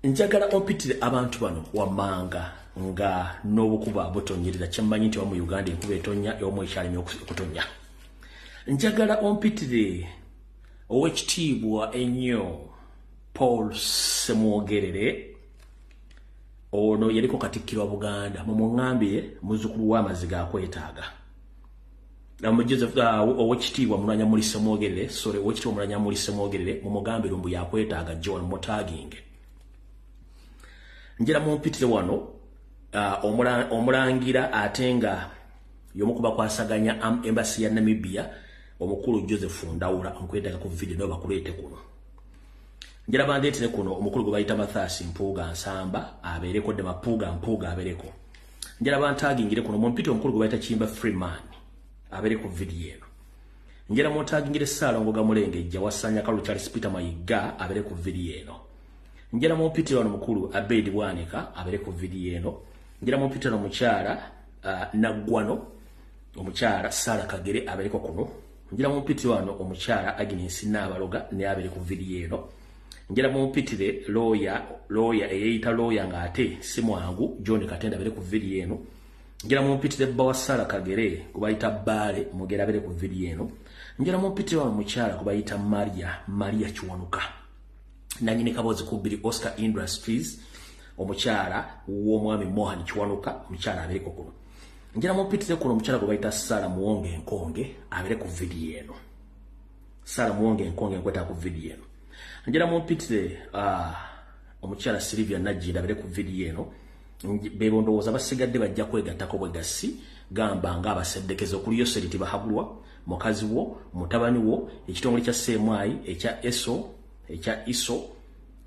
Njagala ompitire abantu bano wammanga nga n'obukuba butonyerera. Kyemmanyi nti wamu Uganda enkuba etonya, ewamu ekyalemye okutonya. Njagala ompitire owekitiibwa ennyo Paul Ssemwogerere. Ono yaliko Katikkiro wa Buganda. Mumuŋŋambire muzzukulu w'amaziga akwetaaga. Owekitiibwa Mulwanyamuli Ssemwogerere, sorry, owekitiibwa Mulwanyamuli Ssemwogerere, mumugambire mbu yakwetaaga. John mutaginge. Njagala mumpitire wano omulangira ate nga y'omu kubakwasaganya embassy ya Namibia, omukulu Joseph Ndawula, nkwetaaga ku video nayo bakuleete kuno. Njagala bandeetere kuno omukulu gwe bayita Mathias Mpuuga Nsamba, abeereko dde Mapuuga Mpuuga abeereko. Njagala bantagingire kuno, mumpite omukulu gwe bayita Kimba Freeman, abeere ku video eno. Njagala muntagingire Ssaalongo Gamulengejja Wasanya Kalu Charles Peter Mayiga, abeere ku video eno. Njagala mumpitire wano mukulu Abedi Bwanika, abeere ku video eno. Njagala mumpitire wano omukyala Naggwano, omukyala Sara Kagere, abeereko kuno. Njagala mumpitire wano omukyala Agnes Naabaloga, naye abeere ku video eno. Njagala mumpitire lawyer eyeyita lawyer ng'ate si mwangu, John Katenda, abeere ku video eno. Njagala mumpitire bba wa Sara Kagere gwe bayita Bbaale Mugera, abeere ku video eno. Njagala mumpitire wano omukyala gwe bayita Maria Kiwanuka, nanyini kaboozi ku bbiri Oscar Industries, omukyala w'omwami Mohan Kiwanuka, omukyala abeereko kuno. Njagala mumpitire kuno omukyala gwe bayita Sara Muwonge Enkonge, abeere ku video eno. Sara Muwonge Enkonge, nkwetaaga ku video eno. Njagala mumpitire omukyala Sylvia Nagginda, abeere ku video eno. Bebo ndowooza basigadde bajja kwegattako bwegasi, gamba ng'abaseddekeza okuli Yoseriti Bahabulwa, mukazi wo, mutabani wo, ekitongole kya CMI, ekya ESO, ekya ISO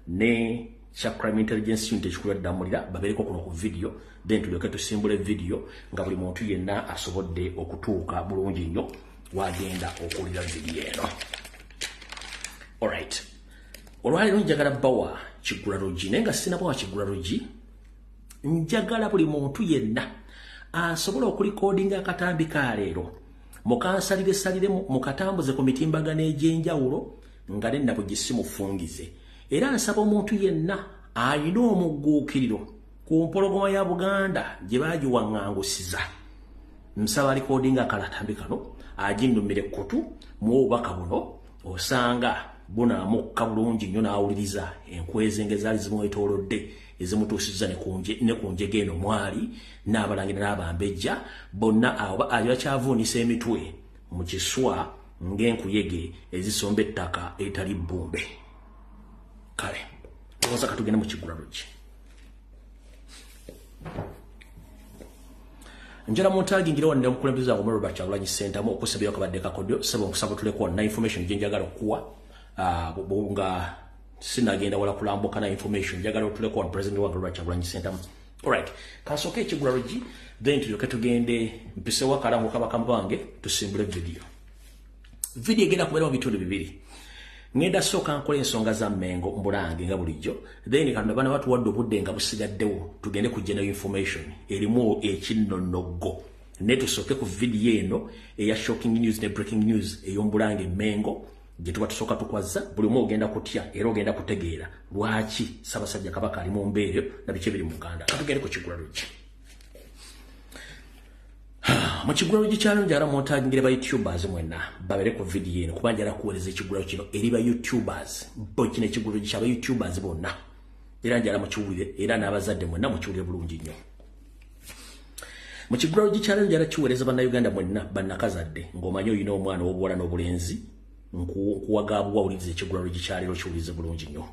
ne kya Crime Intelligence Unit ekikulu Ddamulira, babeereko kuno ku video. Then tulyoke tusimbule video nga buli muntu yenna asobodde okutuuka bulungi nnyo wagenda okuwulira video eno. Alright, olwaleero njagala bawa kiggula luggi, naye nga sinabawa kiggula luggi, njagala buli muntu yenna asobola okulikodinga akatambi ka leero mukansalire saliremu, mukatambuze ku mitimbagano egy'enjawulo nga nenna bwe mufungize. Era nsaba omuntu yenna ayina omugguukiriro ku mpologoma ya Buganda gye baagiwaŋŋangusiza, nsaba alikodinga akalatambi kano aginnumire kutu muwe obubaka buno, osanga bunaamukka bulungi nnyo n'awuliriza enkwezenge ezaali zimwetoolodde ezimutuusizza ne ku njega eno mwali n'abalangira n'abambejja bonna abo ali bakyavuunisa emitwe mu kiswa ng'enkuyege ezisomba ettaka eritali bbumbe. Kale ndowooza katugende mu kiggula luggi. Njagala muntagingire wano omukulembeze wange Robert Kyagulanyi Ssentamu okusabira kabadde kakodyo. Sebo, nkusaba tuleko wano na information gye njagala okukuwa nga sinagenda wala kulambuka na information. Njagala otuleko wano president wange Robert Kyagulanyi Ssentamu. Alright, kasooke ekigula luggi, then tulyoke tugende mpisewo akalango kabakama bange, tusimbule video. Video egenda kubeera mu bitundu bibiri. Ngenda sooka nkola ensonga za Mmengo mbulange nga bulijjo, then Katonda bana batuwadde obudde nga busigaddewo, tugende ku general information erimu ekinnonoggo. Ne tusooke ku video eno eya shocking news ne breaking news ey'ombulange Mmengo gye tuba tusooka tukwazza. Buli omu ogenda kutya era ogenda kutegeera lwaki Ssaabasajja Kabaka ali mu mbeera na biki ebiri mu Buganda. Katugende ku kigula luggi. Mu kigula luggi kyalo, njagala muntagingire ba YouTubers mwenna babeere ku video eno, kuba njagala kuweereza ekigula kino eri ba YouTubers bo. Kino ekigula luggi kyaba YouTubers bonna, era njagala mukiwulire, era n'abazadde mwenna mukiwulire bulungi nnyo. Mu kigula luggi kyalo, njagala kiweereza Bannayuganda mwenna bannakazadde ng'omanyi olina omwana ow'obuwala n'obulenzi, nkuwagabuwa wuliriza ekigula luggi kyaleero, kiwulirize bulungi nnyo.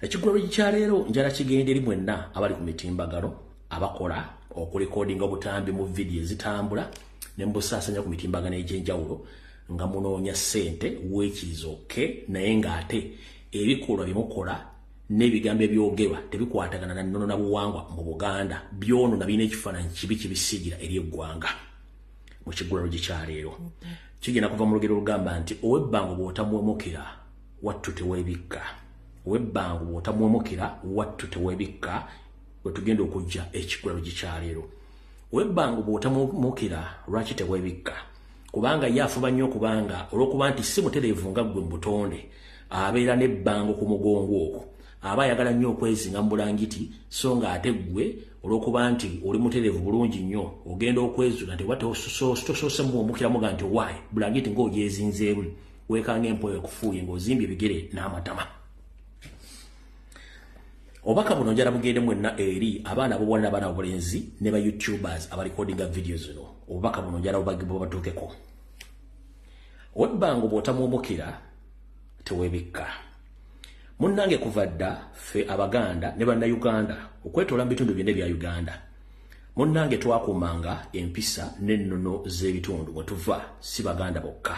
Ekigula luggi kyaleero njagala kigenda eri mwenna abali ku mitimbagano, abakola okurekodinga obutambi mu vidiyo ezitambula ne mubusaasanya ku mitimbagano egy'enjawulo nga munoonya ssente, weekiriza okke, naye ng'ate ebikolwa bye mukola n'ebigambo ebyogerwa tebikwatagana na nnono na buwangwa mu Buganda. Byonona, birina ekifaananyi kibi kibisiigira eri eggwanga. Mu kigula luggi kyaleero kigenda kuva mu lugero olugamba nti ow'ebbango bw'otamuwemukira wattu teweebikka. Ow'ebbango bw'otamuwemukira wattu teweebikka. Bwe tugenda okujja ekigula luggi kyaleero, ow'ebbango bw'otamuwemukira lwaki teweebikka? Kubanga ye afuba nnyo, okubanga olw'okuba nti si mutereevu nga ggwe mu butonde, abeera n'ebbango ku mugongo okwo. Aba ayagala nnyo okwezinga mu bulangiti, so nga ate ggwe olw'okuba nti oli mutereevu bulungi nnyo, ogenda okwezula nti oba tosoose muwomukiramuga nti owaayi bulangiti ng'ogyezinzeemu, weekanga empewo ekufuuye ng'ozimbye ebigere n'amatama. Obubaka buno njala bugende mwenna eri abaana ab'obuwala n'abaana ab'obulenzi ne ba YouTubers abalikodinga vidiyo zino. Obubaka buno njala bubatuukeko. Ow'ebbango bw'otamwomukira teweebikka. Munnange kuva dda ffe Abaganda ne Bannayuganda okwetoola mu bitundu byonna ebya Uganda, munnange twakuumanga empisa n'ennono z'ebitundu mwe tuva, si Baganda bokka.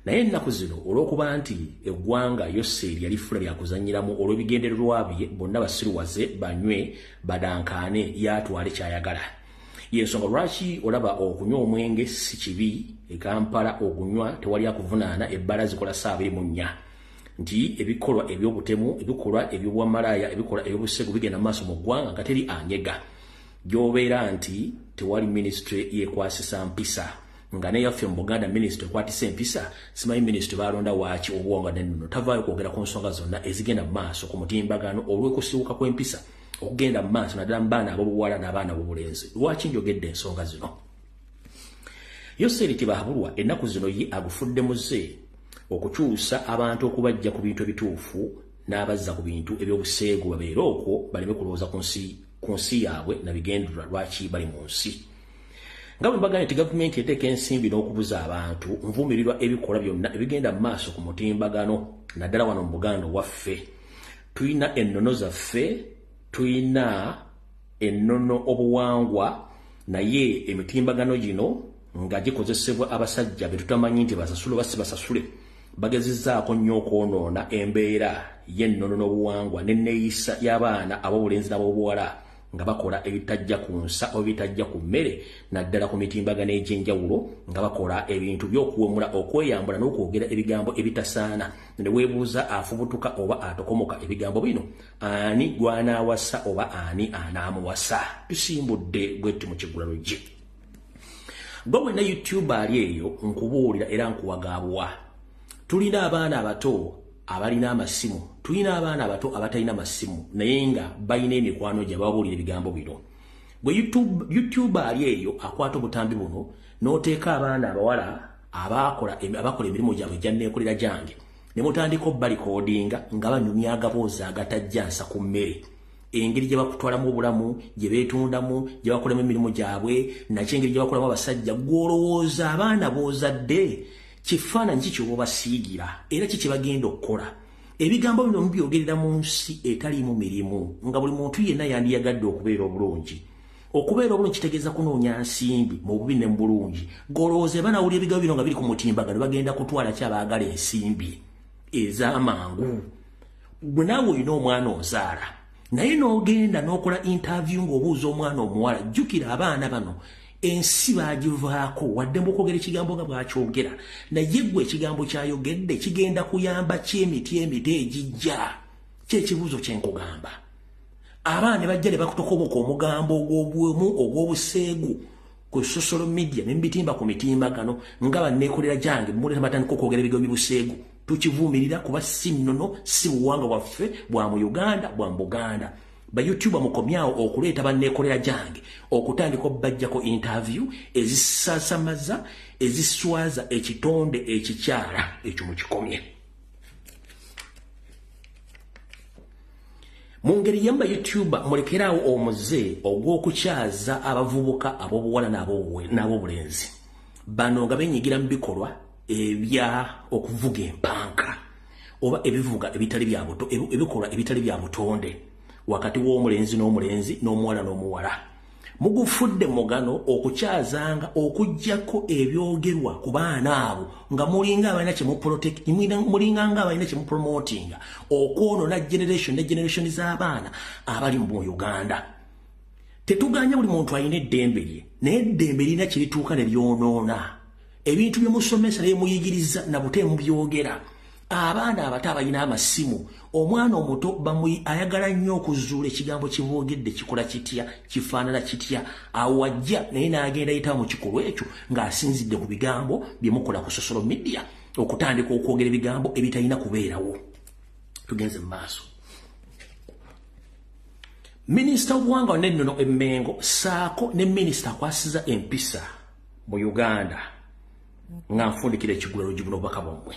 Naye ennaku zino olw'okuba nti eggwanga Yoseeri yalifula lya kuzannyiramu olw'ebigendererwa bye, bonna basiruwaze, banywe, badankaane, y'atwale ky'ayagala. Y'ensonga lwaki olaba okunywa omwenge si kibi e Kampala, ogunywa tewali akuvunaana, ebbaala zikola ssaawa 24. Nti ebikolwa eby'obutemu, ebikolwa eby'obwamalaaya, ebikolwa eby'obusegu bigenda mu maaso mu ggwanga nga teri anyega. Gy'obeera nti tewali minisitule yeekwasisa mpisa, nga neyaffe mu Buganda minisitule ekwatisa empisa, simanyi minisitule balonda waaki obuwangwa n'ennono, tavaayo kwogera ku nsonga zonna ezigenda mu maaso ku mutimbagano olw'okusiwuka kw'empisa okugenda mu maaso naddala mu baana ab'obuwala n'abaana ab'obulenzi. Lwaki njogedde ensonga zino? Yoseeri Tibahabulwa ennaku zino ye agufudde muze okukyusa abantu okubajja ku bintu ebituufu n'abazza ku bintu eby'obuseegu, babeere okwo baleme kulowooza ku nsi yaabwe na bigendererwa lwaki bali mu nsi. Nga bwe mbagambye nti gavumenti eteeka ensimbi n'okubuza abantu, nvumirirwa ebikolwa byonna ebigenda mu maaso ku mutimbagano naddala wano mu Buganda waffe. Tulina ennono zaffe, tulina ennono obuwangwa, naye emitimbagano gino nga gikozesebwa abasajja be tutamanyi nti basasule oba si basasule, bagezezzaako nnyo okwonoona embeera y'ennono n'obuwangwa n'enneeyisa y'abaana ab'obulenzi n'ab'obuwala nga bakola ebitajja ku nsa oba ebitajja ku mmere, naddala ku mitimbagano egy'enjawulo, nga bakola ebintu by'okuwemula, okweyambula n'okwogera ebigambo ebitasaana. Ne weebuuza afubutuka oba atokomoka ebigambo bino, ani gw'anaawasa oba ani anaamuwasa? Tusimbudde bwetti mu Kiggula Luggi. Gwe wenna YouTuber ali eyo, nkubuulira era nkuwagaabuwa. Tulina abaana abato abalina amasimu, tulina abaana abato abatalina masimu, naye nga balina emikwano gye babuulira ebigambo bino. Gwe YouTuber ali eyo akwata obutambi buno n'oteeka abaana abawala abakola emirimu gyabwe egya nneekolera gyange, ne mutandika obbalikodinga nga banyumya agaboozi agatajja nsa ku mmere, engeri gye bakutwalamu obulamu, gye beetundamu, gye bakolamu emirimu gyabwe, nakyo engeri gye bakolamu abasajja. Gw'olowooza abaana b'ozadde kifaananyi ki ky'oba obasiigira, era ki kye bagenda okukola? Ebigambo bino mubyogerera mu nsi etaliimu mirimu, nga buli muntu yenna yandiyagadde okubeera obulungi. Okubeera obulungi kitegeeza kunoonya nsimbi mu bubi ne mu bulungi. Gw'olowooza banawulira ebigambo bino nga biri ku mutimbagano, bagenda kutwala ki abaagala ensimbi ez'amangu? Gwe naawe olina omwana ozaala, naye n'ogenda n'okola interview ng'obuuza omwana omuwala. Jjukira abaana bano ensi baagivaako, wadde okwogera ekigambo nga bw'akyogera, naye ggwe ekigambo ky'ayogedde kigenda kuyamba ki emiti emito egijja? Kyekibuuzo kye nkugamba. Abaana ne bajja ne bakutokomoka omugambo ogw'obuwemu, ogw'obuseegu ku social media, ne mubitimba ku mitimbagano nga banneekolera gyange, muleeta batandika okwogera ebigambo by'obuseegu. Tukivumirira kuba si nnono, si buwangwa bwaffe bwa mu Uganda, bwa mu Buganda. Ba YouTuber mukomyawo okuleeta banneekolera gyange okutandika obbajjako interview ezisasamaza, eziswaza ekitonde ekikyala ekyo, mukikomye. Mu ngeri yamba YouTuber mulekeraawo omuze ogw'okukyaza abavubuka ab'obuwala n'ab'obulenzi bano nga benyigira mu bikolwa ebya okuvuga empanka oba ebivuga ebitali bya buto, ebikolwa ebitali bya butonde wakati w'omulenzi n'omulenzi n'omuwala n'omuwala. Mugufudde mugano okukyazanga okuggyako ebyogerwa ku baana abo nga mulinga abalina kye muprotect, mulinga nga abalina kye mupromotinga okwonoona generation ne generation z'abaana abali mu Uganda. Tetuganya buli muntu alina eddembe lye, naye eddembe lirina kye lituuka ne lyonoona. Ebintu bye musomesa ne muyigiriza na bute mubyogera. Abaana abato abalina amasimu, omwana omuto ayagala nnyo okuzuula ekigambo kiboogedde kikola kitya, kifaanana kitya, awo wajja naye n'agenda yitawo mu kikolwa ekyo ng'asinzidde ku bigambo bye mukola ku social media okutandika okwogera ebigambo ebitalina kubeerawo. Tugenze mu maaso. Minisita w'obuwangwa n'ennono e Mmengo saako ne minisita akwasiza empisa mu Uganda, nga nfundikira ekigula lugibu n'obubaka bwammwe.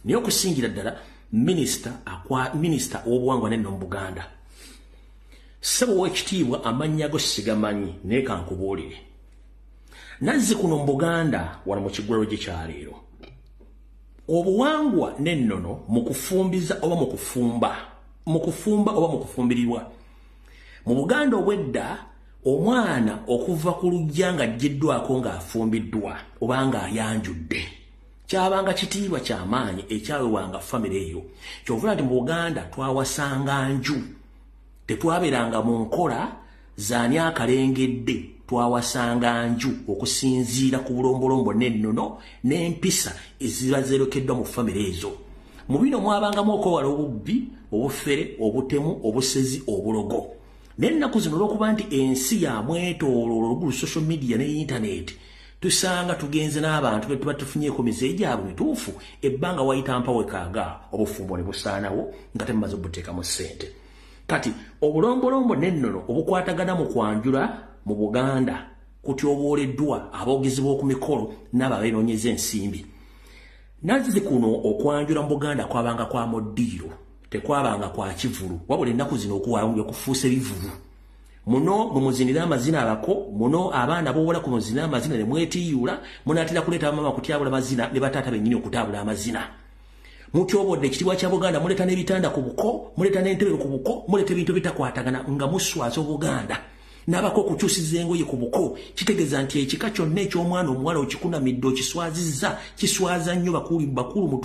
Naye okusingira ddala minisita w'obuwangwa n'ennono mu Buganda, ssebo w'ekitiibwa, amannya go sigamanyi, naye kankubuulire. Nazzi kuno mu Buganda wano mu kigulalo gye kyaleero, obuwangwa n'ennono mu kufumbiza oba mu kufumba, mu kufumba oba mu kufumbirirwa mu Buganda obwedda, omwana okuva ku luggya ng'aggiddwako ng'afumbiddwa oba ng'ayanjudde, kyabanga kitiibwa kyamaanyi ekyawewanga famire eyo. Kyovula nti mu Buganda twawasanga nju, tetwabeeranga mu nkola zaani akalengedde. Twawasanga nju okusinziira ku bulombolombo n'ennono n'empisa eziba zeerekeddwa mu famire ezo. Mu bino mwabangamu okwewala obubbi, obufere, obutemu, obusezi, obulogo. Naye ennaku zino, olw'okuba nti ensi yamwetooloolo olugulu social media ne internet, tusanga tugenze n'abantu be tuba tufunyeeko mize gyabwe mituufu, ebbanga wayita mpawekaaga, obufumbo ne busaanawo nga temumaze obuteekamu ssente. Kati obulombolombo n'ennono obukwatagana mu kwanjula mu Buganda kutyobooleddwa aboogezi b'oku mikolo n'abo abeenoonyeza ensimbi. Nazzi kuno okwanjula mu Buganda kwabanga kwa mu ddiiro, tekwabanga kwa kivulu, wabula ennaku zino okuwanjula kufuuse bivulu. Muno mumuzinira amazina abako, muno abaana bowola ku muzina amazina ne mwetiyula. Munaatera kuleeta bamama kutyabula mazina ne bataata bennyini okutaabula amazina. Mutyobodde ekitiibwa kya Buganda. Muleeta n'ebitanda ku buko, muleeta n'entebe ku buko, muleeta ebintu bitakwatagana nga muswaza Obuganda. N'abako okukyusiza engoye ku buko kitegeeza nti ekika kyonna eky'omwana omuwala okikunamidde, okiswazizza. Kiswaza nnyo, bakulu, bakulu,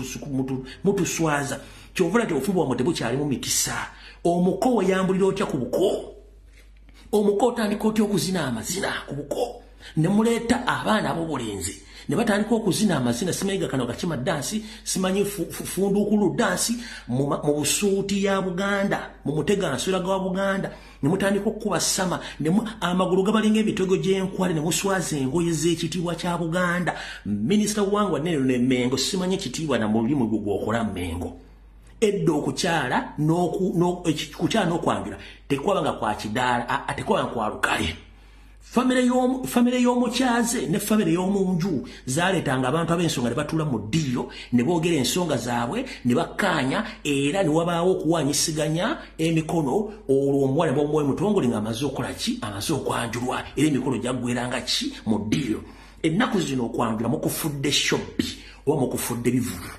mutuswaza. Kyovula nti obufumu bwammwe tebukyalimu mikisa. Omuko weyambulira otya ku buko? Omuko otandika otya okuzina amazina ku buko? Ne muleeta abaana ab'obulenzi ne batandika okuzina amazina, simanyi gakano gakima dansi, simanyi funduukulu dansi, mu busuuti ya Buganda, mu mutegansula gwa Buganda, ne mutandika okukuba sama, amagulu gabalinga emitego gy'enkwale, ne muswaza engoye z'ekitiibwa kya Buganda. Minisita wangwa neno ne Mengo, simanyi ekitiibwa na mulimu gwe gwokola Mengo. Edda okukyala kukyala n'okwanjula tekwabanga kwa kidaala, tekwabanga kwa lukale. Famire y'omukyaze ne famire y'omunju zaleetanga abantu ab'ensonga ne batuula mu ddiiro ne boogera ensonga zaabwe ne bakkaanya, era ne wabaawo okuwaanyisiganya emikono. Olwo omuwala bwomuwa mutongole ng'amaze okukola ki? Amaze okwanjulwa. Era emikolo gyaggweranga ki? Mu ddiiro. Ennaku zino okwanjula mukufudde showbiz oba mukufudde bivulu.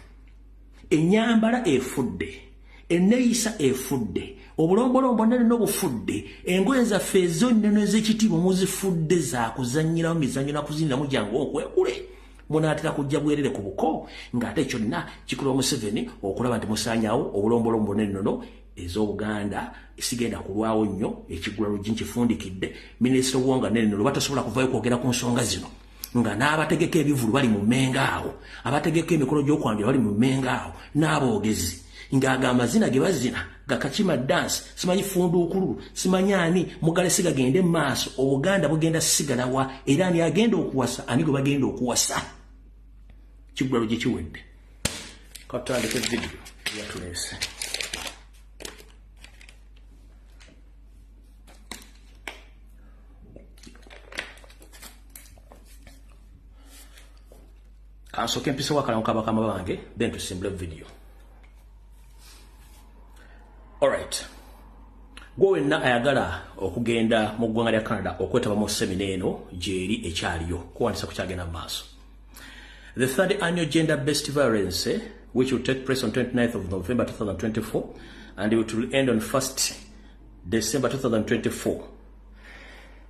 Ennyambala efudde, enneeyisa efudde, obulombolombo nene n'obufudde. Engoye zaffe ez'ennono ez'ekitiibwa muzifudde zaakuzannyiramu mizannyo nakuziniramu jangu okwekule. Munaatera kujja bwerere ku buko, ng'ate kyonna kikola Museveni okulaba nti musaanyaawo obulombolombo n'ennono ez'Obuganda. Sigenda kulwawo nnyo, ekigula luggi nkifundikidde. Minisita wonga n'ennono batasobola kuvayo kwogera ku nsonga zino, nga n'abategeka ebivulu bali mu Mmengo awo, abategeka emikolo gy'okwanjula bali mu Mmengo awo, n'aboogezi ng'ago amazina ge bazina gakakima dance, simanyi funduukulu, simanyi ani mugale, si gagende mu maaso. Obuganda bugenda sigalawa? Era ani agenda okuwasa? Ani gwe bagenda okuwasa? Kiggwalo gye kiwedde. Katutandike vidiyo yatuleese. Kansooke mpise wakalango kabakama bange, then tusimbule video. Alright, gwe wenna ayagala okugenda mu ggwanga lya Canada okwetaba mu semina eno, gyeri ekyaliyo kuwandisa kukyagenda mu maaso. The third annual gender based violence, which will take place on 29th of November 2024 and it will end on 1st December 2024.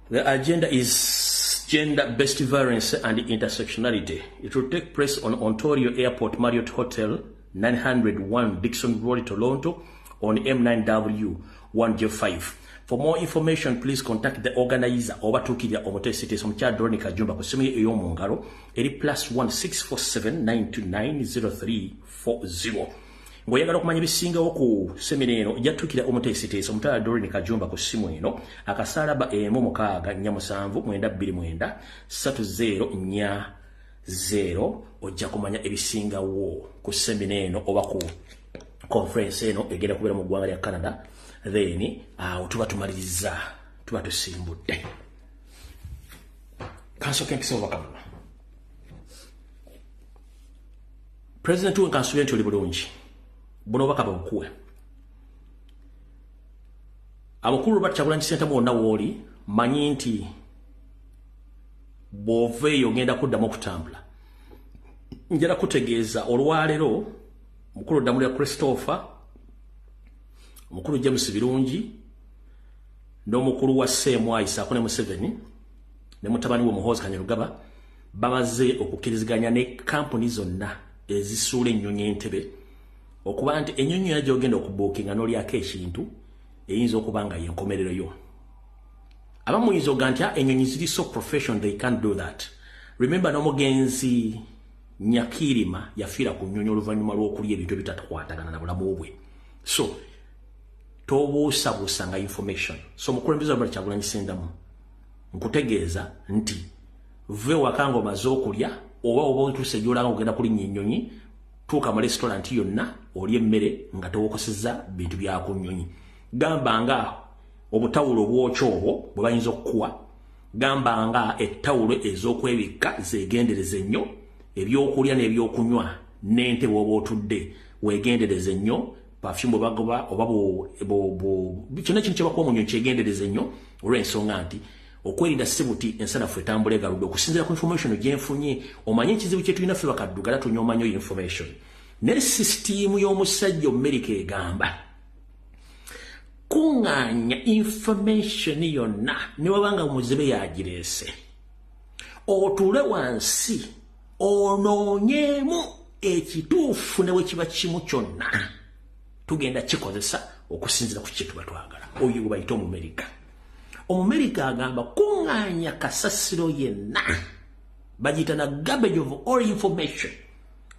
The agenda is gender-based violence and intersectionality. It will take place on Ontario Airport Marriott Hotel, 901 Dixon Road, Toronto, on M9W 1J5. For more information, please contact the organizer oba tuukirira omuteesiteesi omukyala Doreen Kajumba ku ssimu ye ey'omu ngalo eri +1 647 929 0340. Ng'oyagala okumanya ebisingawo ku semina eno, ojja tuukira omuteesiteesi omukyala Doreen Kajumba ku ssimu eno, akasaalaba 1 647 929 3040. Ojja kumanya ebisingawo ku semina eno oba ku Conference eno egenda kubeera mu ggwanga lya Canada. Then awo tuba tumaliriza, tuba tusimbudde. Kansooke mpise obubaka buno. President we, nkansuubire nti oli bulungi. Buno obubaka bwebukuwe. Abakulu Robert Kyagulanyi Ssentamu, wonna wooli, manyi nti bw'ova eyo ogenda kuddamu okutambula. Njala kutegeeza olwaleero mukulu Ddamulira Christopher, omukulu James Birungi n'omukulu wa CMI saako ne Museveni ne mutabani we Muhoozi Kainerugaba bamaze okukkiriziganya ne kampuni zonna ezisuula ennyonyi Entebe, okuba nti ennyonyi yonna gy'ogenda okubookinga n'olyako ekintu eyinza okuba nga yenkomerero yo. Abamu muyinza okuga nti ennyonyi ziri so professional, they can't do that. Remember, n'omugenzi Nyakirima yafiira ku nnyonyi oluvannyuma lw'okulya ebintu ebitatakwatagana na bulamu bwe. So tobuusabuusanga information. So omukulembeze Robert Kyagulanyi Ssentamu, nkutegeeza nti ve waka nga omaze okulya, oba otuuse gy'olanga ogenda kulinnya ennyonyi, tuuka mu restaurant yonna olya emmere nga tewokosezza bintu bya ku nnyonyi, gamba nga obutawulo obwokya obwo bwe bayinza okukuwa, gamba nga ettawulo ez'okwebikka. Zeegendereze nnyo ebyokulya n'ebyokunywa n'entebe oba otudde. Weegendereze nnyo perfume bwe bagoba oba kyonna kintu kyebakuwa mu nnyonyi, kyegendereze nnyo, olw'ensonga nti okwerinda si buti ensanafu etambula egaludde. Okusinziira ku information gyenfunye, omanye ekizibu kye tulina ffe bakaddugala, tunyooma nnyo information, naye sisitiimu y'omusajja Omumerika egamba kuŋŋaanya information yonna, ne wabanga muzibe yagireese, otuule wansi onoonyeemu ekituufu ne bwe kiba kimu kyonna, tugenda kikozesa okusinziira ku kye tuba twagala. Oyo gwe bayita Omumerika. Omumerika agamba kuŋŋaanya kasasiro yenna, bagiyita na garbage of all information,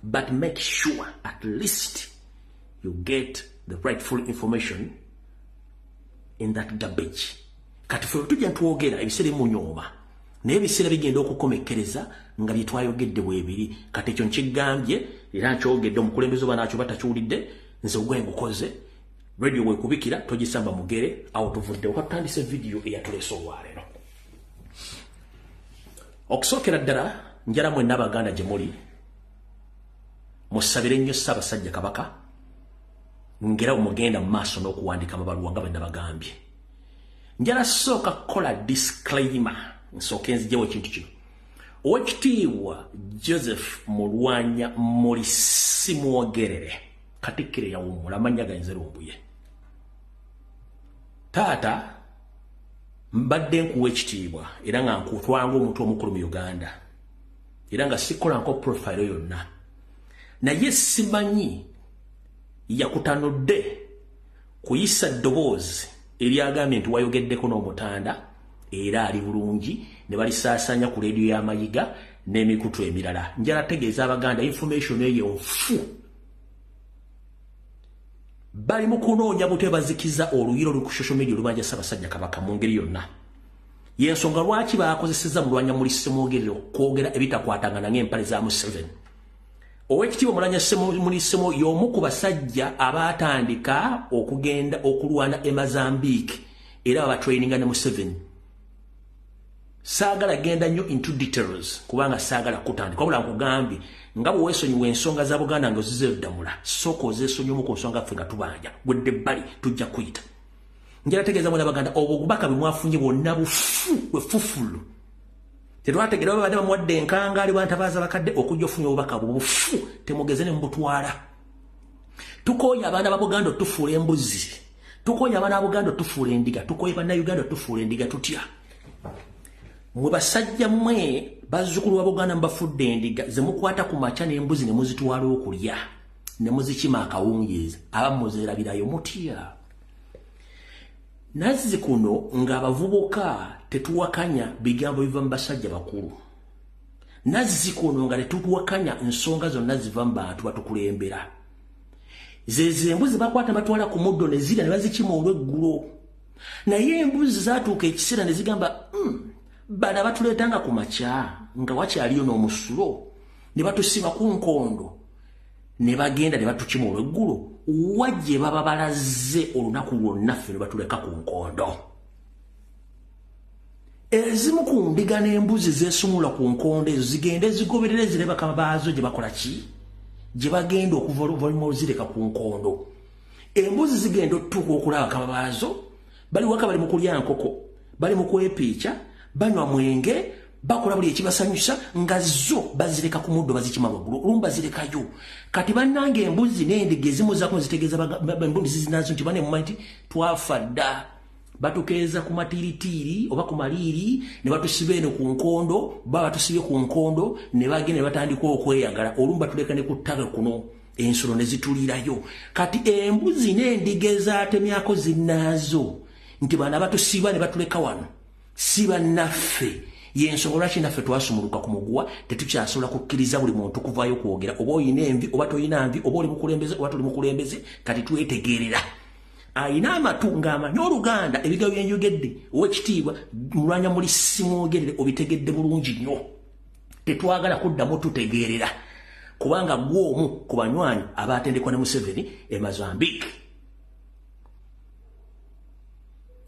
but make sure at least you get the rightful information in that garbage. Kati ffe tujja twogera ebiseera emunyooma, naye ebiseera bigenda okukomekkereza nga bye twayogedde bwebiri. Kati ekyo nkigambye era nkyogedde. Omukulembeze oba nakyo batakiwulidde, nze ogwe ngukoze. Radio wekubikira togisamba mugere. Awo tuvudde okatutandisa vidiyo eyatuleese olwaleero. Okusookera ddala, njala mwenna Abaganda gye muli musabire nnyo Ssaabasajja Kabaka, ngera bwe mugenda mu maaso n'okuwandika amabaluwa nga bwe nabagambye. Njala sooka kukola disclaimer, nsooke nzijewo ekintu kino. Owekitiibwa Joseph Mulwanya Muli Simwogerere, Katikkiro eyawummula, amannya gayinza Lumbuye, taata, mbadde nkuwa ekitiibwa era nga nkutwanga omuntu omukulu mu Uganda, era nga sikolanko profile yonna, naye simanyi yakutanudde kuyisa ddoboozi eryagambye nti wayogeddeko n'Omutanda era ali bulungi, ne balisaasanya ku leediyo y'Amayiga n'emikutu emirala. Njala tegeeza Abaganda, information eyo nfu. Bali mu kunoonya butwe bazikiza oluyiro oluli ku social media olubanja Ssaabasajja Kabaka mu ngeri yonna. Yensonga lwaki bakozesezza Mulwanya Muli Ssemwogerere okwogera ebitakwatagana ng'empale za Museveni. Owekitiibwa Mulwanya Muli Ssemo y'omu ku basajja abaatandika okugenda okulwana e Mozambique, era babatraininga ne Museveni. Saagala genda nnyo into details kubanga saagala kutandika, wabula nkugambye nga bwe weesonyiwa ensonga za Buganda nga ozizeddamula, sooka ozeesonyiwamu ku nsonga ffe nga tubanja gwedde ebbali, tujja kuyita. Njala tegeeza mwena Baganda, obwo obubaka bwe mwafunye bwonna bufu bwefufulu. Tetwategera babadde bamuwadde enkangaali bwantabaaza bakadde okujja ofunye obubaka bwo bufu, temugeze ne mubutwala. Tukooye abaana ba Buganda otufuula embuzi, tukooye abaana ba Buganda otufuula endiga, tukooye Bannayuganda otufuula endiga. Tutya mwe basajja mmwe bazzukulu ba Buganda mubafudde endiga ze mukwata ku makya n'embuzi ne muzitwala okulya ne muzikima akawungeezi, abamu muzeerabirayo. Mutya nazzi kuno ng'abavubuka tetuwakanya bigambo biva mu basajja bakulu, nazzi kuno nga tetuwakanya nsonga zonna ziva mu bantu batukulembera. Zeze embuzi bakwata batwala ku muddo ne zirya ne bazikima olw'eggulo, naye embuzi zaatuuka ekiseera ne zigamba, bano batuleetanga ku makya nga wakyaliyo n'omusulo ne batusiba ku nkondo. Ne bagenda ne batukima olweggulo, wajje baba balaze olunaku lwonna ffe ne batuleka ku nkondo. Ezimu ku ndiga n'embuzi zeesumula ku nkondo ezo zigende zigoberere zire bakama baazo gye bakola ki? Gye bagenda okuva oluvannyuma oluzireka ku nkondo. Embuzi zigenda otutuuka okulaba bakama baazo, bali waka bali mu kulya nkoko, bali mu kwepiica, banywa mwenge, bakola buli ekibasanyusa nga zo bazireka ku muddo bazikima waggulu, olumu bazirekayo. Kati bannange embuzi n'endiga ezimu zaako zitegeeza embuzi zinazo nti bane mumanyi nti twafa dda. Batukeeza ku matiiritiiri oba ku maliiri ne batusiba eno ku nkondo, baba batusibye ku nkondo ne bagenda ne batandika okweyagala, olumu batuleka ne ku ttaka kuno ensolo ne zitulirayo. Kati embuzi n'endiga ezaatemyako zinnaazo nti bano batusiba ne batuleka wano si bannaffe. Yensonga lwaki naffe twasumuluka ku muguwa, tetukyasobola kukkiriza buli muntu kuvaayo kwogera, oba oyina envi oba toyina nvi, oba oli mukulembeze oba toli mukulembeze. Kati twetegeerera. Ayina amatu ng'amanyi Oluganda, ebigambo bye njogedde owekitiibwa Mulwanya muli simwogerere obitegedde bulungi nnyo. Tetwagala kuddamu tutegeerera, kubanga gwe omu ku banywanyi abatendekwa ne Museveni e Mozambique.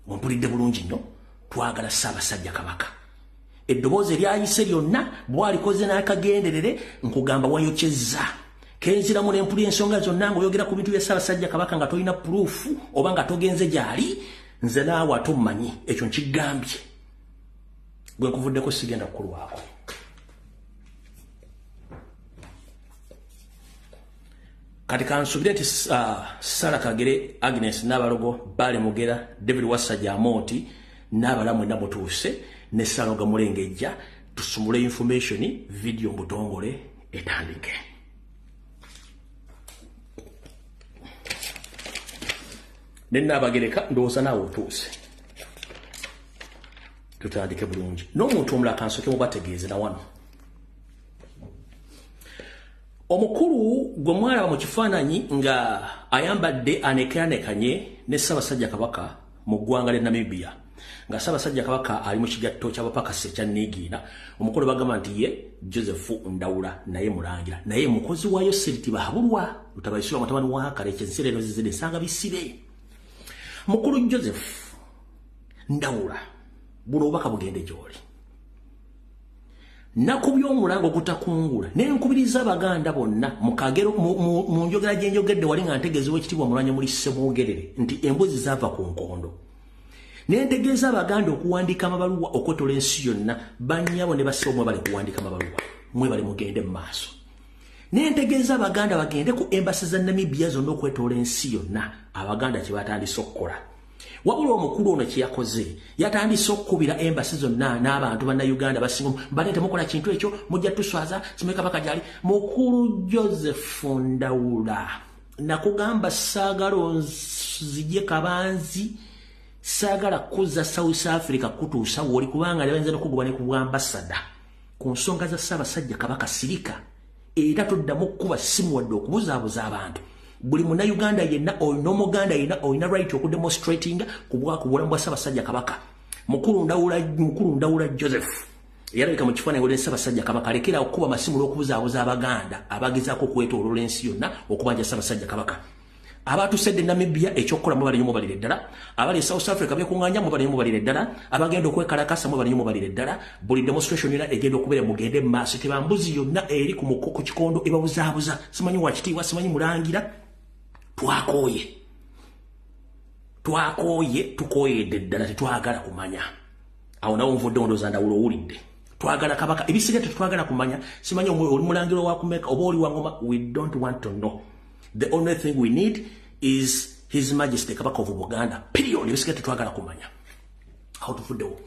Ompulidde bulungi nnyo, twagala Ssaabasajja Kabaka. Eddoboozi eryayise lyonna bw'alikoze n'akagenderere, nkugamba wayokyezza. Kenziramu n'empulira ensonga zonna ng'oyogera ku bintu bya Ssaabasajja Kabaka nga tolina puruufu oba nga togenze gy'ali, nze naawe ate ommanyi, ekyo nkigambye. Gwe nkuvuddeko sigenda kukulwako. Kati kansubire nti Sarah Kagere, Agnes Nabalogo, Bale Mugera, David Wasajja Amooti n'abalala mwenna mutuuse ne Ssaloga Mulengejja, tusumule information video mbutongole etandike. Ne Nnabagereka ndowooza naawe otuuse, tutandike bulungi. N'omuntu omulala kansooke mubategeeze na wano. Omukulu gwe mwalaba mu kifaananyi nga ayambadde anekeanekanye ne Ssaabasajja Kabaka mu ggwanga ly'e Namibia, nga Ssaabasajja Kabaka ali mu kigatto ky'abapakasi ekya Niigiina, omukulu bagamba nti ye Joseph Ndawula, naye mulangira, naye mukozi wa Yoseri Tibahabulwa Lutabayisirwa mutabani wa Kalekye Nserero zizide nsanga bisibe. Mukulu Joseph Ndawula, buno obubaka bugende gy'oli. Nakubye omulango ogutakungula ne nkubiriza Abaganda bonna mu kagero mu njogera gye njogedde wali nga ntegeeza owekitiibwa Mulwanya muli Ssemwogerere nti embuzi zaava ku nkondo. Ne ntegeeza Abaganda okuwandiika amabaluwa okwetola ensi yonna, bannyabo ne bassebo mwebale kuwandiika amabaluwa, mwebale mugende mu maaso. Ne ntegeeza Abaganda bagende ku embassy za Namibia zonna okwetoola ensi yonna, Abaganda kye batandise okukola. Wabula omukulu ono kye yakoze, yatandise okukubira embassy zonna n'abantu bannayuganda basinga bane temukola kintu ekyo, mujja tuswaza, simanyi Kabaka gy'ali. Mukulu Joseph Ndawula, nakugamba saagala onzigye Kabanzi, saagala kuzza South Africa kutuusa w'oli, kubanga bayinza n'okukugoba ne ku bwambasada. Ku nsonga za Ssaabasajja Kabaka sirika, era toddamu kkuba ssimu wadde okubuzaabuza abantu. Buli munnayuganda yenna olina, Omuganda yenna olina right okudemonstratinga ku bulamu bwa Ssaabasajja Kabaka. Mukulu Ndawula Joseph eyalabika mu kifaananyi ne Ssaabasajja Kabaka, alekera okukuba amasimu n'okubuzaabuza Abaganda abagezaako okwetooloola ensi yonna okubanja Ssaabasajja Kabaka. Abatusedde Namibia ekyokukola mubalire nnyo mubalire ddala, abali e South Africa beekuŋŋaanya mubalire nnyo mubalire ddala, abagenda okwekalakasa mubalire nnyo mubalire ddala. Buli demonstration yonna egenda okubeera mugende mu maaso, tebambuzi yonna eri ku mukoko kikondo ebabuzaabuza, simanyi wakitiibwa, simanyi mulangira. Twakooye, twakooye, tukooyedde ddala, tetwagala kumanya. Awo nawo nvudde ndowooza Ndawula owulidde. Twagala Kabaka, ebisigadde tetwagala kumanya. Simanyi oli mulangira wa kumeka oba oli wa ngoma, we don't want to know. The only thing we need is His Majesty Kabaka of Buganda. Period. Ebisigadde tetwagala kumanya. Awo tuvuddewo.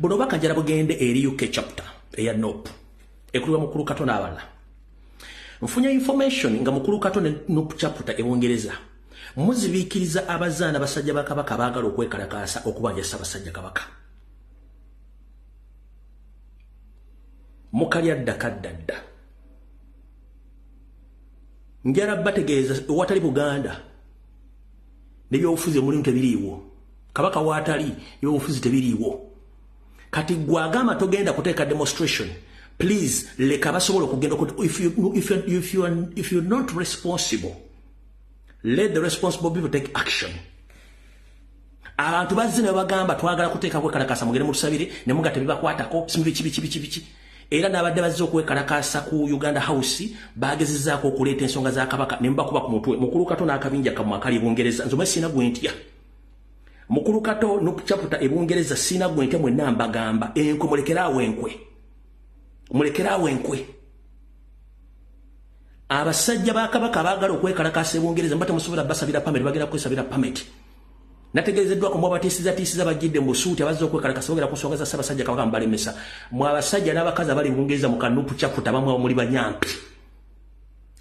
Buno obubaka njala bugende eri UK chapter eya NOP. Ekulirwa Mukulu Kato n'abalala. Nfunye information nga Mukulu Kato ne NOP chapter e Bungereza muzibiikiriza abazaana basajja ba Kabaka baagala okwekalakaasa okubanja Ssaabasajja Kabaka. Mukalya dda kadda dda. Njala bategeeza ewatali Buganda n'ebyobufuzi omulimu tebiriiwo. Kabaka waatali ebyobufuzi tebiriiwo. Kati gwe agamba togenda kuteeka demonstration, Please, leka basobola okugenda. If you're not responsible, let the responsible people take action. Abantu bazze ne bagamba twagala kuteeka kwekalakasa, mugende mutusabire, ne muga tebibakwatako, simu biki biki biki biki. Era n'abadde bazze okwekalakasa ku Uganda House bagezezzaako okuleeta ensonga za Kabaka ne mubakuba ku mutwe. Mukulu Kato n'akabinja kammwe akali Bungereza, nze omwe sirina gwe ntya. Mukulu Kato n'okucaputa e Bungereza, sirina gwe ntya. Mwenna mbagamba enkwe, mulekeraawo enkwe, mulekeraawo enkwe. Abasajja ba Kabaka baagala okwekalakasa e Bungereza, mba temusobola basabira permit, bagenda kwesabira permit. Nategeezeddwako mwabatiisizatiisiza, bajjidde mu busuuti, abazze okwekalakasa bogera ku nsonga za Ssaabasajja Kabaka, mubalemesa. Mwe abasajja n'abakazi abali Bungereza mu kanupu caputa, bamwe muli banyampi.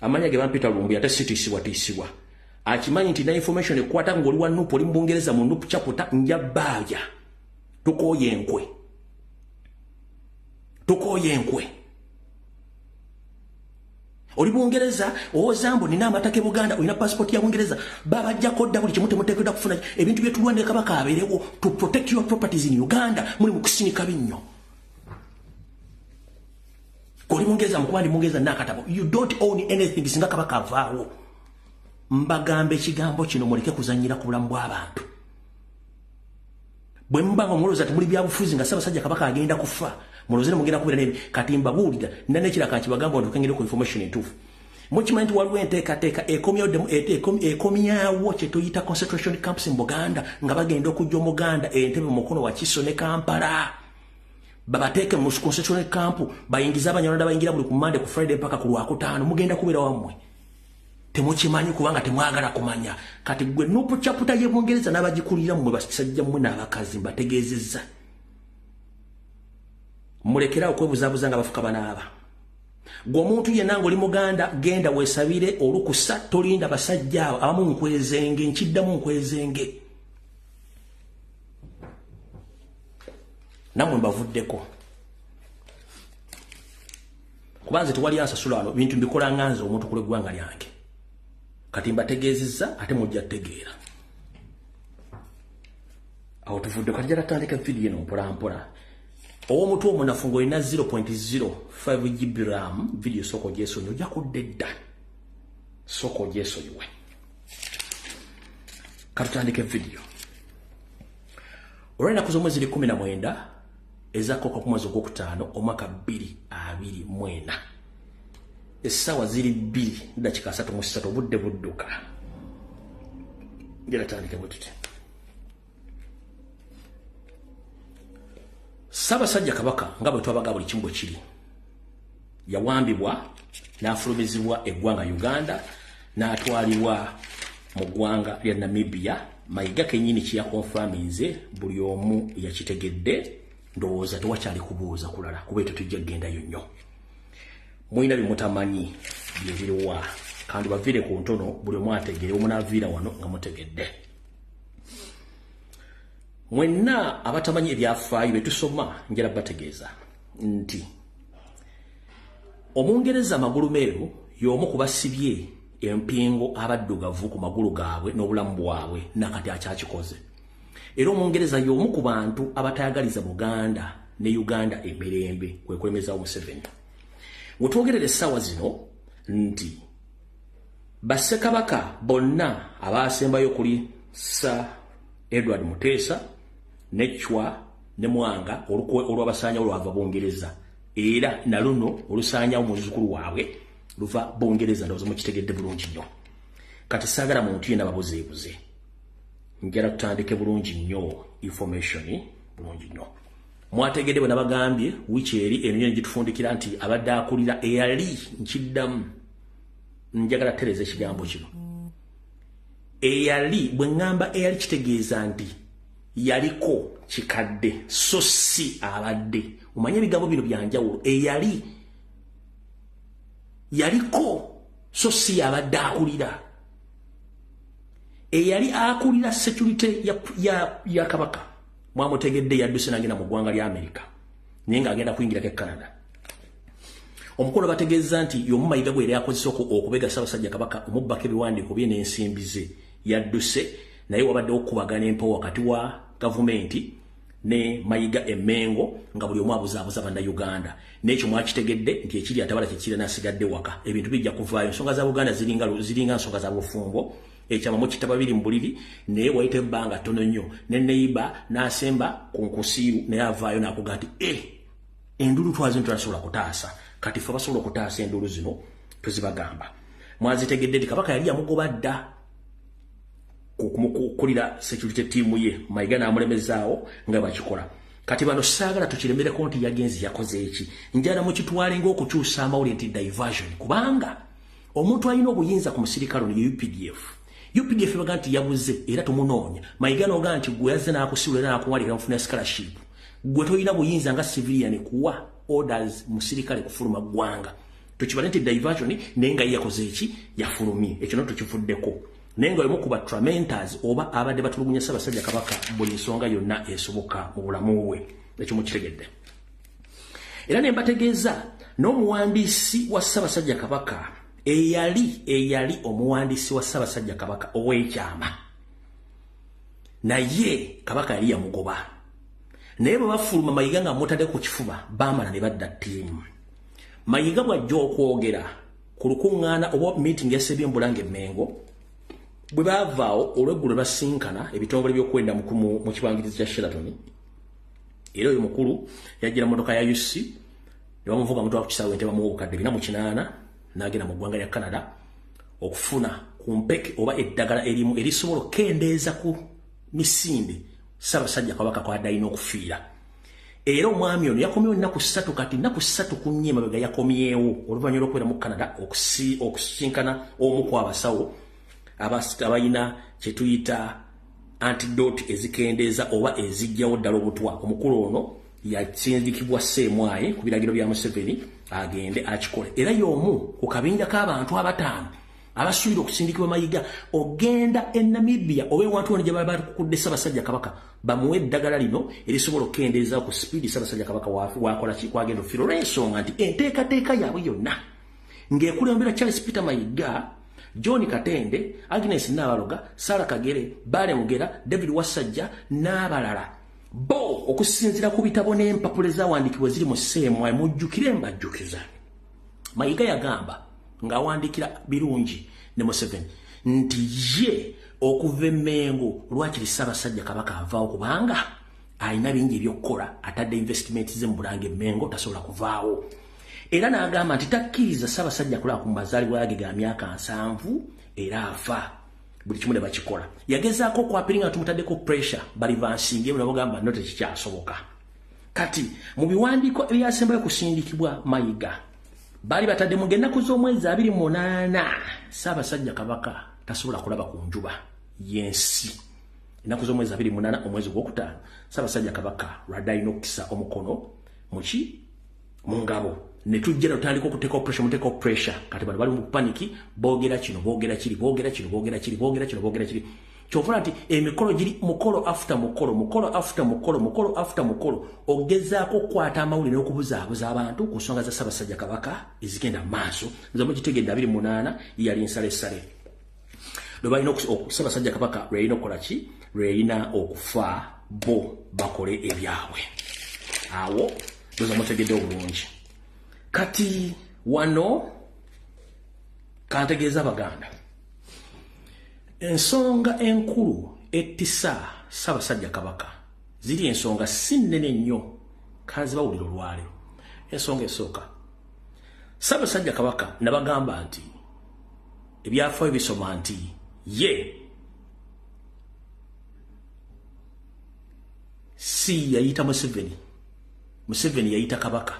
Amanya ge bampita Lumbuye, ate sitiisibwatiisibwa. Akimanyi nti na information ekwata ng'oli wa NUP, oli mu Bungereza mu NUP caputa, nja baaya. Tukooye enkwe, tukooye enkwe. Oli Bungereza, owoza mbu nina amataka e Buganda, olina passport ya Bungereza, babajjako dda buli kimu. Temuteekeddwa kufuna ebintu byetulwanira Kabaka abeerewo to protect your properties in Uganda. Muli mu kusinika binnyo. Oli Mungereza, mukuba ndi Mungereza nakatabo, you don't own anything singa Kabaka avaawo. Mbagamba ekigambo kino, muleke kuzanyira ku bulamu bw'abantu. Bwe muba nga mulowooza temuli byabufuzi nga Ssaabasajja Kabaka agenda kufa, mulowooze ne mugenda kubeera nebi. Kati mbabuulira nina nekiraka nkibagamba nti okengere ku information entuufu. Mukimanyi nti waliwo enteekateeka ekomyawo kye tuyita concentration camps mu Buganda, nga bagenda okujja Omuganda Entebe, Mukono, Wakiso ne Kampala, babateeke mu concentration camp, bayingize Abanyarwanda bayingira buli ku Mande, ku Friday mpaka ku Lwakutaano. Mugenda kubeera wammwe. Temukimanyi kubanga temwagala kumanya. Kati gwe NUP chapter ye Bungereza n'abagikulira, mmwe basajja mmwe n'abakazi, mbategeezezza, mulekerawo okwebuzaabuza nga bafuka banaaba. Gwe omuntu yenna ng'oli Muganda, genda weesabire olukusa, tolinda basajja abo abamu. Nkwezenge, nkiddamu, nkwezenge. Nammwe mbavuddeko, kuba nze tewali ansasula wano, bintu mbikola nga nze omuntu ku lw'eggwanga lyange. Kati mbategeezezza, ate mujja tegeera awo tuvudde. Kati jala tandika vidiyo eno mpola mpola. Ow'omutwe omunafu ng'olina 0.05 GB RAM, vidiyo sooka ogyesonyiwe, ojja kudda edda, sooka ogyesonyiwe. Katutandike vidiyo. Olw'ennaku z'omwezi ziri 19 ezakooka ku mwezi ogwokutaano omwaka 2024, essaawa ziri 2:33. Obudde budduka. Njala tandike bwe tuti. Ssaabasajja Kabaka, nga bwe twabaga buli kimu bwe kiri, yawambibwa n'afulumizibwa eggwanga Uganda n'atwalibwa mu ggwanga lya Namibia. Mayiga kennyini kyeyakonfaminze, buli omu yakitegedde. Ndowooza tewakyali kubuuza kulala, kuba ekyo tujja kugendayo nnyo. Mulina bye mutamanyi byebiriwa, kandi baviire ku ntono, buli omu ategere. Omunaaviira wano nga mutegedde. Mwenna abatamanyi ebyafaayo bye tusoma, njala bategeeza nti Omungereza amagulu meeru y'omu ku basibye empingo abaddugavu ku magulu gaabwe n'obulamu bwabwe, nakati akyakikoze. Era Omungereza y'omu ku bantu abatayagaliza Buganda ne Uganda emirembe, kwe kulemezawo Museveni. Wetwogerera essaawa zino nti bassekabaka bonna abaasembayo kuli Sir Edward Muteesa ne Chwa ne Mwanga, olukwe olwabasaanyawo lwava Bungereza, era na luno olusaanyawo muzzukulu waabwe luva Bungereza. Ndowooza mukitegedde bulungi nnyo. Kati saagala muntu yenna babuzeebuze, njala tutandike bulungi nnyo information bulungi nnyo. Mwategedde bwe nabagambye wiiki eri eno gitufundikira nti abadde akulira eyali, nkiddamu, njagala tereeza ekigambo kino, eyali. Bwe ŋŋamba eyali, kitegeeza nti yaliko kikadde, so si abadde. Omanye ebigambo bino byanjawulo. Eyali yaliko, so si abadde akulira. Eyali akulira security ya Kabaka mwamutegedde, yadduse nagenda mu ggwanga lya Amerika, naye ng'agenda kuyingirako e Canada. Omukolo bategeeza nti y'omu Mayiga gwe yali akozesa okubega Ssaabasajja Kabaka, omubbako ebiwandiiko bye n'ensimbi ze, yadduse, naye wabaddewo okukubagana empewo wakati wa gavumenti ne Mayiga Emengo nga buli omu abuzaabuza bannayuganda. N'ekyo mwakitegedde nti ekiri atabala kyekira n'asigadde waka. Ebintu bijja kuvaayo. Ensonga za Buganda ziringa nsonga za bufumbo. Ekyama mukita babiri mu buliri, naye wayita ebbanga ttono nnyo ne neighbor n'asemba ku nkusiiru, naye avaayo n'akuga nti endulu twazino tulasobola kutaasa. Kati ffe basobola okutaasa endulu zino tuzibagamba. Mwazitegedde nti Kabaka yali yamugoba dda kumukulira security team ye, Mayiga n'amulemezaawo nga bakikola. Kati bano saagala tukiremereko nti yagenze yakoze eki. Njala mukitwale ng'okukyusa amawulire nti diversion, kubanga omuntu alina obuyinza ku musirikale ono ye UPDF. UPDF baga nti yabuze era tumunoonya. Mayiga n'ogaa nti gwe yazze n'akusiwula era n'akuwalira mufuna scholarship. Gwe tolina buyinza nga civilian kuwa orders musirikale kufuluma ggwanga. Tukibale nti diversion, naye nga yakoze eki, yafulumye. Ekyo no tukivuddeko. Naye nga omu ku ba tormentors oba abadde batulugunya Ssaabasajja Kabaka buli nsonga yonna esoboka mu bulamu bwe. Ekyo mukitegedde. Era ne mbategeeza n'omuwandiisi wa Ssaabasajja Kabaka, eyali omuwandiisi wa Ssaabasajja Kabaka ow'ekyama, naye Kabaka yali yamugoba. Naye bwe bafuluma Mayiga nga mutadde ku kifuba, baamala ne badda ttiimu. Mayiga bw'ajja okwogera ku lukuŋŋaana oba meeting ya Ssebyembulanga Emmengo, bwe baavaawo olweggulo basinkana ebitongole by'okwenda mu kibangirizi kya Sheraton. Era oyo mukulu yajjira mmotoka ya UC ne bamuvuga mutwala ku kisaawe Entebbe, bamuwa obukadde 408 n'agenda mu ggwanga lya Canada okufuna ku mpeke oba eddagala erimu erisobola okukendeeza ku misinde Ssaabasajja Kabaka kwadde alina okufiira. Era omwami ono yakomyewo ennaku 3, kati nnaku 3 ku 4 emabega yakomyewo oluvannyuma lw'okubeera mu Canada okusisinkana omu ku abasawo abalina kye tuyita antidote ezikendeeza oba ezijjawo ddala obutwa. Omukulu ono yasindikibwa Sseemwaye ku biragiro bya Museveni agende akikole. Era y'omu ku kabinja k'abantu abataano abasuubira okusindikibwa Mayiga ogenda e Namibia oba ewantu wano gye baba bakukudde Ssaabasajja Kabaka, bamuwe eddagala lino erisobola okukendeeza ku sipiidi Ssaabasajja Kabaka wakola ki kwagenda okufiira, olw'ensonga nti enteekateeka yaabwe yonna ng'ekulembera Charles Peter Mayiga, John Katende, Agnes Nabaloga, Sarah Kagere, Bale Mugera, David Wasajja n'abalala, bo okusinziira ku bitabo n'empapula ezawandiikibwa ziri mu sseemwayi. Mujjukire, mbajjukiza, Mayiga yagamba ng'awandiikira Birungi ne Museveni nti ye okuva Emmengo lwakiri Ssaabasajja Kabaka avaawo, kubanga alina bingi ebyokukola, atadde investment ze mu Bulange Emmengo, tasobola kuvaawo. Era n'agamba nti takkiriza Ssaabasajja kulaba ku mazaalibwa ge ga myaka 70 era afa buli kimu ne bakikola. Yagezaako okwapiringa nga tumutaddeko pressure balivansinge, nabagamba no tekikyasoboka. Kati mu biwandiiko ebyasembayo kusindikibwa Mayiga, baali batadde mu ng'ennaku z'omwezi 28 Ssaabasajja Kabaka tasobola kulaba ku njuba y'ensi. Ennaku z'omwezi 28 omwezi gwokutaano, Ssaabasajja Kabaka lwadde alina okukisa omukono muki mu ngabo. Ne tujja ne tutandika okuteeka pressure, muteeka pressure. Kati bano bali mu panic, boogera kino, boogera kiri, boogera kino, boogera kiri, boogera kino, boogera kiri. Kyovula nti emikolo giri mukolo after mukolo, mukolo after mukolo, mukolo after mukolo, ogezaako okukwata amawulire n'okubuzaabuza abantu ku nsonga za Ssaabasajja Kabaka ezigenda mu maaso. Nze mugitegedde, 28 yali nsalesale lwe balina Ssaabasajja Kabaka lwe yalina okukola ki, lwe yalina okufa, bo bakole ebyabwe. Awo ndoza mutegedde obulungi. Kati wano kantegeeza Abaganda ensonga enkulu ettisa Ssaabasajja Kabaka. Ziri ensonga si nnene nnyo, kanzibawulira olwaleero. Ensonga esooka, Ssaabasajja Kabaka nabagamba nti ebyafaayo bisoma nti ye si yayita Museveni, Museveni yayita Kabaka,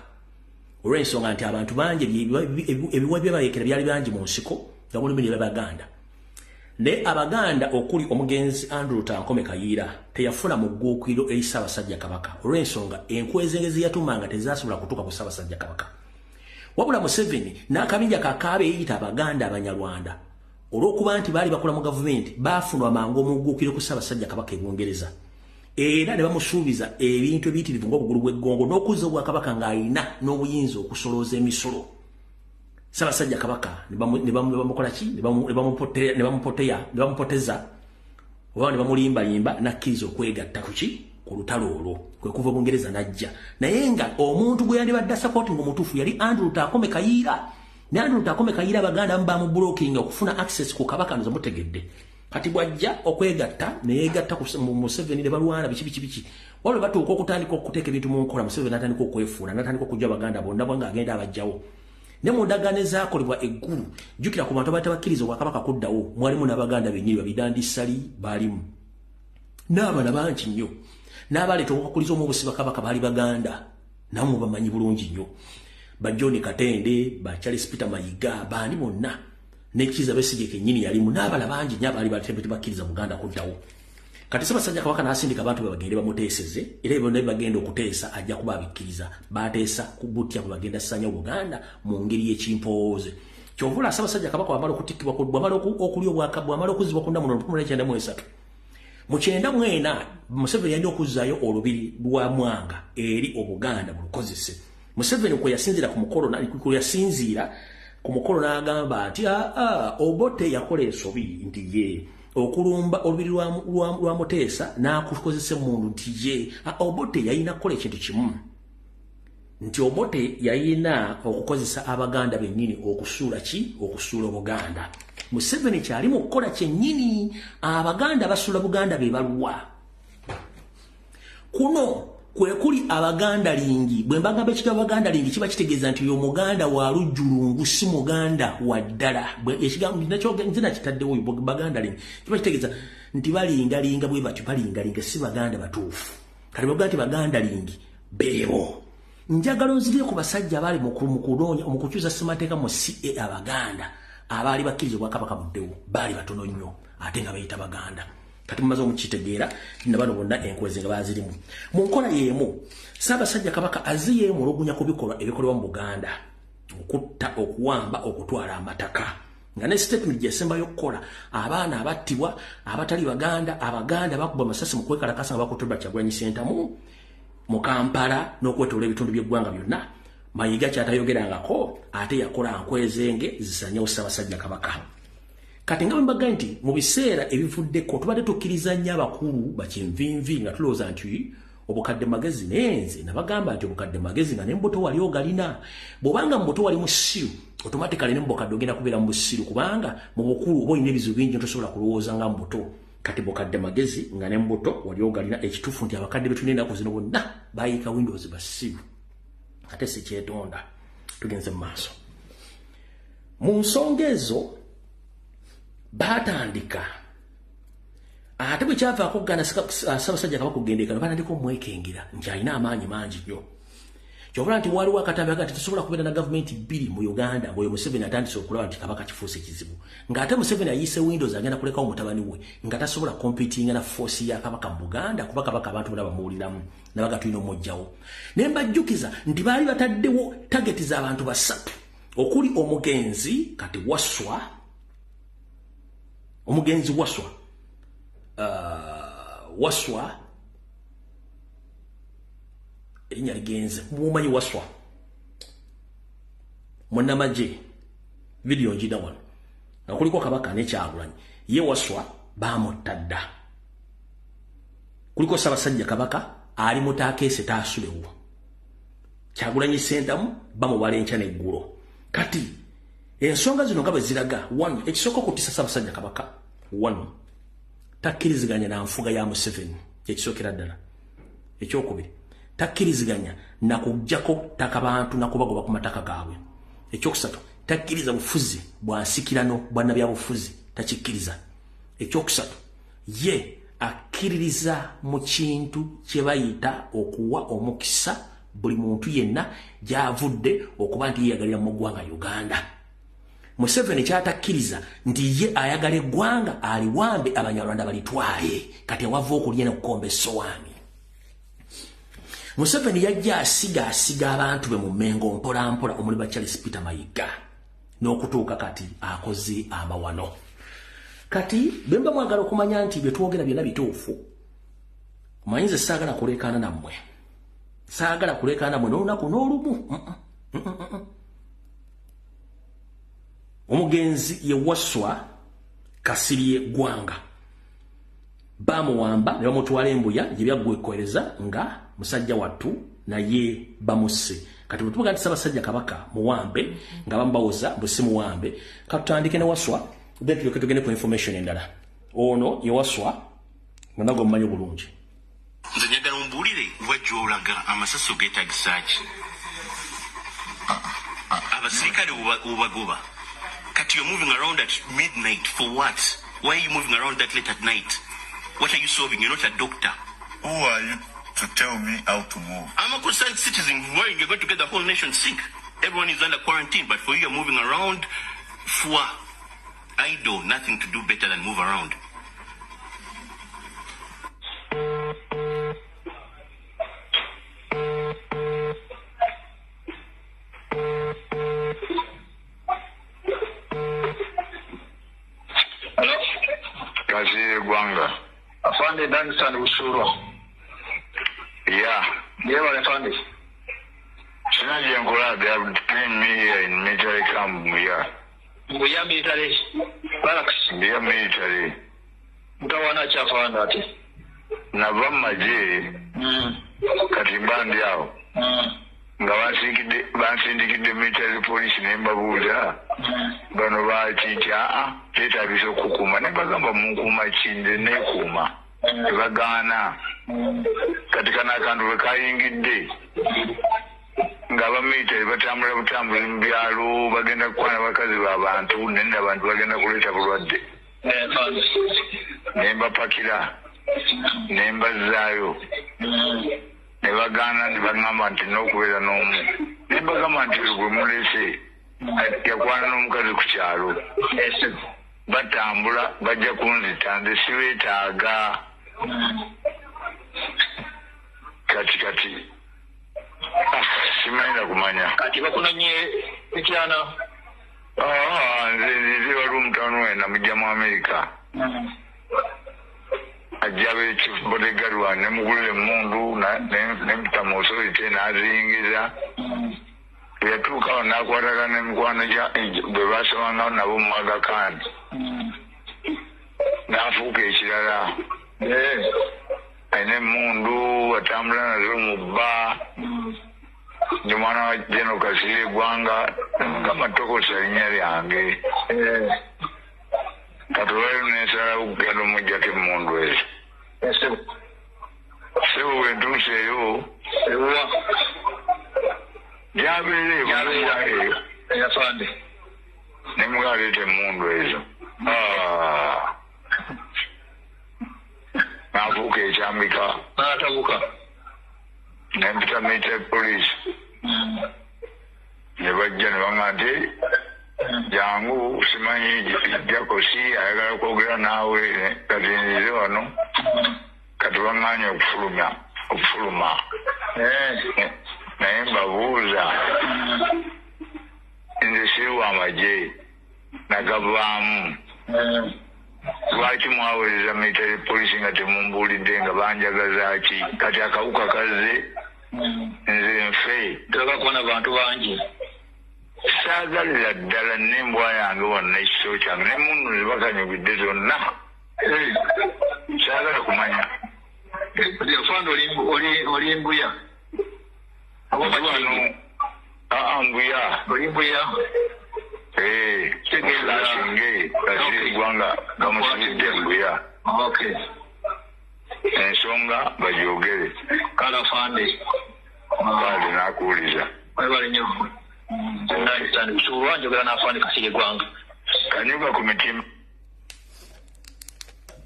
olw'ensonga nti abantu bangi ebiwa byabayekera byali bangi mu nsiko nga mulimu ne Babaganda. Naye Abaganda okuli omugenzi Andrew Tankome Kayiira teyafuna mugguukiriro eri Ssaabasajja Kabaka, olw'ensonga enkwezengezi yatumanga tezasobola kutuuka ku Ssaabasajja Kabaka. Wabula Museveni n'akabinja kakaabe eyita Abaganda Abanyarwanda, olw'okuba nti baali bakola mu gavumenti, baafunwa mangu omugguukiriro ku Ssaabasajja Kabaka e Bungereza, era ne bamusuubiza ebintu ebiyitirivu ng'obugulu bw'eggongo n'okuzza obwakabaka ng'alina n'obuyinza okusolooza emisolo. Ssaabasajja Kabaka ne bamukola ki, ne bamupoteza oba ne bamulimbalimba, n'akkiriza okwegatta ku ki Ku lutalo olwo kwe kuva Bungereza najja, naye nga omuntu gwe yandibadde supporting omutuufu yali Andrew Lutaakome Kayiira. Ne Andrew Lutaakome Kayiira Abaganda mu blocking okufuna access ku Kabaka. Nze mutegedde. Kati bwajja okwegatta, neyegatta ku Museveni ne balwana, biki biki biki. Waliwo batuuka okutandika okuteeka ebintu mu nkola, Museveni n'atandika okwefuula, n'atandika okujja Abaganda bonna bwanga agenda abajjawo. Ne mu ndagaano ezaakolebwa eggulu, jjukira ku bantu abaali tabakkiriza obwakabaka kuddawo mwalimu n'Abaganda bennyini, babidandisali baalimu n'abala bangi nnyo, n'abaleeta okukakuliza omu obusiba kabaka baali Baganda, nammwe bamanyi bulungi nnyo, ba John Katende, ba Charles Peter Mayiga, baani bonna, ne Kizza Besigye kennyini yalimu n'abala bangi nnyo abaali bakkiriza Buganda kuddawo. Kati Ssaabasajja Kabaka n'asindika abantu be bagende bamuteeseze, era byonna bagenda okuteesa ajja kuba abikkiriza. Bateesa ku butya bwe bagenda ssanya Buganda mu ngeri y'ekimpowooze. Kyovula Ssaabasajja Kabaka bwamala okutikkibwa, bwamala okulya obwaka, bwamala okuzzibwa ku nnamuno 1993, mu 94 Museveni yalina okuzzaayo olubiri lwa Mwanga eri Obuganda bulukozese. Museveni kwe yasinziira ku mukolo, kwe yasinziira ku mukolo n'agamba nti aa Obote yakola ensobi nti ye okulumba olubiri lwa Muteesa n'akukozesa emundu, nti ye Obote yalina kukola ekintu kimu, nti Obote yalina okukozesa Abaganda bennyini okusuula ki? Okusuula Obuganda. Museveni kyali mu kukola kyennyini. Abaganda basuula Buganda be baluwa? Kuno kwe kuli Abaganda lingi. Bwe mbagamba ekigambo Baganda lingi, kiba kitegeeza nti oyo Muganda wa lujjulungu, si Muganda wa ddala. Ekigambo nze nakitaddewo, Baganda lingi, kiba kitegeeza nti balingalinga bwe batyo, balingalinga, si Baganda batuufu. Kati bwegamba nti Baganda lingi, beebo. Njagala onzirye ku basajja abaali mu kunoonya, mu kukyusa ssemateeka mu CA. Abaganda abaali bakkiriza obwakabaka buddewo baali batono nnyo, ate nga bayita Baganda. Kati mumaze omukitegeera na bano bonna enkwezi nga bazirimu. Mu nkola y'emu, Ssaabasajja Kabaka azze yeemulugunya ku bikolwa ebikolebwa mu Buganda, okutta, okuwamba, okutwala amataka, nga ne statement gyesembayo okukola, abaana abattibwa abatali Baganda, Abaganda bakuba amasasi mu kwekalakasa nga bakuttibwa Kyagulanyi Ssentamu mu Kampala n'okwetoola ebitundu by'eggwanga byonna. Mayiga kyatayogerangako, ate yakola nkwezenge zisanyewo Ssaabasajja Kabaka. Kati nga bwe nti mu biseera ebivuddeko tubadde tukkiriza nnyo abakulu bakinvinvi nga tulowooza nti obukadde magezi, naye nze nabagamba nti obukadde magezi nga ne mubuto wali ogalina. Bw'obanga mu buto wali musiru, automatically ne mu bukadde ogenda kubeera mu busiru, kubanga mu bukulu oba olina ebizibu bingi, tosobola kulowooza nga mu buto. Kati bukadde magezi nga ne mu buto wali ogalina. Ekituufu nti abakadde betulina ennaku zino bonna bayiika windows, basiru, ate si kyetonda. Tugenze mu maaso mu nsonga ezo. Baatandika ate bwe kyavaako okuganda Ssaabasajja Kabaka okugendekano, batandika omwekengera nti alina amaanyi mangi nnyo. Kyobula nti waliwo akatambi aga nti tosobola kubeera na gavumenti bbiri mu Uganda, ngaoyo Museveni atandise okulaba nti Kabaka kifuuse kizibu, ng'ate Museveni ayiise windows, agenda kulekawo mutabani we nga tasobola competinga na force ya Kabaka mu Buganda, kuba Kabaka abantu bonna bamuwuliramu nabaga tulina omugjawo. Naye mbajjukiza nti baali bataddewo target z'abantu basatu, okuli omugenzi kati Waswa, omugenzi Waswa, Waswa erinnya ligenze, mumanyi Waswa munnamagye, vidiyo njida wano nga kuliko Kabaka nekyagulanyi. Ye Waswa bamutta dda. Kuliko Ssaabasajja Kabaka ali mutakeese taasulewo, Kyagulanyi Sentamu bamubala enkya neggulo. Kati ensonga zino nga bwe ziraga, one, ekisooka okutisa Ssaabasajja Kabaka, one, takkiriziganya na nfuga ya Museveni, kyekisookera ddala. Ekyokubiri, takkiriziganya nakuggyako ttaka bantu nakubagoba ku mataka gaabwe. Ekyokusatu, takkiriza bufuzi bwa nsikirano bwa nabyabufuzi, takikkiriza. Ekyokusatu, ye akkiririza mu kintu kye bayita okuwa omukisa buli muntu yenna gy'avudde okuba nti yeeyagalira mu ggwanga Uganda. Museveni kyatakkiriza nti ye ayagala eggwanga aliwambe, Abanyarwanda balitwale. Kati awava okulya nekukomba essowaani, Museveni yajja asiga asiga abantu be mu Mmengo mpolampola, omuli ba Charles Peter Mayiga, n'okutuuka kati akoze amawano. Kati bwe mba mwagala okumanya nti bye twogera byonna bituufu, omanyi nze saagala kuleekaana nammwe, saagala kuleekaana nammwe n'olunaku n'olumu. Omugenzi ye Waswa Kasirye Gwanga. Bamuwamba ne bamutwala embuya gye byaggwekwereza nga musajja wattu naye bamusse. Kati bwe tuvuga nti Ssaabasajja Kabaka muwambe nga bamubawoza bwe si muwambe, katutandike ne Waswa, then tulyoke tugende ku information endala. Ono ye Waswa nga nagwe mumanyi bulungi. Nze njagala ombuulire wa gy'olaga amasasi ogeetagisa ki? Abasirikale obagoba. Kati you're moving around at midnight for what? Why are you moving around that late at night? What are you solving? You're not a doctor. Who are you to tell me how to move? I'm a concerned citizen worrying you're going to get the whole nation sick. Everyone is under quarantine, but for you, you're moving around for idle, nothing to do better than move around. Gwanga. Afande Danstan Busuulwa. Yeah. Yebale Afande. Sina gye nkola, they have detained me here in military camp Mbuya. Mbuya military barracks. Mbuya military. Mutawaana ki Afande ate? Nava mu magye. Kati mba ndi awo. Nga bansindikidde military police ne mbabuuza. Bano baaki nti aa kyetaagisa okukuuma ne bagamba munkuuma ki nze neekuuma ne bagaana. Kati kano akantu bwe kayingidde ng'abamilitary batambula butambuzi mu byalo bagenda kukwana bakazi b'abantu nende abantu bagenda kuleeta bulwadde. Ne mbapakira ne mbazzaayo ne bagaana ne bagamba nti n'okubeera n'omu ne mbagamba nti gwe mulese yakwana n'omukazi ku kyalo batambula bajja kunzita nze sibeetaaga. Kati kati simanyi na kumanya. Kati bakunonye ekyana? Nze nze waliwo mutabani wange namugja mu Amerika. Ajja abeere chief bodyguard wange ne mugulira emmundu ne mpita mu authority n'aziyingiza. Yatuuka awo n'akwatagana n'emikwano bwe baasomanga nabo mu Aga Khan. N'afuuka ekirala. Alina emmundu atambula nazo mu bba. Ndi mwana wa General Kasirye Ggwanga nga tokosa erinnya lyange. Kati olwaleero ne nsalawo okugenda omuggyako emmundu ezo. Ssebo bwe ntuuseeyo gyabeera eyo ne mugaa aleeta emmundu ezo. N'afuuka ekyambika. N'atabuka. Ne mpita military police. Ne bajja ne baŋŋamba nti jangu simanyi Jakosi ayagala kwogera naawe kati nzize wano kati baŋŋaanye okufuluma. Naye mbabuuza nze siri wa magye nagavaamu. Lwaki mwaweereza military police nga temumbuulidde nga banjagaza ki? Kati akawuka kazze nze nfe. Tolaba kubona bantu bangi. Saagalira ddala n'embwa yange wano n'ekisolo kyange n'emmundu ze bakanyugidde zonna. Saagala kumanya. Afande oli Mbuya? Wano Mbuya. Oli Mbuya? Kasirye Kasirye Ggwanga bamusibidde Mbuya. Ensonga bagyogere. Kale Afande. Kale n'akuwuliza. Webale nnyo. Busuulwa njogera n'Afande Kasirye Ggwanga. Kanyuga ku mitima.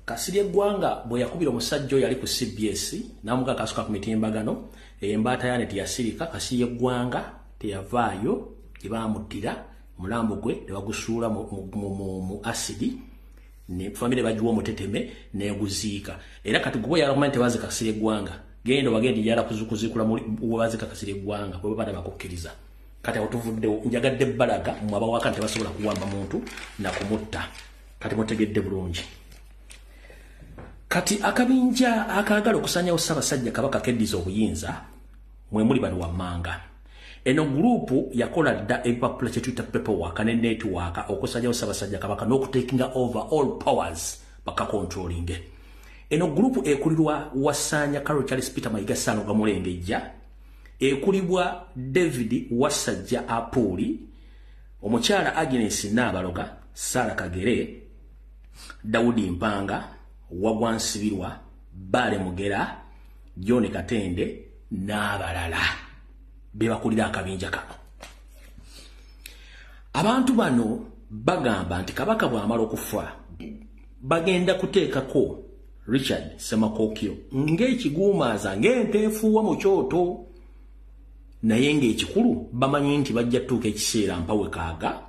Kasirye Ggwanga bwe yakubira omusajja oyo yali ku CBS n'amuga akasuka ku mitimbagano, embaata ya neti yasirika. Kasirye Ggwanga teyavaayo gye baamuttira omulambo gwe ne bagusuula mu asidi ne famire bagiwa omuteteme n'eguziika. Era kati gwe yalakumanya tebazi Kasirye Ggwanga genda bagenda yala kuzikula webazika Kasirye Ggwanga bwe babadde bakukkiriza. Kati awo tuvuddewo njagadde bbalaga mmwe abawaka tebasobola kuwamba muntu na kumutta. Kati mutegedde bulungi. Kati akabinja akaagala okusanyawo Ssaabasajja Kabaka keddiza obuyinza mwe muli bano wammanga. Eno gurupu yakola dda ebipapula kye tuyita paperwork ne network okusanyawo Ssaabasajja Kabaka n'okutakinga over all powers bakakontrolinge. Eno group ekulirwa Wasanya Carol Charles Peter Mayiga Sano Gamulengejja, ekulibwa David Wasajja Apoli, omukyala Agnes Nabaloga, Sara Kagere, Daudi Mpanga, Wagwansibirwa, Bale Mugera, John Katende n'abalala bebakulira akabinja kano. Abantu bano bagamba nti Kabaka bw'amala okufa bagenda kuteekako Richard Semakokiro ng'ekiguumaaza ng'ente efuuwa mu kyoto, naye ng'ekikulu bamanyi nti bajja tuuka ekiseera mpawe kaaga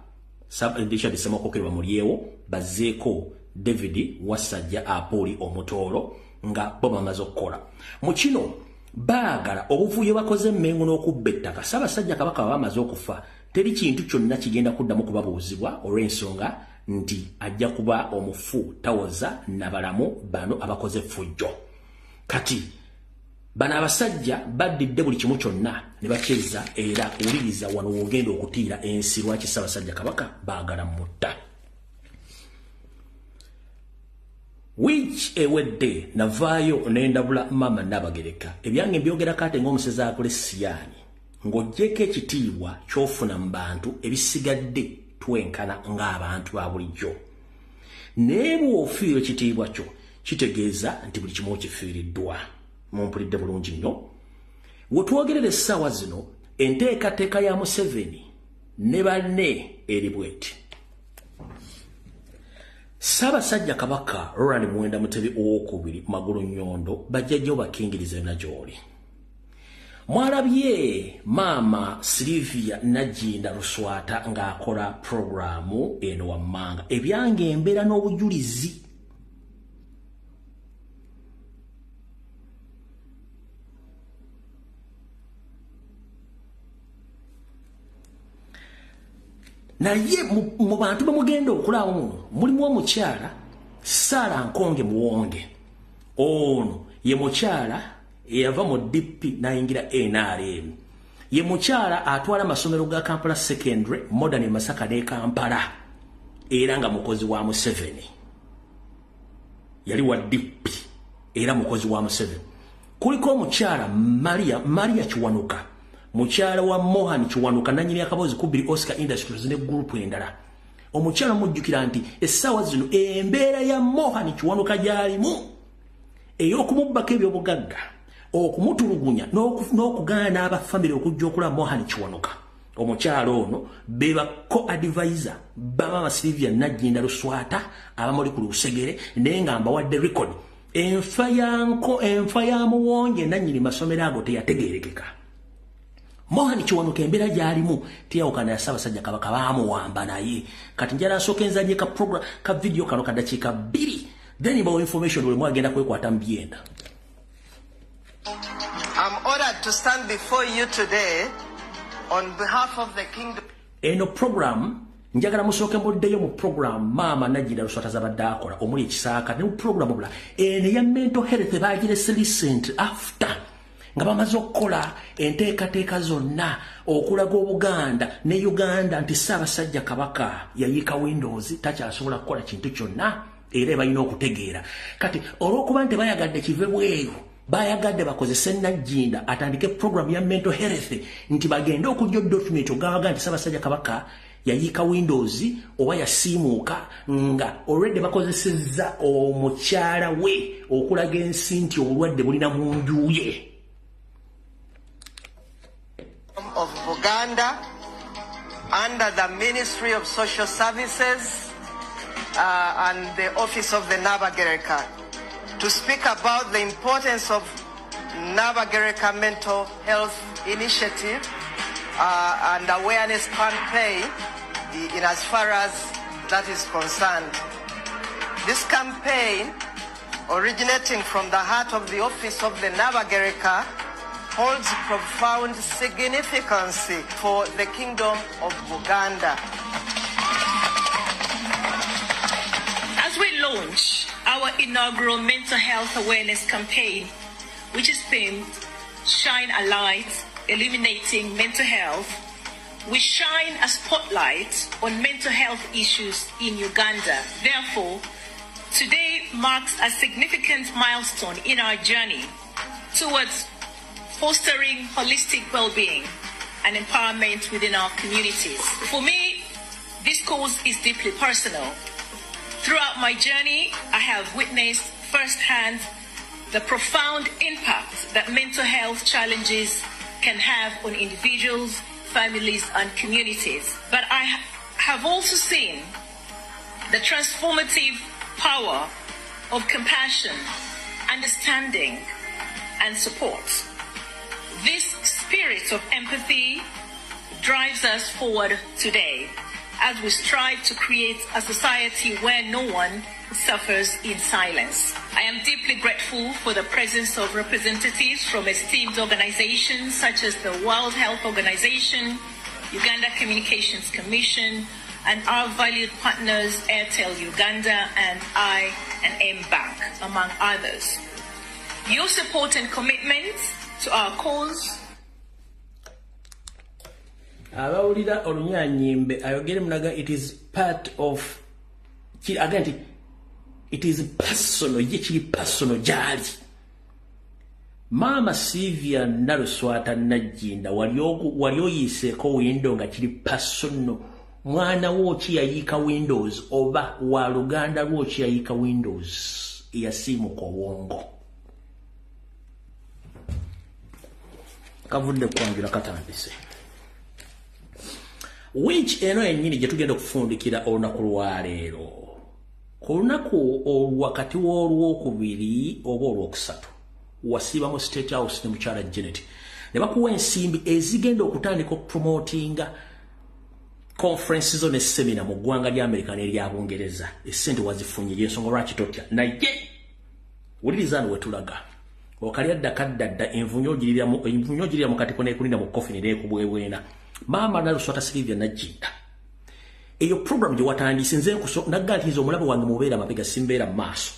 Richard Semakokiro bamulyewo bazzeeko David Wasajja Apoli omutoolo nga bo bamaze okukola. Mu kino baagala obuvuyo bakoze emmengo n'okubba ettaka. Ssaabasajja Kabaka bamaze okufa teri kintu kyonna kigenda kuddamu kubabuuzibwa olw'ensonga nti ajja kuba omufu tawoza nabalamu bano abakoze effujjo. Kati bano abasajja baddidde buli kimu kyonna ne bakyezza, era wuliriza wano w'ogenda okutiira ensi lwaki Ssaabasajja Kabaka baagala mutta. Wiiki ewedde navaayo nendabula maama Nabagereka ebyange mbyogerako ate ng'omusezi akole siyaani, ng'oggyeko ekitiibwa ky'ofuna mu bantu ebisigadde twenkana ng'abantu ba bulijjo. Naye bw'ofiirwa ekitiibwa kyo kitegeeza nti buli kimu okifiiriddwa. Mumpulidde bulungi nnyo. We twogerera essaawa zino enteekateeka ya Museveni ne banne eri bw'eti. Ssaabasajja Kabaka Ronald Muwenda Mutebi owokubiri Magulu Nnyondo bajjajja bakingiriza yonna gy'oli. Mwalabye maama Sylvia Nagginda Luswata ng'akola puroguraamu eno wammanga. Ebyange embeera n'obujulizi. Naye mu bantu bemugenda okulaba muno mulimu omukyala Sara Nkonge Muwonge. Ono ye mukyala eyava mu DP n'ayingira NRM. Ye mukyala atwala amasomero ga Kampala Secondary, Modern Masaka ne Kampala, era nga mukozi wa Museveni. Yali wa DP era mukozi wa Museveni. Kuliko omukyala Maria Kiwanuka, mukyala wa Mohan Kiwanuka nannyini akabozi kubiri Oscar Industries ne group endala. Omukyala mujjukira nti essaawa zino embeera ya Mohan Kiwanuka gy'alimu ey'okumubbako ebyobugagga, okumutulugunya n'okugaana abafamire okujja okulaba Mohan Kiwanuka. Omukyala ono beba co-advisor ba Mama Sylvia Nagginda Luswata abamuli ku lusegere, naye nga mbawadde record. Enfa ya Muwonge nannyini masomero ago teyategeerekeka. Mohan Kiwanuka embeera gy'alimu teyawukana ya Ssaabasajja Kabaka baamuwamba naye. Kati njala nsooka enzanye ka program ka video kano ka dakiika 2, then mbawa information buli mwagenda kwekwata mu byenda. I'm honored to stand before you today on behalf of the kingdom. Eno program njagala musooke muddeyo mu program maama Nagginda Luswata z'abadde akola omuli ekisaaka ne mu program obula eno eya mental health baagirese recent after nga bamaze okukola enteekateeka zonna okulaga Obuganda ne Uganda nti Ssaabasajja Kabaka yayiika Windows takyasobola kukola kintu kyonna, era balina okutegeera. Kati olw'okuba nti bayagadde kive bweru, bayagadde bakozese Nagginda atandike program ya mental health nti bagende okujja document ogabaga nti Ssaabasajja Kabaka yayiika Windows oba yasiimuuka, nga already bakozesezza omukyala we okulaga ensi nti obulwadde bulina mu nju ye. Of Buganda under the Ministry of Social Services and the Office of the Nabagereka to speak about the importance of Nabagereka Mental Health Initiative and awareness campaign in as far as that is concerned. This campaign, originating from the heart of the Office of the Nabagereka, holds profound significance for the Kingdom of Buganda. As we launch our inaugural mental health awareness campaign, which is themed Shine a Light, Illuminating Mental Health, we shine a spotlight on mental health issues in Uganda. Therefore, Today marks a significant milestone in our journey towards fostering holistic well-being and empowerment within our communities. For me, this cause is deeply personal. Throughout my journey, I have witnessed firsthand the profound impact that mental health challenges can have on individuals, families, and communities. But I have also seen the transformative power of compassion, understanding, and support. This spirit of empathy drives us forward today as we strive to create a society where no one suffers in silence. I am deeply grateful for the presence of representatives from esteemed organizations such as the World Health Organization, Uganda Communications Commission, and our valued partners Airtel Uganda and I&M Bank, among others. Your support and commitment to our cause. Abawulira olunyanyimbe ayogere munaga, it is part of again, it is personal, ye kiri personal gyali. Maama Sylvia Naluswata Nagginda, wali oyiseeko window nga kiri personal? Mwana wo ki yayiika windows, oba wa luganda lwo ki yayiika windows eyasiimuka obwongo? Kavudde kwanjula katandise. Wiiki eno yennyini gye tugenda okufundikira olunaku lwaleero, ku lunaku olwakati w'olwokubiri oba olwokusatu, wasiiba mu State House ne mukyala Janet ne bakuwa ensimbi ezigenda okutandika okupromotinga conference zo ne seminar mu ggwanga lya Amerika n'erya Bungereza. Essente wazifunye, y'ensonga lwaki totya. Naye wuliriza no wetulaga okalya dda kadda dda, envunyo ogirira mu katiko n'ekulinda mu coffin n'ekubwebwena. Maama Naluswata Sylvia Nagginda, eyo program gye watandise, nze nagga nti nze omulabe wange mubeera mabega, simbeera mu maaso.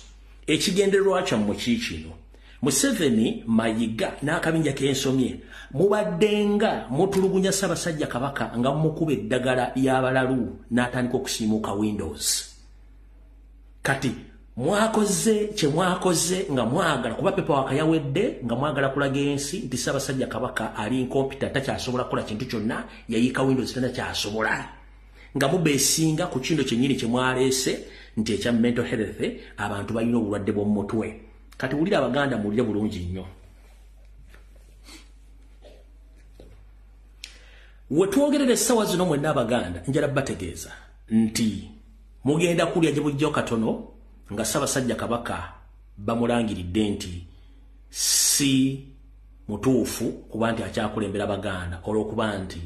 Ekigendererwa kyammwe kiikino: Museveni, Mayiga n'akabinja k'ensomye mubaddenga mutulugunya Ssaabasajja Kabaka nga mumukuba eddagala ly'abalalu n'atandika okusiimuuka windows. Kati mwakoze kye mwakoze nga mwagala kuba paperwork yawedde, nga mwagala kulaga ensi nti Ssaabasajja Kabaka ali incompetent, takyasobola kukola kintu kyonna, yayiika windows, takyasobola, nga mubeesinga ku kintu kyennyini kye mwaleese nti ekya mental health, abantu balina obulwadde bw'omu mutwe. Kati wulira Abaganda, muwulire bulungi nnyo. We twogerera essaawa zino, mwenna Abaganda njala bategeeza nti mugenda kulya gye bujjawo katono nga Ssaabasajja Kabaka bamulangiridde nti si mutuufu kuba nti akyakulembera Abaganda, olw'okuba nti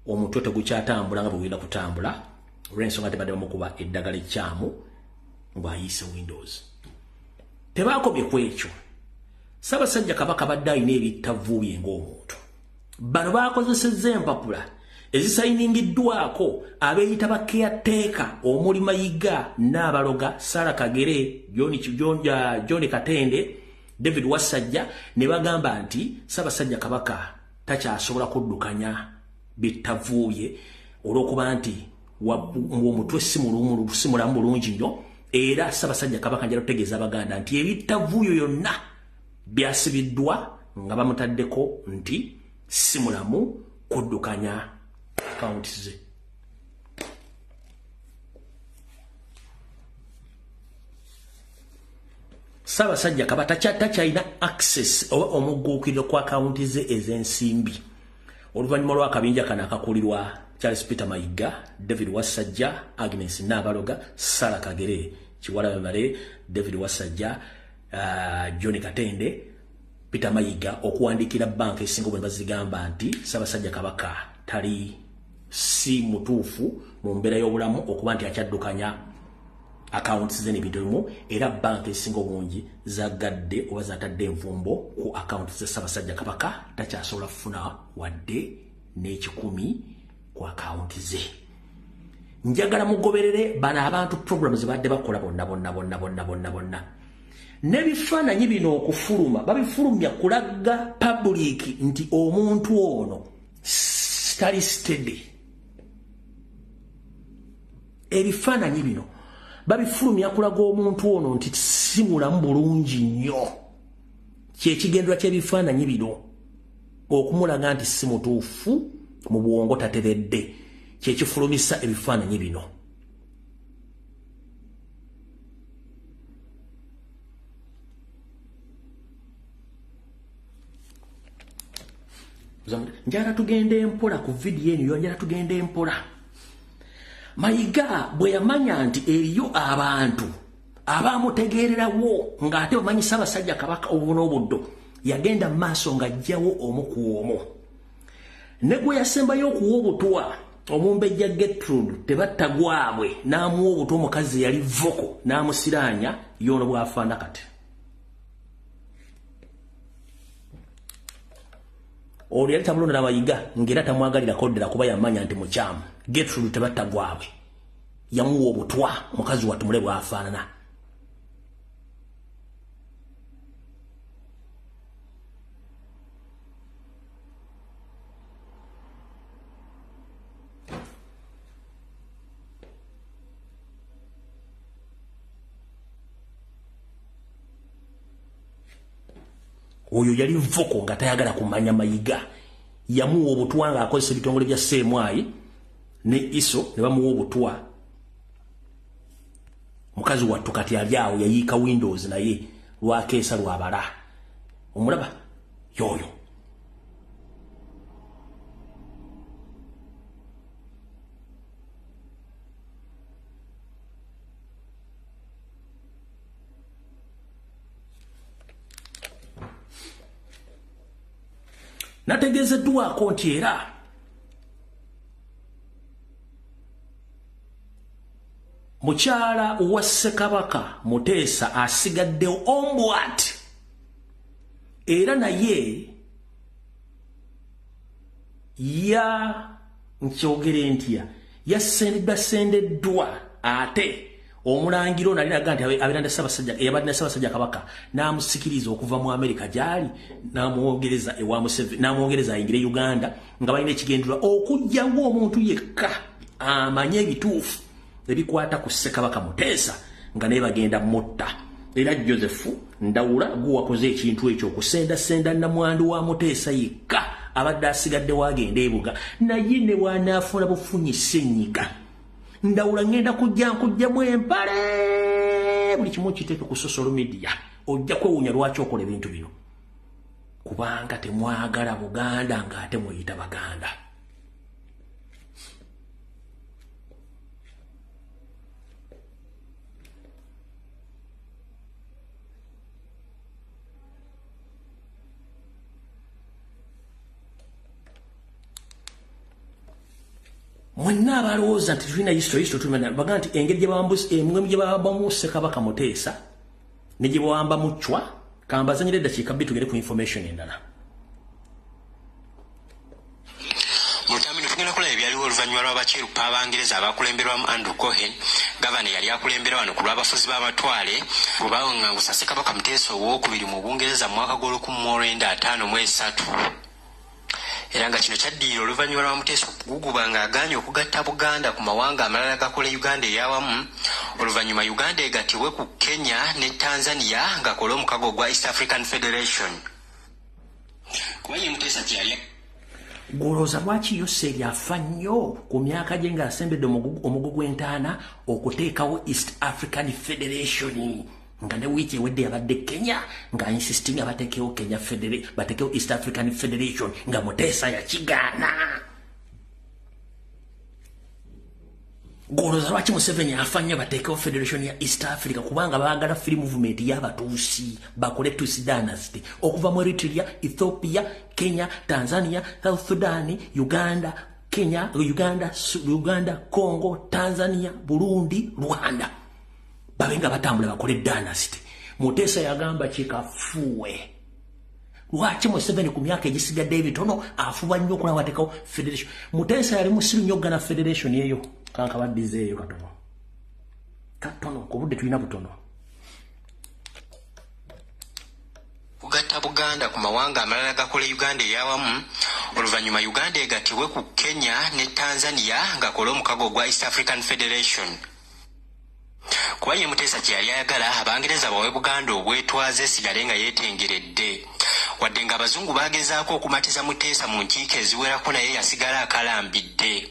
omutwe tegukyatambula nga bwe gulina kutambula, olw'ensonga tebadde bamukuba eddagala ekyamu ng'ayiise windows. Tebakomye ku ekyo. Ssaabasajja Kabaka badde alina ebittavu bye ng'omuntu. Bano bakozesezza empapula ezisayiningiddwako abeeyita ba caretaker, omuli Mayiga n'abaloga Sara Kagere, John Katende, David Wasajja, ne bagamba nti Ssaabasajja Kabaka takyasobola kuddukanya bittavu bye olw'okuba nti omutwe si mulamu bulungi nnyo. Era Ssaabasajja Kabaka, njala kutegeeza Abaganda nti ebittavuyo yonna byasibiddwa nga bamutaddeko nti si mulamu kuddukanya akawunti ze. Ssaabasajja Kabaka takyalina access oba omugguukiriro ku akawunti ze ez'ensimbi oluvannyuma lw'akabinja kano akakulirwa Charles Peter Mayiga, David Wasajja, Agnes Nabaloga, Sara Kagere Kiwala Male, David Wasajja, John Katende, Peter Mayiga, okuwandiikira banka esinga obwe bazigamba nti Ssaabasajja Kabaka tali si mutuufu mu mbeera y'obulamu okuba nti akyaddukanya accounts ze n'ebintu ebimu. Era banka esinga obungi zagadde oba zatadde envumbo ku accounts za Ssaabasajja Kabaka, takyasobola kufuna wadde n'ekikumi ku akawunti ze. Njagala mugoberere bano abantu, programs badde bakola bonna bonna bonna bonna bonna bonna. N'ebifaananyi bino okufuluma, babifulumya kulaga public nti omuntu ono tali steady. Ebifaananyi bino Babifulumya kulaga omuntu ono nti si mulamu bulungi nnyo. Kyekigendwa ky'ebifaananyi bino okumulaga nti si mutuufu mu bwongo, tateredde, kyekifulumisa ebifaananyi bino. Njala tugende mpola ku vidiyo eno, njala tugende mpola. Mayiga bwe yamanya nti eriyo abantu abamutegeererawo ng'ate bamanyi Ssaabasajja Kabaka obuno obuddo, yagenda mu maaso ng'ajjawo omu ku omu, ne gwe yasembayo okuwa obutwa, omumbejja Gertrude Tebattagwabwe, n'amuwa obutwa. Omukazi yali voko n'amusiraanya, y'ono bw'afaana kati. Olwo yali tamulonda Mayiga, ng'era tamwagalirako ddala kuba yamanya nti mukyamu. Gertrude Tebattagwabwe yamuwa obutwa, mukazi wattu mule bw'afaanana. Oyo yali voko nga tayagala kumanya Mayiga. Yamuwa obutwa ng'akozesa ebitongole bya CMI ne ISO, ne bamuwa obutwa. Mukazi wattu kati ali awo yayiika windows, naye lwakeesa lwabala. Omulaba yoyo. Nategeezeddwako nti era mukyala wa Ssekabaka Muteesa asigaddewo ombwat, era naye ya nkyogere ntya, yasendeddwa sendeddwa. Ate omulangira ono alinaga nti abeera Ssaabasajja, eyabadde ne Ssaabasajja Kabaka, n'amusikiriza okuva mu Amerika gy'ali, n'amwongereza ewa Museveni, n'amwongereza ayingire Uganda, nga balina ekigendererwa okuggyawo omuntu yekka amanye ebituufu ebikwata ku Ssekabaka Muteesa, nga naye bagenda mutta. Era Joseph Ndawula gwe wakoze ekintu ekyo, okusendasenda namwandu wa Muteesa yekka abadde asigadde wagenda ebuga, naye ne bw'anaafuna bufunyi ssenyiga. Ndawula, ngenda kujja nkugjamu empale, buli kimu kiteeke ku social media, ojja kwewuunya lwaki okola ebintu bino, kubanga temwagala Buganda ng'ate mweyita Baganda. Mwenna abalowooza nti tulina history, history tulina, baga nti engeri gye bawambamu Ssekabaka Muteesa ne gye bawambamu Chwa. Kambazanyira eddakiika 2 tugere ku information endala. Mutamino tugenda kulaba ebyaliwo oluvannyuma lw'abakirupa Abangereza abakulemberwamu Andrew Cohen, gavana eyali akulembera wano ku lw'abafuzi b'amatwale, bwe bawaŋŋangusa Ssekabaka Muteesa Owookubiri mu Bungereza mu mwaka gw'o1953. Era nga kino kyaddirira oluvannyuma lwa Muteesa okuguguba ng'agaanye okugatta Buganda ku mawanga amalala gakola Uganda ey'awamu, oluvannyuma Uganda egattibwe ku Kenya ne Tanzania ng'akole omukago ogwa East African Federation, kuba ye Muteesa kye yali. Golowooza lwaki Yoseeri afa nnyo ku myaka gye ng'asembedde omugu gw'entaana okuteekawo East African Federation, nga ne wiiki ewedde yabadde Kenya nga insistinga bateekewo Kenya, bateekewo East African Federation, nga Muteesa yakigaana? Golowooza lwaki Museveni afa nnyo bateekewo federation ya East Africa? Kubanga baagala free movement y'Abatuusi, bakole Tusi dynasty okuva mu Eritrea, Ethiopia, Kenya, Tanzania, South Sudan, Uganda, Kenya, Uganda, Uganda, Congo, Tanzania, Burundi, Rwanda, babe nga batambula bakole dynasty. Muteesa yagamba kikafuwe. Lwaki Museveni ku myaka egisigadde ebitono afuba nnyo okulaba bateekawo federation? Muteesa yali musiru nnyo gana federation eyo. Kankabaddizeeyo katono katono, ku budde tulina butono. Kugatta Buganda ku mawanga amalala gakola Uganda ey'awamu, oluvannyuma Uganda egattibwe ku Kenya ne Tanzania ng'akole omukago ogwa East African Federation, Kuba ye Muteesa kye yali ayagala, Abangereza bawe Buganda obwetwaze esigale nga yeetengeredde. Wadde ng'Abazungu bagezaako okumatiza Muteesa mu nkiiko eziwerako, naye yasigala akalambidde.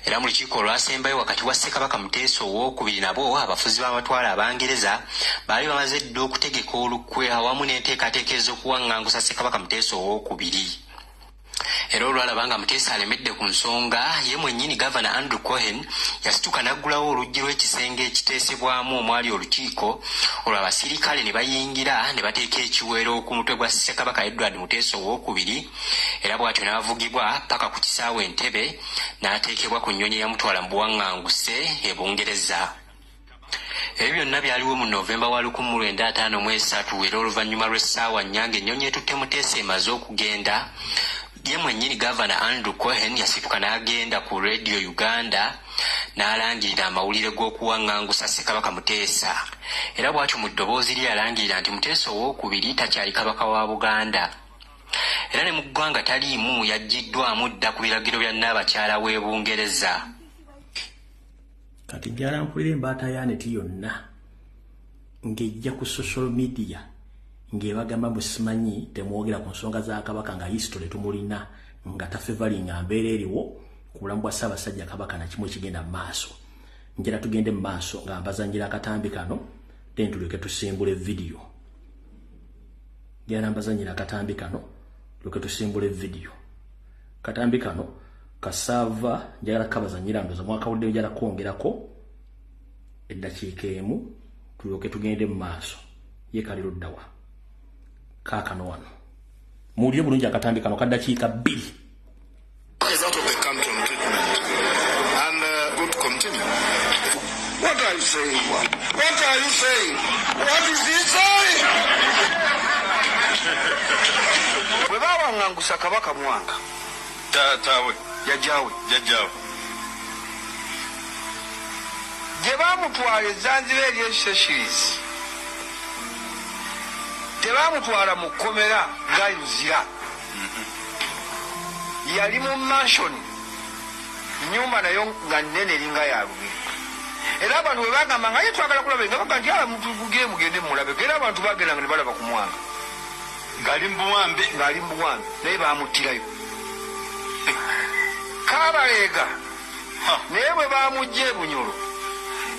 Era mu lukiiko olwasembayo wakati wa Ssekabaka Muteesa Owookubiri nabo abafuzi b'amatwale Abangereza, baali bamaze dda okutegeka olukwe awamu n'enteekateeka ez'okuwaŋŋangusa Ssekabaka Muteesa Owookubiri. Era olwalaba nga Muteesa alemedde ku nsonga, ye mwennyini Gavana Andrew Cohen yasituka n'aggulawo oluggi lw'ekisenge ekiteesebwamu omwali olukiiko olwo, abasirikale ne bayingira ne bateeka ekiwero ku mutwe gwa Ssekabaka Edward Muteesa Owookubiri. Era bw'atyo n'avugibwa paka ku kisaawe Entebe, n'ateekebwa ku nnyonyi eyamutwala mu buwaŋŋanguse e Bungereza. Ebyo byonna byaliwo mu Novemba wa 1953. Era oluvannyuma lw'essaawa 4 ng'ennyonyi etutte Muteesa emaze okugenda, ye mwennyini Gavana Andrew Cohen yasituka n'agenda ku Radio Uganda n'alangirira amawulire g'okuwaŋŋangusa Ssekabaka Muteesa. Era bw'atyo mu ddoboozi lye yalangirira nti Muteesa Owookubiri takyali kabaka wa Buganda, era ne mu ggwanga taliimu, yaggyiddwamu dda ku biragiro bya Nnaabakyala w'e Bungereza. Kati njala mpulira embaata ya neti yonna ng'ejja ku social media ng'ebagamba mbu simanyi temwogera ku nsonga za kabaka, nga history tumulina nga tafevalinga mbeera eriwo ku bulamu bwa Ssaabasajja Kabaka nakimu ekigenda mu maaso. Njala tugende mu maaso nga mbazannyira akatambi kano, then tulyoke tusimbule vidiyo. Njala mbazannyira akatambi kano, tulyoke tusimbule vidiyo. Katambi kano kasaava, njagala kabazannyira, ndoza mwakawudde. Njala kwongerako eddakiika emu tulyoke tugende mu maaso. Ye kali luddawa? Kaakano wano, muwulire bulungi akatambi kano kaddakiika 2. Is out of the country on treatment and good to continue. What are you saying? What are you saying? What is he saying? Bwe bawaŋŋangusa Kabaka Mwanga, Taatawe, jjajjaawe, jjajjaawe, gye baamutwala e Zanzibar ery'e Seychelles, tebaamutwala mu kkomera nga Luzira. Yali mu mansion, nyumba nayo nga nnene eringa ya lubiri. Era abantu bwe bagamba nga ye twagala kulaba, nga baga nti ala mutuvugire mugende mulabe. Era abantu bagendanga ne balaba ku Mwanga. Ng'ali mu buwambe. Ng'ali mu buwambe, naye bamuttirayo Kaabaleega. Naye bwe bamugja e Bunyolo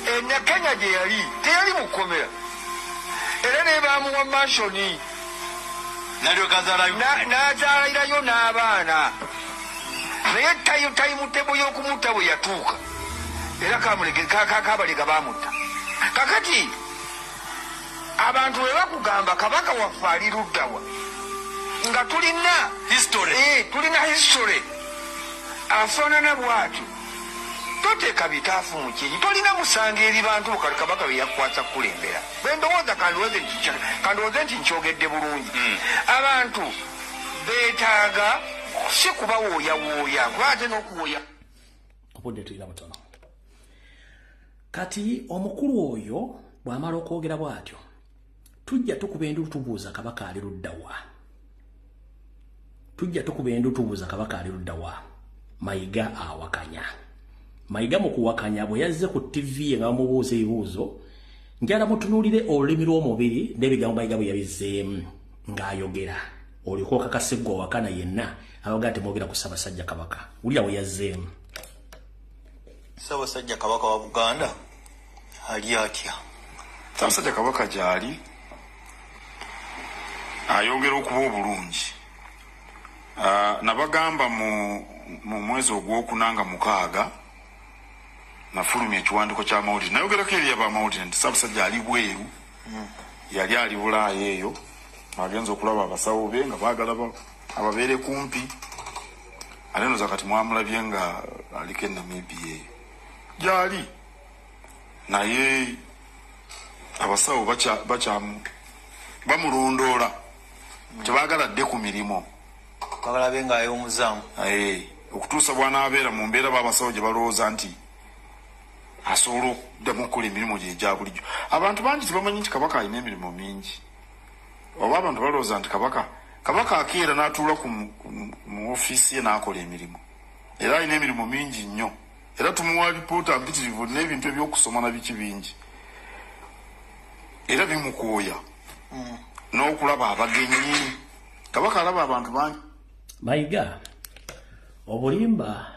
enya Kenya gye yali, teyali mu kkomera, era naye bamuwa mansion. Nalyoka azaalayo. N'azaalirayo n'abaana. Naye timetable y'okumutta bwe yatuuka, era Kabalega bamutta. Kakati abantu bwe bakugamba kabaka waffe ali luddawa, nga tulina History. Tulina history afaanana bw'atyo, toteeka bitaafu mu kinyi, tolina musango eri bantu bo. Kati kabaka bwe yakwata kukulembera, bwe ndowooza, kandowooze nti nkyogedde bulungi. Abantu beetaaga si kubawooyawooya, kuba ate n'okuwooya Obudde tulina butono. Kati omukulu oyo bw'amala okwogera bw'atyo, tujja tukuba endulu tubuuza kabaka ali luddawa. Tujja tukuba endulu tubuuza kabaka ali luddawa. Mayiga awakanya. Mayiga mu kuwakanya, bwe yazze ku TV nga bamubuuza ebibuuzo, njala mutunuulire olulimi lw'omubiri n'ebigambo Mayiga bwe yabizzeemu ng'ayogera. Oliko okakase ggwe owakana yenna abagaa temwogera ku Ssaabasajja Kabaka. Wulira bwe yazzeemu. Ssaabasajja Kabaka wa Buganda ali atya? Ssaabasajja Kabaka gyali, ayongera okuba obulungi. Nabagamba mu mwezi ogwokuna nga 6 nafulumya ekiwandiiko ky'amawulire, nayogerako eri abamawulire nti Ssaabasajja ali bweru. Yali ali Bulaaya eyo, agenza okulaba abasawo be nga baagala ababeere kumpi. Ate noza kati mwamulabye nga aliko e Namibia eyo gyali, naye abasawo bakyamu bamulondoola, tebaagala dde ku mirimu. Bagala be nga ayomuzaamu. Okutuusa bw'anaabeera mu mbeera b'abasawo gye balowooza nti asobola okuddamu okukola emirimu gye egya bulijjo. Abantu bangi tebamanyi nti kabaka alina emirimu mingi, oba abantu balowooza nti kabaka akeera n'atuula mu ofiisi ye n'akola emirimu. Era alina emirimu mingi nnyo, era tumuwa lipoota mpitirivu n'ebintu ebyokusoma na biki bingi. Era bimukooya n'okulaba abagenyi. Kabaka alaba abantu bangi. Mayiga, obulimba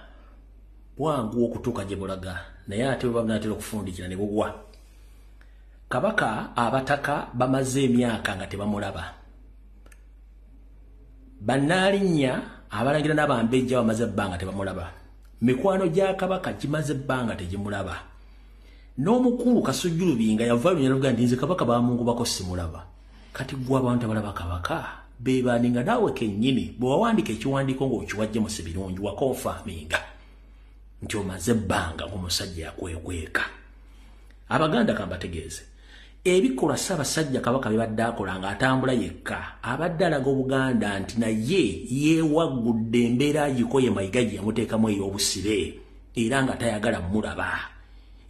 bwangu okutuuka gye bulaga, naye ate bwe banaatera okufundikira ne bugwa. Kabaka abataka bamaze emyaka nga tebamulaba. Bannaalinnya abalangira n'abambejja bamaze ebbanga tebamulaba. Mikwano gya Kabaka gimaze ebbanga tegimulaba. N'omukulu Kasujju Lubinga yavaayo n'alaga nti nze Kabaka baamungubako simulaba. Kati ggwe abantu abalaba Kabaka beebaaninga naawe kennyini bwe wawandiika ekiwandiiko ng'okiwajje mu Sibirungi wakonfaaminga nti omaze ebbanga ng'omusajja yakwekweka. Abaganda kambategeeze, ebikolwa Ssaabasajja Kabaka bye akola ng'atambula yekka, abadde alaga Obuganda nti naye yeewaggudde embeera agikoye Mayiga gye yamuteekamu ey'obusibe era nga tayagala mulaba.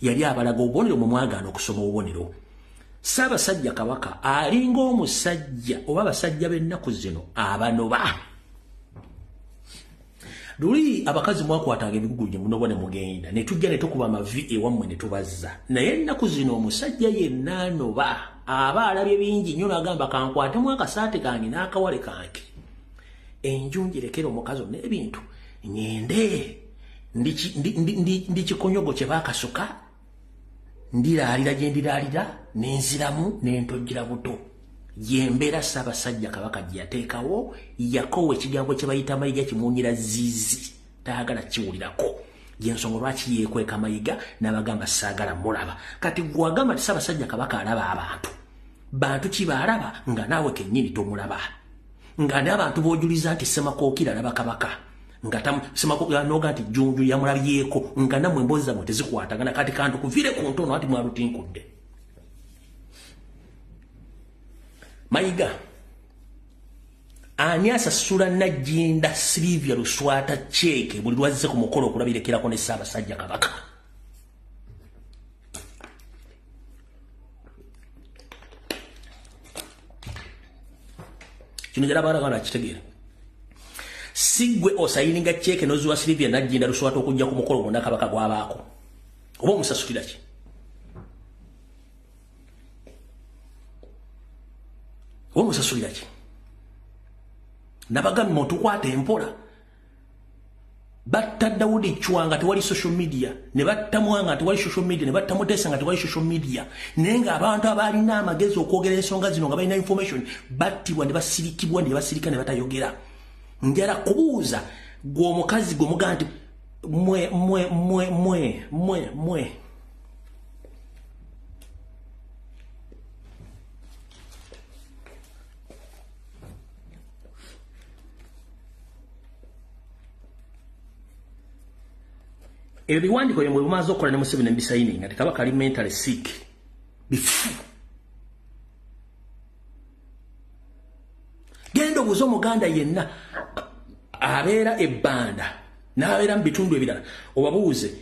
Yali abalaga obubonero mwe mwagaana okusoma obubonero. Ssaabasajja Kabaka alinga omusajja oba abasajja b'ennaku zino abanoba. Luli abakazi mwakwatanga ebigugu gye munoba ne mugenda ne tujja ne tukuba amavi ewammwe ne tubazza. Naye ennaku zino omusajja yenna anoba, aba alabye bingi nnyo n'agamba kankwatemu akasaati kange n'akawale kange, enju ngirekere omukazi n'ebintu ŋŋende ndi kikonyogo kye baakasuka, ndiraalira gye ndiraalira n'enziramu n'entojjera buto. Yembeera Ssaabasajja Kabaka gye yateekawo, yakoowa ekigambo kye bayita Mayiga kimuwunyira ziizi, tayagala kiwulirako. Y'ensonga lwaki yeekweka Mayiga n'abagamba saagala mulaba. Kati ggwe agamba nti Ssaabasajja Kabaka alaba abantu, bantu ki b'alaba nga naawe kennyini tomulaba? Nga n'abantu b'ojuliza nti Ssemakookiro alaba Kabaka, nga Ssemakookiro n'oga nti Jjunju yamulabyeko, nga nammwe emboozi zammwe tezikwatagana. Kati kantu kuviire ku ntono anti mwalutinkudde. Mayiga, ani asasula Nagginda Sylvia Luswata cheeke buli lwazze ku mukolo okulabirekерako ne Ssaabasajja Kabaka? Kino gy'alaba kitegeera. Si ggwe osayininga cheeke n'oziwa Sylvia Nagginda Luswata okujja ku mukolo gwonna Kabaka gw'abaako, oba omusasulira ki? Oba omusasulira ki? Nabagambye mutukwate empola. Batta Daudi Chwa nga tewali social media, ne batta Mwanga tewali social media, ne batta Mutesa nga tewali social media. Naye ng'abantu abalina amagezi okwogera ensonga zino nga balina information battibwa ne basirikibwa ne basirika ne batayogera. Njala kubuuza gwe omukazi gwe mugamba nti mwe mwe mwe mwe mwe mwe ebyo biwandiiko bye mumaze okukola ne Museveni ne nga Kabaka ali mentally sick bifu. Genda obuuze Omuganda yenna abeera ebbanda n'abeera mu bitundu ebirala, obabuuze,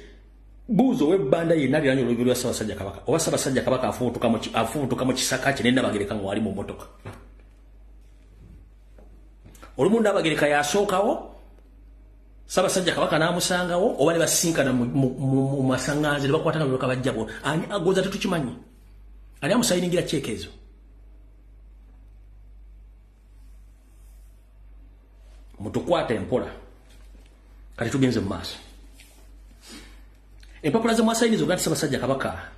buuza ow'ebbanda yenna aliraanye olubiri lwa Ssaabasajja Kabaka oba Ssaabasajja Kabaka afubutuka mu kisaka kye ne Nnabagereka nga wali mu mmotoka. Olumu Nnabagereka yasookawo, Ssaabasajja Kabaka n'amusangawo oba ne basinkana mu masaŋŋanzi ne bakwatana ne bajja bo. Ani agoza tetukimanyi. Ani amusayiningira cheeke ezo? Mutukwate empola. Kati tugenze mu maaso. Empapula ze mwasayiniza ogamba nti Ssaabasajja Kabaka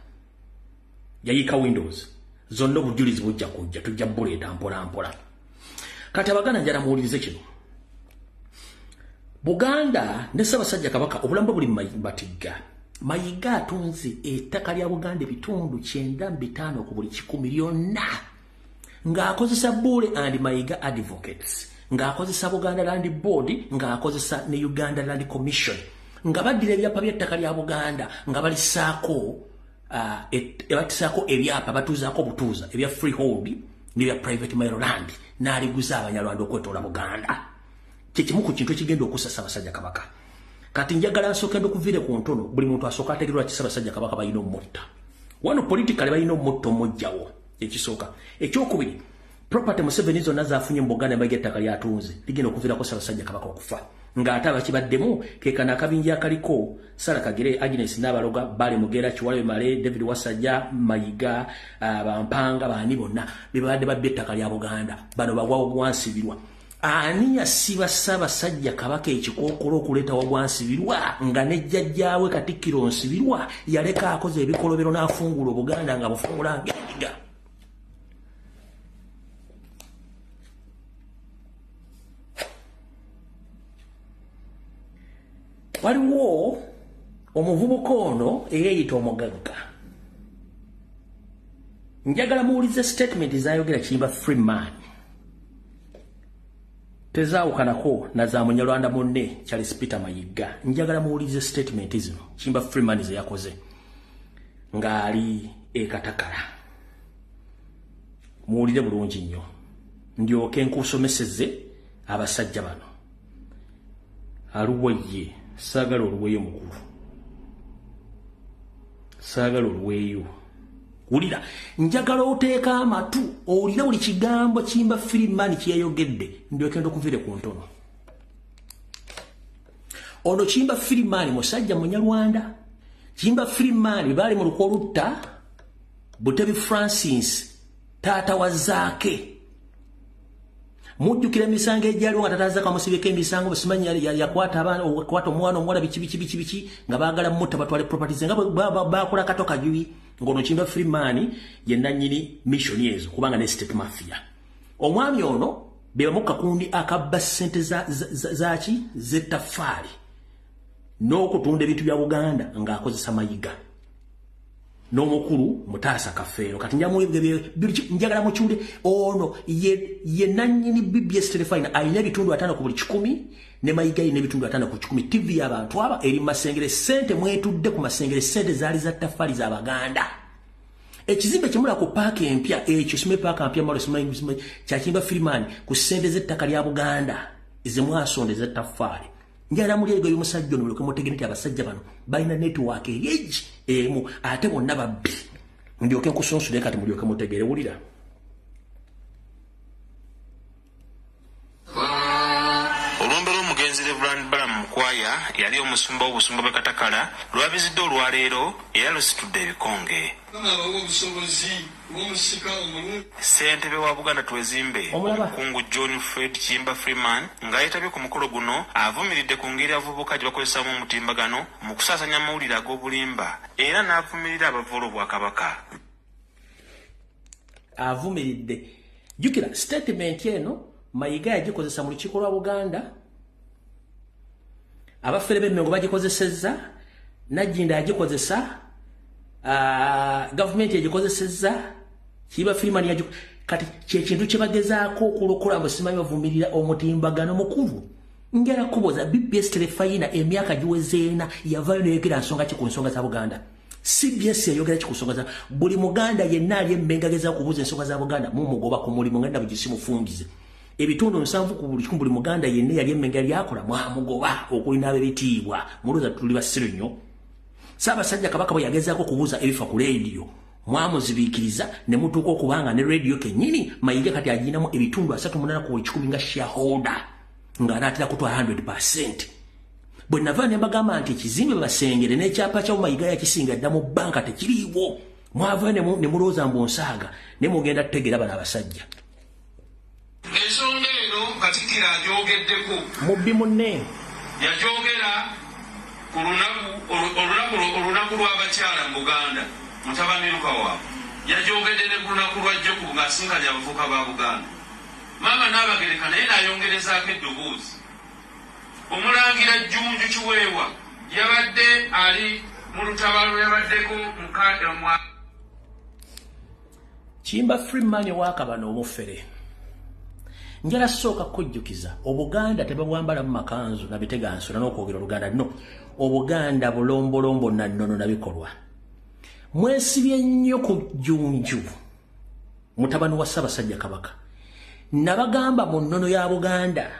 yayiika windows zonna obujulizi bujja kujja, tujja buleeta mpola mpola. Kati Abaganda njala muwulirize kino. Buganda ne Ssaabasajja Kabaka obulamu buli matigga. Mayiga atunze ettaka lya Buganda ebitundu 95 ku buli 100 lyonna ng'akozesa Buule and Mayiga Advocates, ng'akozesa Buganda Land Board, ng'akozesa ne Uganda Land Commission, nga baddira ebyapa by'ettaka lya Buganda nga balisaako batisaako ebyapa batuuzaako butuuza ebya freehold n'ebya private mailo land, n'aliguza Abanyarwanda okwetoola Buganda. Kyekimu ku kintu ekigenda okussa Ssaabasajja Kabaka. Kati njagala nsooke ndikuviire ku ntono, buli muntu asooka ategeerwa ki Ssaabasajja Kabaka balina omutta. Wano politically balina omutta omuggyawo, ekisooka. Ekyokubiri, Property Museveni zonna zafunye mu Buganda Mayiga ettaka lyatunze ligenda okuviirako Ssaabasajja Kabaka okufa, ng'ate abakibaddemu ke kano akabinja akaliko Sarah Kagere, Agnes Nabaloga, Bale Mugera, Kiwalabye Male, David Wasajja, Mayiga, Bampanga, baani bonna be babadde babbye ettaka lya Buganda. Bano bagwa Bwansibirwa. Ani yasiba Ssaabasajja Kabaka ekikookolo okuleeta Wabwansibirwa nga ne jjajjaawe Katikkiro Nsibirwa yaleka akoze ebikolobero n'afungula Obuganda nga bufungula ng'endiga? Waliwo omuvubuka ono eyeeyita omugagga. Njagala muwulize statement zayogera Kiyimba Freeman, tezaawukanako na za Munyarwanda munne Charles Peter Mayiga. Njagala muwulize statement zino Kiyimba Freeman ze yakoze ng'ali e Katakala. Muwulire bulungi nnyo, ndyoke nkusomeseze abasajja bano. Aluwa ye, saagala oluweeyo mukulu, saagala oluweeyo. Wulira, njagala oteeka amatu owulire buli kigambo Kiyimba Freeman kyeyayogedde, ndyoke ndokuvire ku ntono. Ono Kiyimba Freeman musajja Munyarwanda. Kiyimba Freeman baali mu lukwe olutta Butebi Francis, taata wa Zaake. Mujjukira emisango egyaliwo nga tata Zaake amusibeko emisango, simanyi yakwata abaana, okwata omwana omuwala, biki biki biki biki, nga baagala mutta batwale properties nga bakola Kato Kajubi. Ng'ono Kiyimba Freeman ye nannyini mission ezo, kubanga ne state mafia. Omwami ono be bamu kakundi akabba ssente zaki z'ettaffaali n'okutunda ebintu bya Buganda ng'akozesa Mayiga n'omukulu Mutaasa Kafeero. Kati njagala mukiwulire, ono ye nannyini BBS Terefayina, alina ebitundu 50 ku buli 100, ne Mayiga alina ebitundu 50 ku 100. TV y'abantu aba eri Masengere, ssente mwetudde ku Masengere, ssente zaali za ttaffaali z'Abaganda. Ekizimbe kimula ku paaka empya ekyo, simanyi paaka mpya malo, simanyi kya Kiyimba Freeman ku ssente z'ettaka lya Buganda ezemwasonda ez'ettaffaali. Njagala muli ego y'omusajja ono mulyoke mutegere nti abasajja bano balina network eri emu, ate bonna babbi. Ndyoke nkusunsule kati mulyoke mutegere. Wulira. Olumbe lw'omugenzi Reverend Balaam Mukwaya, yali omusumba w'obusumba bw'e Katakala, lwabiziddwa olwaleero era lusitudde ebikonge. Ssentebe wa Buganda Twezimbe, Omulaba? omukungu John Fred Kiyimba Freeman, ng'ayetabye ku mukolo guno, avumiridde ku ngeri abavubuka gye bakozesaamu omutimbagano mu kusaasanya amawulire ag'obulimba era n'avumirira abavoola Obwakabaka. Avumiridde. Jjukira statement eno Mayiga yagikozesa mu lukiiko lwa Buganda, abafere b'Emmengo bagikozesezza, Najjinda yagikozesa, gavumenti yagikozesezza, Kiyimba Freeman yagi. Kati kyekintu kye bagezaako okulokola mbu simanyi bavumirira omutimbagano. Mukulu, njagala kubuuza, BBS Terefayina emyaka giweze ena yavaayo neyogera nsonga ki ku nsonga za Buganda? CBS yayogera ki ku nsonga za buli Muganda yenna ali Emmengo agezaako kubuuza ensonga za Buganda? Mumugoba ku mulimu nga bugisimufungize. Ebitundu 70 ku buli 100, buli Muganda yenna yali Emmengo yali akola mwamugoba, okulina ab'ebitiibwa. Mulowooza tuli basiru nnyo? Ssaabasajja Kabaka bwe yagezaako okubuuza ebifa ku leediyo, mwamuzibiikiriza ne mutuuka okubanga ne leediyo kennyini Mayiga kati aginamu ebitundu 38 ku buli 100 nga shareholder, ng'anaatera kutwala 100. Bwe nava ne mbagamba nti ekizimbe Basengere n'ekyapa kya Mayiga yakisinga dda mu banka tekiriiwo, mwava ne mulowooza mbu nsaaga. Ne mugenda tutegeera bano abasajja. Ensonga eno Katikkiro agyogeddeko. Mubbi munne. Yagyogera ku lunaku lw'abakyala mu Buganda, mutabamiruka waabwe. Yagyogedde ne ku lunaku lwa jjoku ng'asinkanye abavubuka ba Buganda. Maama Naabagereka naye n'ayongerezaako eddoboozi. Omulangira Jjunju Kiweewa yabadde ali mu lutabaalo, yabaddeko mwa Kiyimba Freeman owakabano omufere, njala sooka kujjukiza, Obuganda tebabwambala mu makanzu na bitegansula n'okwogera Oluganda. No, Obuganda bulombolombo na nnono na bikolwa. Mwesibye nnyo ku Jjunju mutabani wa Ssaabasajja Kabaka. Nabagamba mu nnono ya Buganda,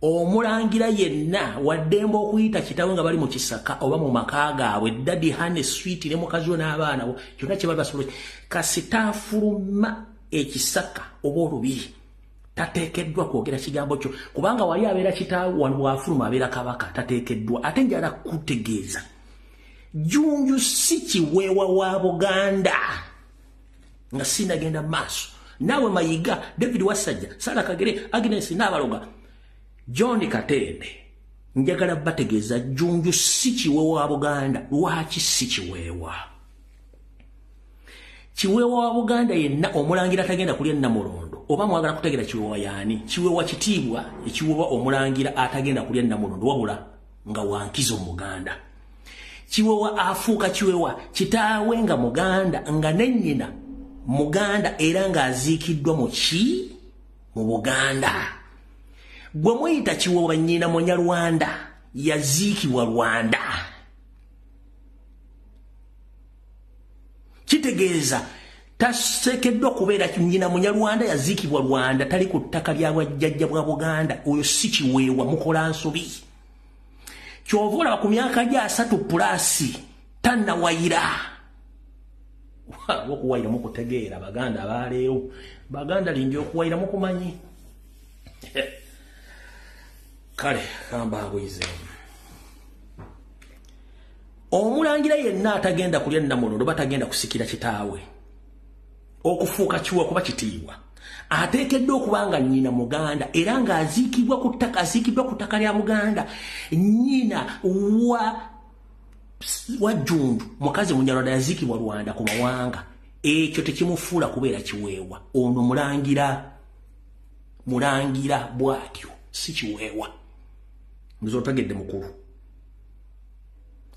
omulangira yenna waddembe okuyita kitawe nga bali mu kisaka oba mu maka gaabwe, "Daddy, honey, sweet," ne mukazi we n'abaana bo, kyonna kye bali basobola, kasita afuluma. ekisaka oba olubiri tateekeddwa kwogera kigambo kyo, kubanga wali abeera kitaawe, wano bw'afuluma abeera kabaka, tateekeddwa. Ate njala kutegeeza, Jjunju si kiweewa wa Buganda. Nga sinagenda maaso, naawe Mayiga, David Wasajja, Sara Kagere, Agnes Nabaloga, John Katende, njagala bategeeza Jjunju si kiweewa wa Buganda. Lwaki si kiweewa? Kiweewa wa Buganda yenna omulangira atagenda kulya Nnamulondo. Oba mwagala kutegeera kiweewa yaani? Kiweewa kitiibwa ekiweebwa omulangira atagenda kulya Nnamulondo, wabula nga wankizo Muganda. Kiweewa afuuka kiweewa kitaawe nga Muganda, nga ne nnyina Muganda, era ng'aziikiddwa mu ki? Mu Buganda. Gwe muyita kiweewa nnyina Munyarwanda, yaziikibwa Rwanda. Kitegeeza tasekeddwa kubeera nnyina Munyarwanda, yaziikibwa Rwanda, tali ku ttaka lya bwajjajja bwa Buganda. Oyo si kiweewa, mukola nsobi. Kyova olaba ku myaka gya 30+ tannawayira. Okuwayira mukutegeera, Baganda abaleero, Baganda lingi okuwayira mukumanyi. Kale kambanguyizemu. Omulangira yenna atagenda kulya Nnamulondo batagenda kusikira kitaawe okufuuka kiwa kuba kitiibwa, ateekeddwa okuba nga nnyina Muganda era ng'aziikibwa ku ttaka, aziikiddwa ku ttaka lya Buganda. Nnyina wa Jjunju mukazi Munyarwanda, yaziikibwa Rwanda ku mawanga. Ekyo tekimufuula kubeera kiweewa. Ono mulangira, mulangira bw'atyo, si kiweewa. Nze otegedde mukulu,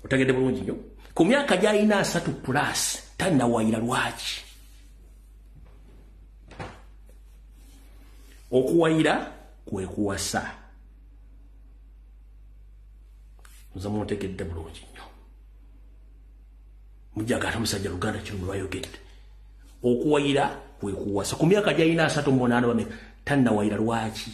otegedde bulungi nnyo. Ku myaka gy'alina 30+ tannawayira. Lwaki? Okuwayira kwe kuwasa. Nze muntegedde bulungi nnyo. Mujjagala omusajja Luganda kino bwe bayogedde. Okuwayira kwe kuwasa. Ku myaka gy'alina 38 bameka tannawayira. Lwaki?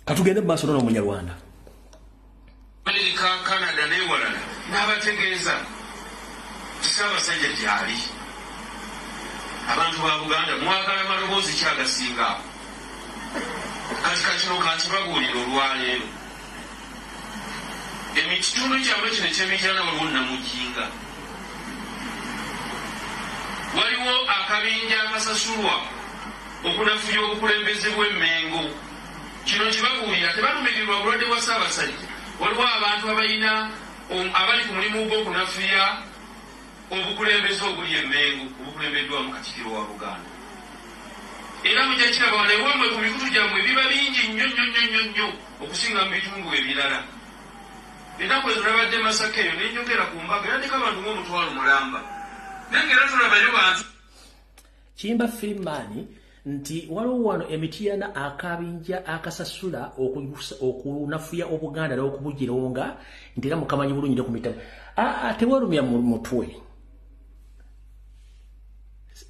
Katugende mu maaso n'Omunyarwanda. Amerika, Canada n'ewalala, n'abategeeza nti Ssaabasajja gy'ali. Abantu ba Buganda mwagala maloboozi ki agasinga ago? Kati kakino kankibabuulira olwaleero, emikitundu kyammwe kino eky'Emityana waliwo Namujinga, waliwo akabinja akasasulwa okunafuya obukulembeze bw'Emmengo. Kino kibabuulira, tebalumirirwa bulwadde bwa Ssaabasajja. Waliwo abantu abalina abali ku mulimu gw'okunafuya obukulembeze obuli Emmengo obukulembeddwamu Katikkiro wa Buganda. Era mujja kiraba wano ewammwe ku mikutu gyammwe biba bingi nnyo nnyo nnyo nnyo nnyo okusinga mu bitundu ebirala. Ennaku ezo nabadde Masaka eyo ne njogera ku mbaga yaddeko abantu ng'omutwalo mulamba, naye ng'era tulabayo bantu. Kimba Freeman nti waliwo wano Emityana akabinja akasasula okunafuya Obuganda n'okubugironga, nti era mukamanyi bulungi ku mitala. Aa, tewerumya mu mutwe.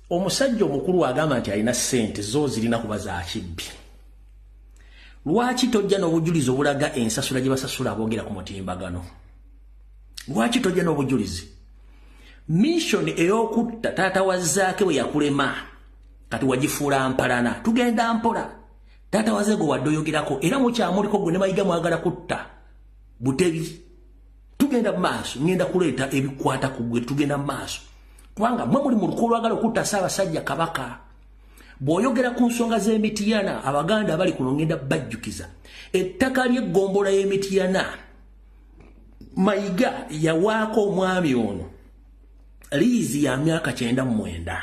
Omusajja omukulu agamba nti alina ssente zo zirina kuba za kibbi. Lwaki tojja n'obujulizi obulaga ensasula gye basasula aboogera ku mutimbagano? Lwaki tojja n'obujulizi? Mission ey'okutta taata wa Zaake bwe yakulema, kati wagifuula mpalana. Tugenda mpola. Taata wa Zaake wadde oyogerako, era mukyamuliko gwe ne Mayiga mwagala kutta Butebi. Tugenda mu maaso, ngenda kuleeta ebikwata ku gwe. Tugenda mu maaso, kubanga mwe muli mu luko olwagala okutta Ssaabasajja Kabaka. Bw'oyogera ku nsonga z'Emityana, Abaganda abali kuno ngenda bajjukiza ettaka ly'eggombolola y'Emityana. Mayiga yawaako omwami ono liizi ya myaka 99.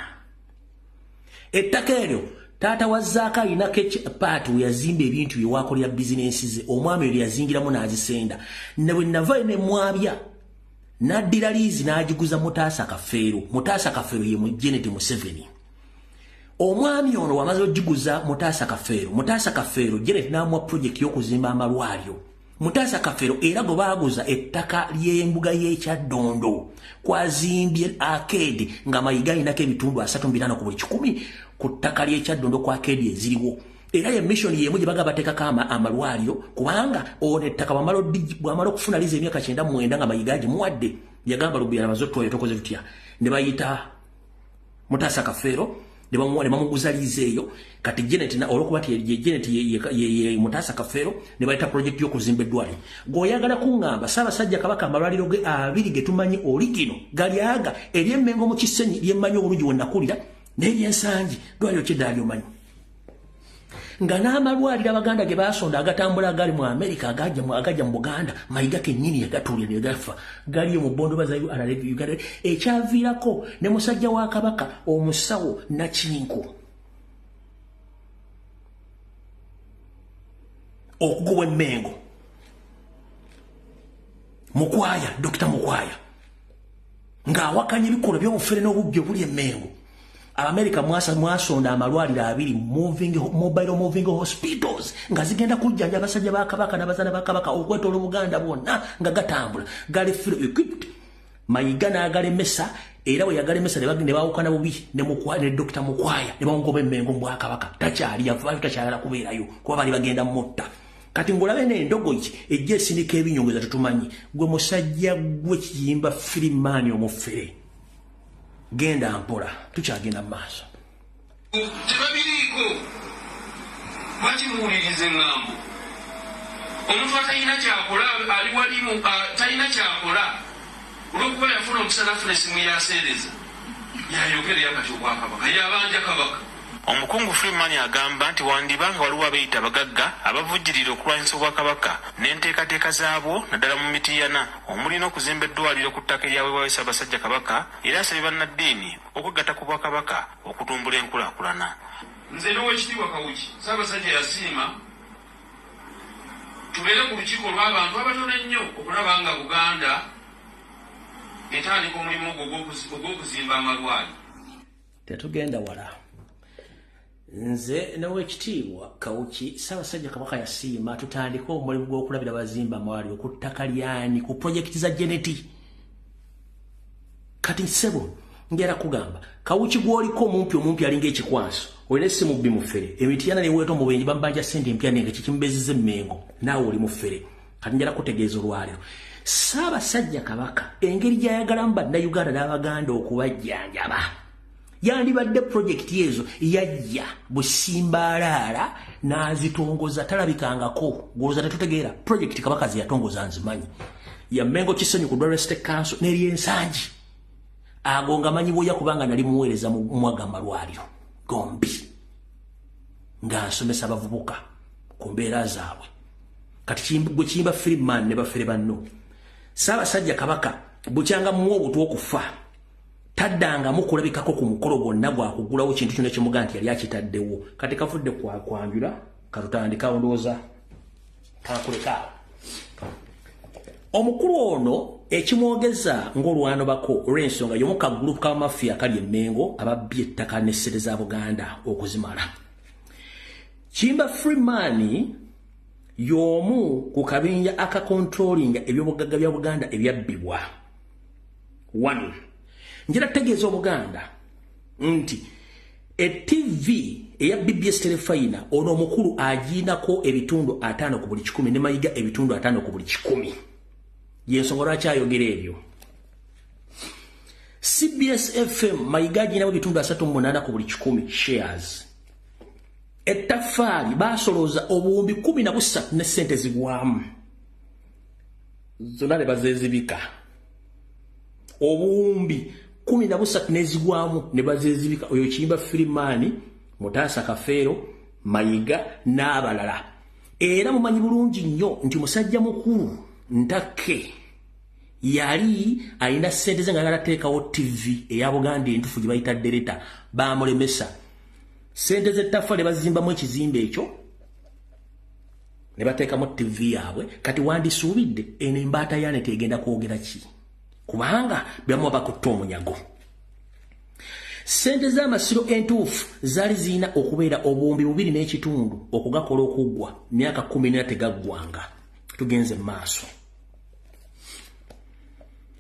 Ettaka eryo taata wa Zaake alinako paati we yazimba ebintu bye wakolera bizinensi ze. Omwami oyo yazingiramu n'azisenda, ne bwe navayo ne mwabya n'addira liizi n'agiguza Mutaasa Kafeero. Mutaasa Kafeero ye Janet Museveni. Omwami ono wamaze ogiguza Mutaasa Kafeero, Mutaasa Kafeero Janet n'amuwa project y'okuzimba amalwaliro. Mutaasa Kafeero era gwe baaguza ettaka ly'embuga y'Ekyaddondo kwazimbye arcade, nga Mayiga alinako ebitundu 35 ku buli 100 ku ttaka ly'Ekyaddondo ku arcade eziriwo. Era ye mission yemu gye bagaba bateekako amalwaliro, kubanga ono ettaka bwamala okufuna liizi emyaka 99 nga Mayiga agimuwadde, yagamba Lubuya amaze otwoyo tokoze tutya, ne bayita Mutaasa Kafeero ne bamuguza liizi eyo. Kati Janet olwokuba ti Janet ye Mutaasa Kafeero, ne bayita project y'okuzimba eddwaliro. Gw'oyagala kuŋŋamba Ssaabasajja Kabaka amalwaliro ge abiri ge tumanyi oligino gali aga ery'Emmengo mu Kisenyi lyemmanyi obulungi we nakulira, n'eryensangi ddwaliro ki eddala ly'omanyi, nga n'amalwaliro Abaganda ge baasonda agatambula agali mu Amerika agajja mu Buganda, Mayiga kennyini yagatuulira ne gafa, galiyo mu Bondo baza Uganda, ekyaviirako ne musajja wa Kabaka omusawo Nakinko okugobwa Emmengo. Mukwaya, Dr. Mukwaya ng'awakanya ebikolwa by'obufere n'obubbi obuli Emmengo. Abamerika mwasonda amalwaliro abiri mobile moving hospitals nga zigenda kujjanja abasajja ba Kabaka n'abazaana ba Kabaka okwetoola Obuganda bwonna nga gatambula, gali fully equipped. Mayiga n'agalemesa, era bwe yagalemesa ne baawukana bubi ne Dr. Mukwaya ne bamugoba Emmengo mu Bwakabaka. Takyali yavaayo, takyalala kubeerayo kuba bali bagenda mutta. Kati ng'olabe n'endogoyi ejja esindika ebinyongeza tetumanyi. Gwe musajja gwe Kiyimba Freeman omufere, genda mpola, tukyagenda mu maaso. Tebabiriiko, lwaki muwuliriza eŋŋambo? Omuntu atalina kyakola ali walimu, talina kyakola olw'okuba yafuna omukisa n'afuna essimu yaseereza, yayogera yakati Obwakabaka yabanja Kabaka. Omukungu Freeman agamba nti wandibanga waliwo abeeyita abagagga abavujjirira okulwanyisa Obwakabaka n'enteekateeka zaabwo, naddala mu Mityana omuli n'okuzimba eddwaliro ku ttaka eryaweebwayo Ssaabasajja Kabaka, era asabye bannaddiini okwegatta ku Bwakabaka okutumbula enkulaakulana. Nze n'Oweekitiibwa Kawuki, Ssaabasajja yasiima tubeere ku lukiiko lw'abantu abatono ennyo okulaba nga Buganda etandika omulimu ogwo ogw'okuzimba amalwaliro. Tetugenda wala. Nze n'Oweekitiibwa Kawuki, Ssaabasajja Kabaka yasiima tutandike omulimu gw'okulabira bazimba amalwaliro ku ttaka lyani, ku projekiti za Geneti. Kati ssebo ngera kugamba Kawuki gw'oliko omumpi omumpi alinga ekikwanso, olina essimu bbi mufere, Emityana neweeta omubenje bambanja ssente empya nenge kikimubezeza Emmengo, naawe oli mufere. Kati njala kutegeeza olwaleero Ssaabasajja Kabaka engeri gy'ayagalamu Bannayuganda n'Abaganda okubajjanjaba, yandibadde projekiti ezo yajja busimbaalaala n'azitongoza, talabikangako. Gw'olowooza tetutegeera projekiti Kabaka ze yatongoza nzimanyi, ya Mmengo Kisenyi ku Ddwaliro State Council n'eryensangi, ago nga manyi bwoya kubanga nali muweereza mu mwaga amalwaliro gombi nga nsomesa abavubuka ku mbeera zaabwe. Kati gwe Kiyimba Freeman ne bafere banno, Ssaabasajja Kabaka bukyanga muwa obutwa okufa taddangamu kulabikako ku mukolo gwonna gwakugulawo kintu kyonna kyemugaa nti yali akitaddewo. Kati kavudde kwanjula, katutandikawo ndowooza kankulekaawo. Omukulu ono ekimwogeza ng'olwanobako olw'ensonga y'omu kagulupu ka mafiya akali Emmengo ababbye ettaka n'essente za Buganda okuzimala. Kiyimba Freeman y'omu ku kabinja akakontrolinga ebyobugagga bya Buganda ebyabbibwa. 1. Njala tegeeza Obuganda nti TV eya BBS Terefayina ono omukulu agiinako ebitundu 5 ku buli 1 ne Mayiga ebitundu 5 ku buli 1. Yensonga lwaki ayogera ebyo. CBS FM Mayiga agiinako ebitundu 38 ku buli 1 shares. Ettaffaali baasolooza obuwumbi 13 ne ssente zigwamu zonna ne bazeezibika. Obuwumbi 13 n'ezigwamu ne bazeezibika. Oyo Kiyimba Freeman, Mutaasa Kafeero, Mayiga n'abalala. Era mumanyi bulungi nnyo nti musajja mukulu Ntakke yali alina ssente ze nga ayagala teekawo TV eya Buganda entuufu gye bayita Delta, baamulemesa. Ssente z'ettaffaali ne bazimbamu ekizimbe ekyo ne bateekamu TV yaabwe. Kati wandisuubidde eno embaata yaane tegenda kwogera ki, kubanga byamuwa bakutta omunyago. Ssente z'amasiro entuufu zaali zirina okubeera obuwumbi 2.5 okugakola okuggwa, myaka 14 tegaggwanga. Tugenze mu maaso.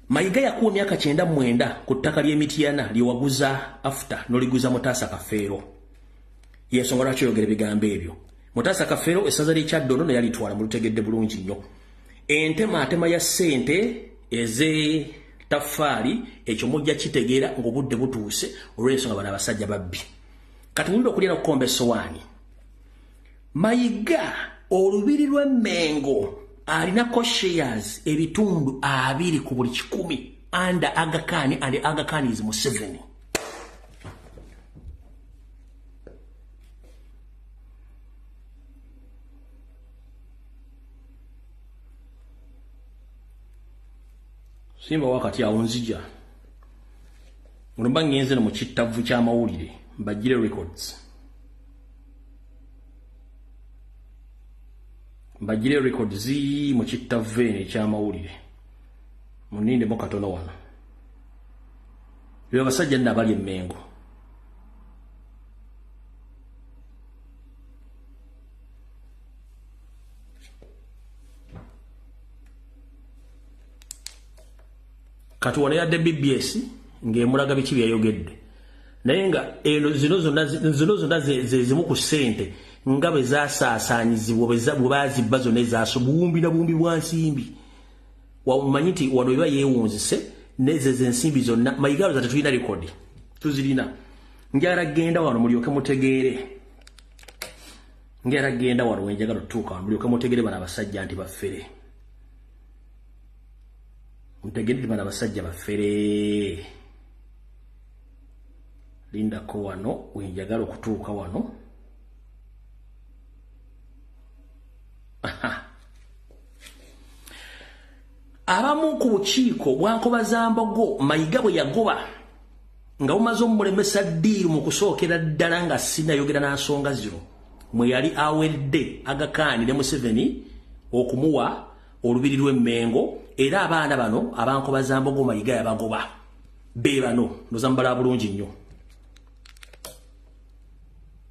Mayiga yakuwa emyaka 99 ku ttaka ly'Emityana lye waguza afuta n'oliguza Mutaasa Kafeero. Yensonga lwaki oyogera ebigambo ebyo. Mutaasa Kafeero essaza ly'e Kyaddondo naye alitwala, mulutegedde bulungi nnyo. Entemaatema ya ssente ez'ettaffaali, ekyo mujja kitegeera ng'obudde butuuse, olw'ensonga bano abasajja babbi. Kati wulira okulya n'okukomba essowaani. Mayiga olubiri lw'Emmengo alinako shares ebitundu 20 ku buli 100 under Aga Khan, and Aga Khan is Museveni. Simba wakati awo nzija. Mulumba ngenze mu kittavu ky'amawulire mbagire records. Mbagire records mu kittavu eno eky'amawulire. Muninde mo katono wano. Bwe basajja nna bali Emmengo. Kati wano yadde BBS ng'emulaga biki byayogedde. Naye nga eno zino zonna ze zimu ku ssente nga bwe zaasaasaanyizibwa, bwe baazibba zonna ezaaso buwumbi na buwumbi bwa nsimbi. Wamumanyi nti wano biba yeewunzise n'ezo ensimbi zonna. Mayiga alowooza tetulina rekodi, tuzirina. Njagala genda wano mulyoke mutegeere. Njagala genda wano we njagala otuuka wano mulyoke mutegeere bano abasajja nti baffere. Mutegere nti bano abasajja baffere. Lindako wano we njagala okutuuka wano. Aha. Abamu ku bukiiko bwa Nkobazambogo Mayiga bwe yagoba nga bumaze omulemesa ddiiru mu kusookera ddala nga sinnayogera na nsonga zino, mwe yali awedde Aga Khan ne Museveni okumuwa olubiri lw'Emmengo, era abaana bano abankobazambogo Mayiga yabagoba be bano nozambala bulungi nnyo.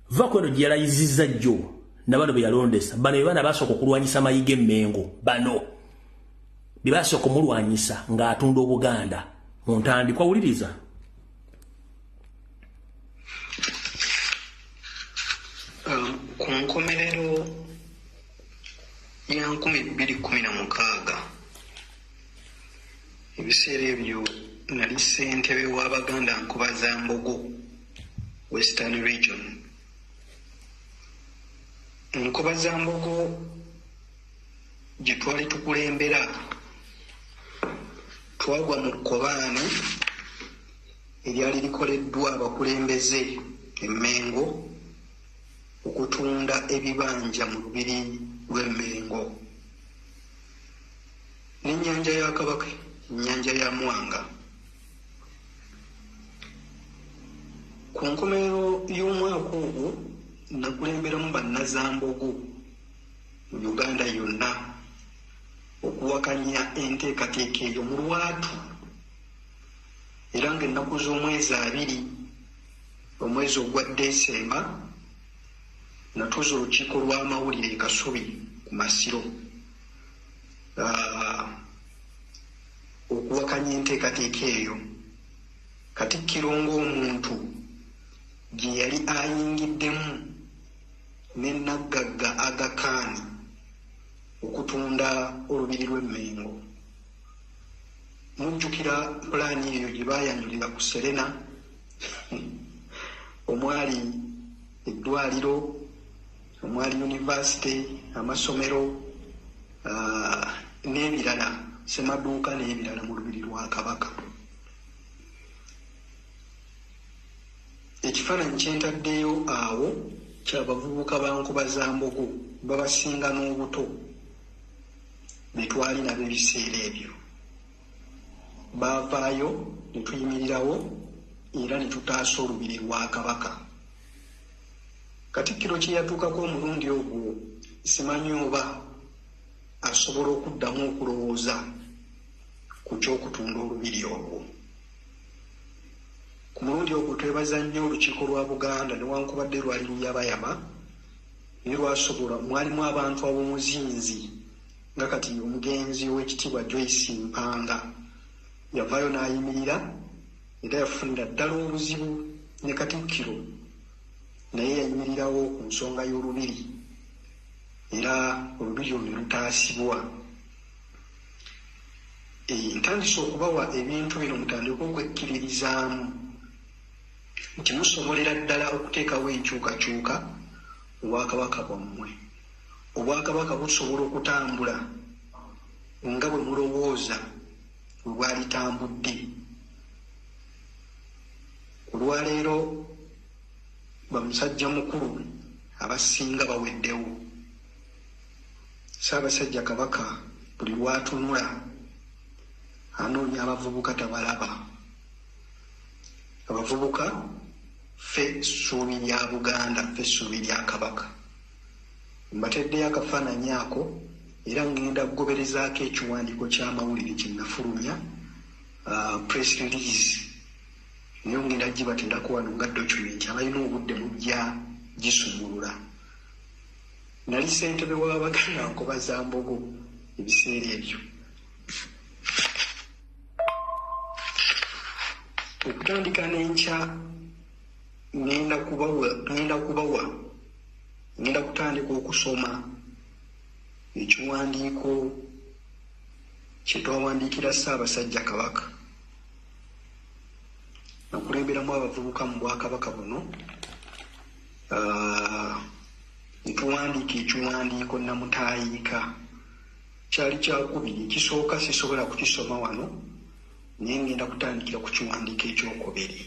Va kweno gye yalayizizza jjo na bano be yalondesa, bano be baana basooka okulwanyisa Mayiga Emmengo, bano be basooka okumulwanyisa ng'atunda Obuganda mu ntandikwa. Wuliriza. Ku nkomerero ya 2016, ebiseera ebyo nali ssentebe w'Abaganda Nkobazambogo Western Region. Nkobazambogo gye twali tukulembera twagwa mu kkobaane eryali likoleddwa abakulembeze Emmengo okutunda ebibanja mu lubiri lw'Emmengo n'ennyanja ya Kabaka, ennyanja ya Mwanga. Ku nkomerero y'omwaka ogwo nakulemberamu bannazambogo mu Uganda yonna okuwakanya enteekateeka eyo mu lwatu, era ng'ennaku z'omwezi 2 omwezi ogwa Desemba natuuza olukiiko lw'amawulire e Kasubi ku Masiro okuwakanya enteekateeka eyo. Katikkiro ng'omuntu gye yali ayingiddemu ne naggagga Aga Khan okutunda olubiri lw'Emmengo. Mujjukira pulaani eyo gye baayanjulira ku Serena omwali eddwaliro, omwali yunivasite, amasomero n'ebirala, semaduuka n'ebirala mu lubiri lwa Kabaka. Ekifaananyi kye ntaddeyo awo ky'abavubuka ba Nkobazambogo babasinga n'obuto be twali nabo ebiseera ebyo. Baavaayo ne tuyimirirawo era ne tutaasa olubiri lwa Kabaka. Katikkiro kye yatuukako omulundi ogwo simanyi oba asobola okuddamu okulowooza ku ky'okutunda olubiri olwo. Ku mulundi ogwo twebaza nnyo olukiiko lwa Buganda newankubadde lwali luyabayaba, naye lwasobola, mwalimu abantu ab'omuzinzi nga kati omugenzi ow'ekitiibwa Joyce Mpanga yavaayo n'ayimirira, era yafunira ddala obuzibu ne Katikkiro Naye yayimirirawo ku nsonga y'olubiri, era olubiri olwo ne lutaasibwa. Ntandise okubawa ebintu bino mutandike okwekkiririzaamu nti musobolera ddala okuteekawo enkyukakyuka mu bwakabaka bwammwe. Obwakabaka busobola okutambula nga bwe mulowooza bwe bwalitambudde. Olwaleero bamusajja mukulu abasinga baweddewo. Ssaabasajja Kabaka buli lw'atunula anoonya abavubuka tabalaba. Abavubuka ffe ssuubi lya Buganda, ffe ssuubi lya Kabaka. Mbateddeyo akafaananyi ako era ngenda kugoberezaako ekiwandiiko ky'amawulire kye nafulumya, press release, naye ngenda gibateerako wano nga document, abalina obudde mujja gisumulula. Nali ssentebe w'Abaganda Nkobazambogo ebiseera ebyo. Okutandika n'enkya ngenda kutandika okusoma ekiwandiiko kye twawandiikira Ssaabasajja Kabaka. Nakulemberamu abavubuka mu bwakabaka buno, ntuwandiika ekiwandiiko namutaayiika. Kyali kyakubiri, ekisooka sisobola kukisoma wano, naye ngenda kutandikira ku kiwandiiko ekyokubiri.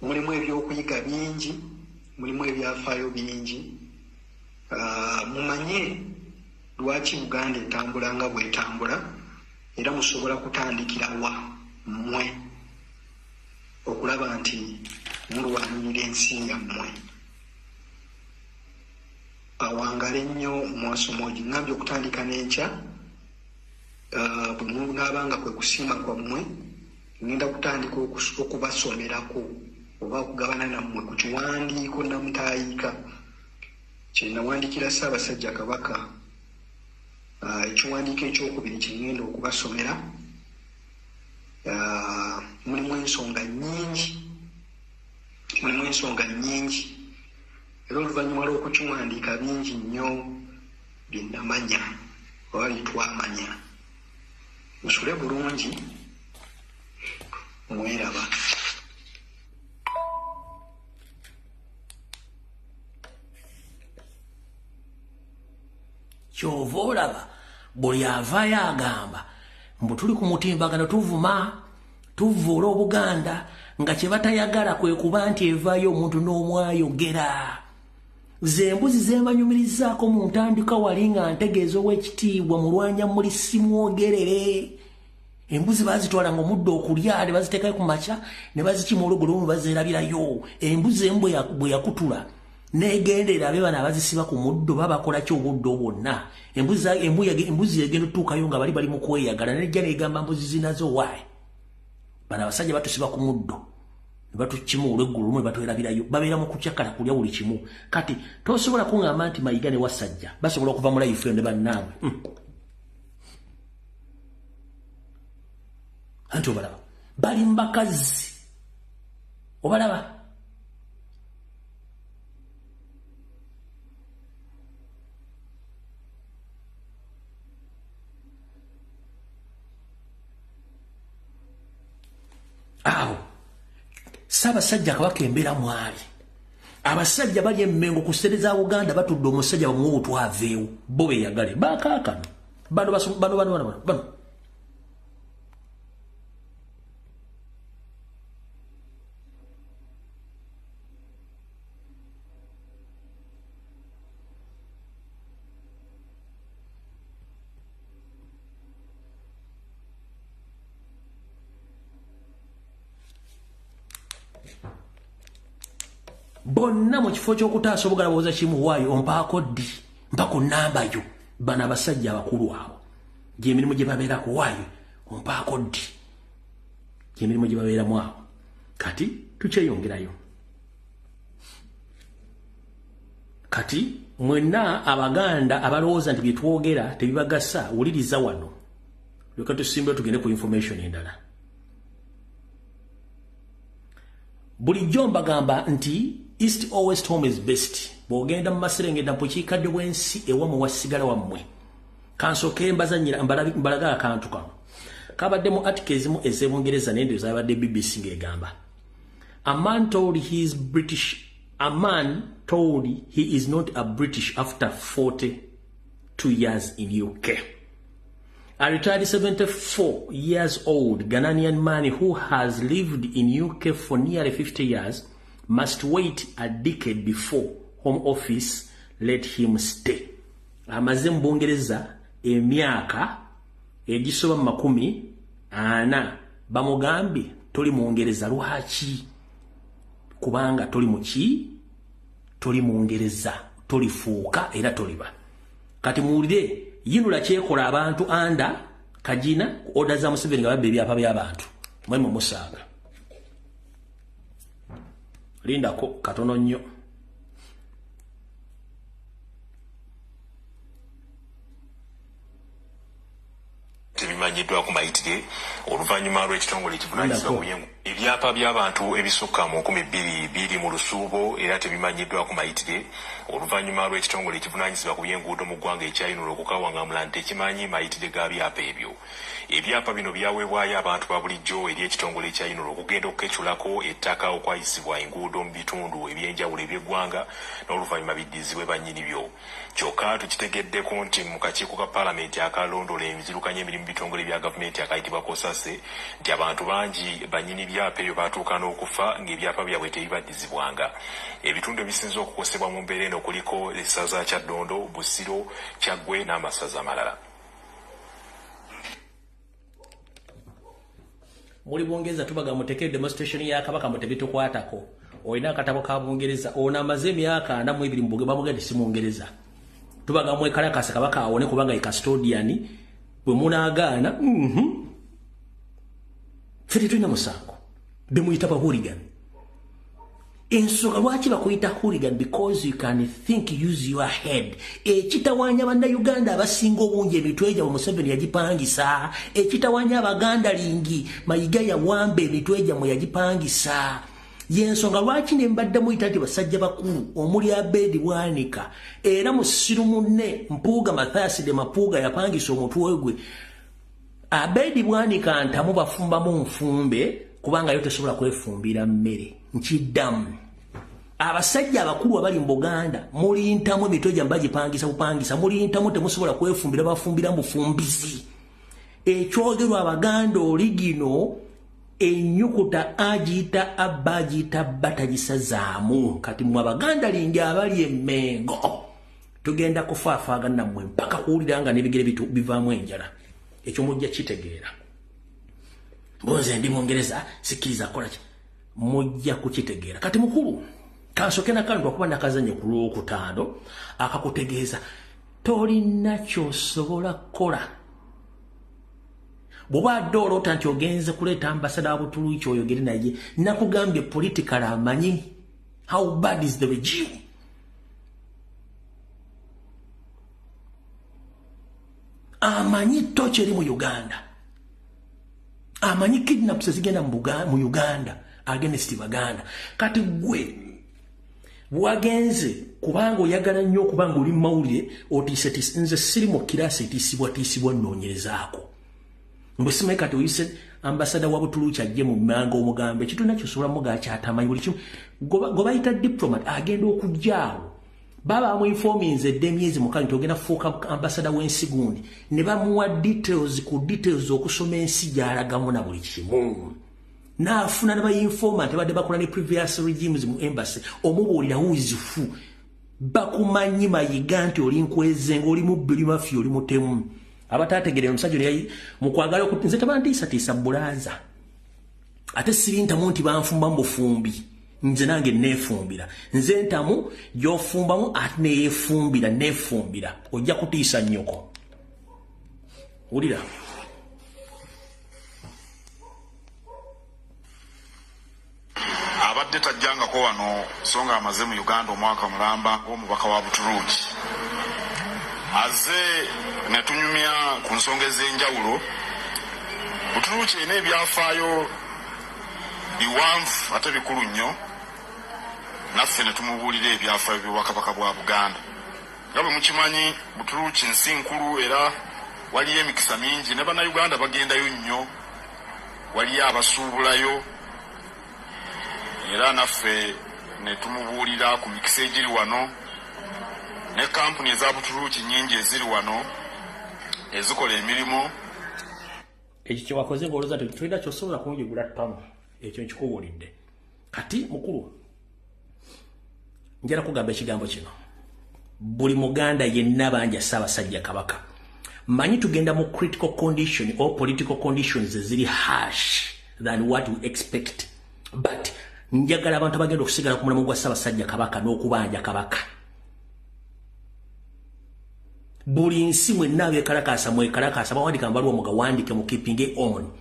Mulimu ebyokuyiga bingi, mulimu ebyafaayo bingi. Mumanye lwaki Buganda etambula nga bw'etambula, era musobola kutandikira wa mmwe okulaba nti mulwanirira ensi yammwe. Awangale nnyo mwasomogi. Ngambye okutandika n'enkya, bwe munaabanga kwe kusiima kwammwe, ngenda kutandika okubasomerako oba okugabana nammwe ku kiwandiiko namutaayiika kye nawandiikira Ssaabasajja Kabaka. Ekiwandiiko ekyokubiri kye ngenda okubasomera, mulimu ensonga nnyingi, era oluvannyuma lw'okukiwandiika bingi nnyo bye namanya oba bye twamanya. Musule bulungi, mweraba. Kyova olaba buli avaayo agamba mbu tuli ku mutimbagano tuvuma tuvuula Obuganda, nga kye batayagala kwe kuba nti evaayo omuntu n'omwayogera. Ze embuzi ze mbanyumirizaako mu ntandika wali nga ntegeeza ow'ekitiibwa mulwanya muli simwogerere. Embuzi baazitwalanga omuddo okulya ne baziteekayo ku makya ne bazikima olugolo lumu bazeerabirayo. Embuzi emu bwe yakutula n'egendera abe bano abazisiba ku muddo babakola ki obuddo bwonna. Embuzi egenda otuukayo nga bali mu kweyagala, nejja n'egamba mbuzi zinazo waayi. Bano abasajja batusiba ku muddo ne batukima olweggulo lumu ne batwerabirayo, babeera mu kukyakala kulya buli kimu. Kati tosobola kuŋŋamba nti Mayiga ne Wasajja basobola okuva mu life eno ne bannaabwe. Anti obalaba bali mu bakazi, obalaba. Awo Ssaabasajja Kabaka embeera mwali. Abasajja bali emmengo ku ssente za Buganda batudde omusajja bamuwe obutwaveewo, bo beeyagale bakaakano bano bano bano bano bano. Bonna mu kifo ky'okutaasa Obuganda bawooza kimu, waayo ompaako ddi, mpa ku nnamba yo. Bano abasajja abakulu abo gy'emirimu gye babeerako, waayo ompaako ddi, gy'emirimu gye babeeramu awo. Kati tukyeyongerayo. Kati mwenna Abaganda abalowooza nti bye twogera tebibagasa, wuliriza wano. Leka tusimbe tugende ku information endala. Bulijjo mbagamba nti East or West, home is best. Bw'ogenda mu maserengeta bukiikaddyo bw'ensi, ewammwe wasigala wammwe. Kansooke mbazannyira mbalaga akantu kano. Kabadde mu article ezimu ez'Ebungereza n'endyo zabadde BBC ng'egamba. A man told he is not a British after 42 years in UK. A retired 74 years old Ghanaian man who has lived in UK for nearly 50 years must wait a decade before Home Office let him stay. Amaze mu Bungereza emyaka egisoba mu 40, bamugambye toli Mungereza. Lwaki? Kubanga toli muki? Toli Mungereza, tolifuuka era toliba. Kati muwulire UNRA kyekola abantu under Kagina ku order za Museveni nga babba ebyapa by'abantu. Mwemwe musaaga. Lindako katono nnyo. Tebimanyiddwako mayitire oluvannyuma lw'ekitongole ekivunaanyizibwa ku byengu ebyapa by'abantu ebisukka mu 2000 biri mu lusuubo era tebimanyiddwako mayitire oluvannyuma lw'ekitongole ekivunaanyizibwa ku byenguudo mu ggwanga ekya UNRA okukawangamula nti tekimanyi mayitire ga byapa ebyo. Ebyapa bino byaweebwayo abantu ba bulijjo eri ekitongole ekya UNRA okugenda okukeculako ettaka okwayisibwa enguudo mu bitundu ebyenjawulo eby'eggwanga n'oluvannyuma biddizibwe bannyini byo. Kyokka tukitegeddeko nti mu kakiiko ka paalamenti akalondoola enzirukanya emirimu mu bitongole bya gavumenti akayitibwa COSASE nti abantu bangi bannyini byapa ebyo batuuka n'okufa ng'ebyapa byabwe tebibaddizibwanga. Ebitundu ebisinze okukosebwa mu mbeera eno kuliko essaza Kyaddondo, Busiro, Kyaggwe n'amasaza amalala. Muli Bungereza tubaga muteke demonstration ya Kabaka mutebitukwatako. Olina akatabo ka Bungereza, ono amaze emyaka 42 mu Bungereza, bamugambye si Mungereza. Tubaga mwekalakasa Kabaka awone kubanga ye custodian, bwe munaagaana ffe tetulina musango. Be muyita ba hooligan. Ensonga lwaki bakuyita hooligan? Because you can think, use your head. Ekitawanya bannayuganda abasinga obungi emitwe gyabwe Museveni yagipangisa. Ekitawanya Abaganda lingi Mayiga yawamba emitwe gyammwe yagipangisa. Yensonga lwaki ne mbadde muyita nti basajja bakulu omuli Abedi Bwanika era musiru munne Mpuuga Mathias de Mapuuga yapangisa omutwe gwe. Abedi Bwanika ntamu bafumbamu nfumbe kubanga yo tesobola kwefumbira mmere. Nkiddamu, abasajja abakulu abali mu Buganda muli ntamu, emitwe gyammwe bagipangisa bupangisa, muli ntamu, temusobola kwefumbira, bafumbira mufumbizi. Ekyogerwa Abaganda oligino ennyukuta agiyita abba agiyita bba tagisazaamu. Kati mmwe Abaganda lingi abali emmengo tugenda kufaafaaga nammwe mpaka kuwulira nga n'ebigere bivaamu enjala. Ekyo mujja kitegeera. Mbonze ndi Mungereza sikkiriza kukola ki, mujja kukitegeera. Kati mukulu kansooke nakantu akuba nakazannyo ku Lwokutaano akakutegeeza tolina ky'osobola kukola. Bw'oba adde oloota nti ogenze kuleeta ambasada wa Butuluki oyogere naye, nakugambye political amanyi how bad is the regime. Amanyi toki eri mu Uganda, amanyi kidnaps ezigenda mu Uganda against Baganda. Kati gwe bwagenze kubanga oyagala nnyo okubanga oli mawulire otiisetiise. Nze siri mu kirasi etiisibwatiisibwa nnoonyerezaako. Mbwe simanyi kati oyise ambasada wa Butuluki ajje mu mmanga omugambe ekitulina kyosobola mugaa kyatamanyi buli kimu. Gwe bayita diplomat agenda okujja awo baba bamuinforminze edda emyezi 6 nti ogenda kufuuka ambasada w'ensi gundi, ne bamuwa details ku details okusoma ensi gy'alagamu na buli kimu. N'afuna ne bayinforma nti badde bakola ne previous regimes mu embassy, omubuulira who is who. Bakumanyi Mayiga nti oli nkwezenga, oli mubbi, oli mafia, oli mutemu. Abataategeera omusajja ono mu kwagala nze tebantiisatiisa bbulaaza, ate siri ntamu nti banfumba mu bufumbi, nze nange neefumbira. Nze ntamu gy'ofumbamu ate neyeefumbira, neefumbira. Ojja kutiisa nnyoko. Wulira. Abadde tajjangako wano so nga amaze mu Uganda omwaka mulamba ng'omubaka wa Butuluki. Azze ne tunyumya ku nsonga ez'enjawulo. Butuluki erina ebyafaayo biwanvu ate bikulu nnyo. Naffe ne tumubuulira ebyafaayo by'Obwakabaka bwa Buganda. Nga bwe mukimanyi, Buturuuki nsi nkulu era waliyo emikisa mingi, ne Bannayuganda bagendayo nnyo, waliyo abasuubulayo, era naffe ne tumubuulira ku mikisa egiri wano ne kampuni eza Buturuuki nnyingi eziri wano ezikola emirimu. Ekyo kyewakoze ng'olowooza nti tolina ky'osobola kunjigula ttamu, ekyo nkikubuulidde. Kati mukulu, njala kugamba ekigambo kino. Buli Muganda yenna banja Ssaabasajja Kabaka. Manyi tugenda mu critical condition or political conditions eziri harsh than what we expect. But njagala abantu abagenda okusigala ku mulimu gwa Ssaabasajja Kabaka n'okubanja Kabaka. Buli nsi mwenna abeekalakaasa mwekalakaasa, bawandika amabaluwa mugawandike mu keeping on.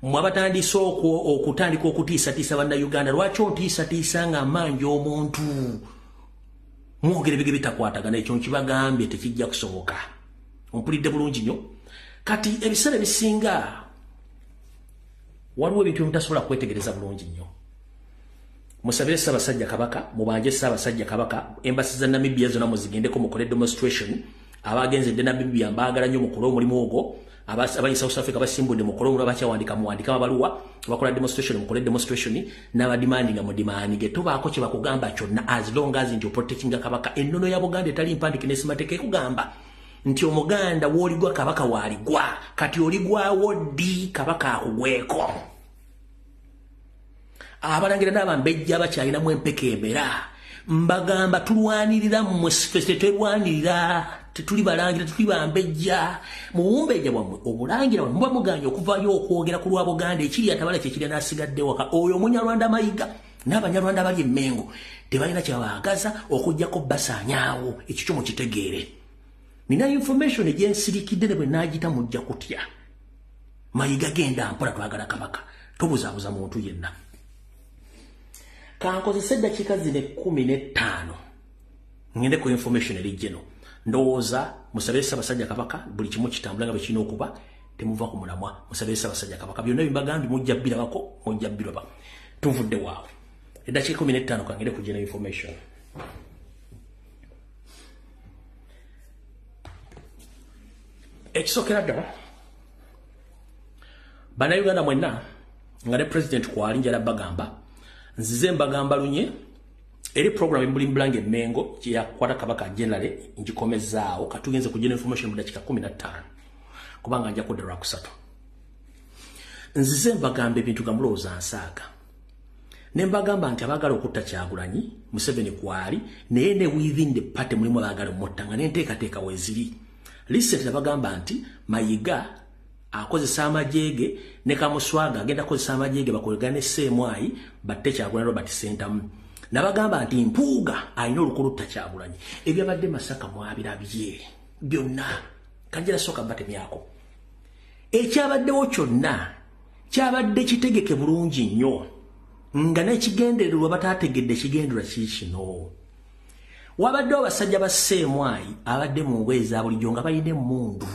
Mmwe abatandise okutandika okutiisatiisa Bannayuganda, lwaki ontiisatiisa nga mmanja omuntu? Mwogera ebige bitakwatagana, ekyo nkibagambye tekijja kusoboka. Ompulidde bulungi nnyo. Kati ebiseera ebisinga waliwo ebintu ebitasobola kwetegereza bulungi nnyo. Musabire Ssaabasajja Kabaka, mubanje Ssaabasajja Kabaka, embassy za Namibia zonna muzigendeko mukole demonstration. Abagenze edde Namibia mbaagala nnyo, mukole omulimu ogwo. Abali South Africa basimbudde, mukole omulimu. Abakyawandika muwandike amabaluwa, bakola demonstration mukole demonstration, n'abademandinga mudemandinge. Tobaako kye bakugamba kyonna as long as nti oprotectinga Kabaka. Ennono ya Buganda etali mpandike n'esimateeka ekugamba nti Omuganda w'oligwa Kabaka waaligwa. Kati oligwawo ddi Kabaka akugweko? Abalangira n'abambejja bakyalinamu empeka emera, mbagamba tulwanirira mmwe, ffe tetwerwanirira. Tetuli balangira, tetuli bambejja. Mu bumbejja bwammwe, obulangira bwammwe, muba muganye okuvayo okwogera ku lwa Buganda. Ekiri atabala kyekiri n'asigadde waka oyo Omunyarwanda Mayiga n'Abanyarwanda bali Emmengo tebalina kyebabaagaza okugjako basaanyaawo. Ekyo kyo mukitegeere. Nina information egyensirikidde ne bwe naagita mujja kutya. Mayiga, genda mpola, twagala Kabaka, tobuzaabuza muntu yenna. Kankozesa eddakiika zino 15 ngende ku information eri geno. Ndowooza musabire Ssaabasajja Kabaka, buli kimu kitambula nga bwe kirina okuba. Temuva ku mulamwa, musabire Ssaabasajja Kabaka. Byonna bimbagambye mujja bbirabako, mujja bbiraba. Tuvudde waawe. Eddakiika 15, kangende ku general information. Ekisookera ddala, Bannayuganda mwenna nga ne President kwali, njala bagamba nzize mbagamba lunye eri program embuli mbulange Emmengo gyeyakwata Kabaka generally ngikomezaawo. Katugenze ku general information mu dakiika 15 kubanga nja kudda Lwakusatu. Nzize mbagamba ebintu nga mulowooza nsaaga, ne mbagamba nti abaagala okutta Kyagulanyi, Museveni kwali, naye ne within the party mulimu abaagala omutta nga n'enteekateeka weeziri. Recently nabagamba nti Mayiga akozesa amagye ne Kamuswaga agenda kukozesa amagye bakolegane Sseemwayi batte Kyagulanyi Robert Ssentamu. Nabagamba nti Mpuuga alina olukulutta Kyagulanyi. Ebyabadde Masaka mwabirabye byonna. Kanjira sooka batemyako ekyabaddewo kyonna kyabadde kitegeke bulungi nnyo nga n'ekigendererwa bataategedde ekigendererwa kiikino. Wabaddewo abasajja ba Sseemwayi abadde mu ngoye eza bulijjo nga balina emmundu.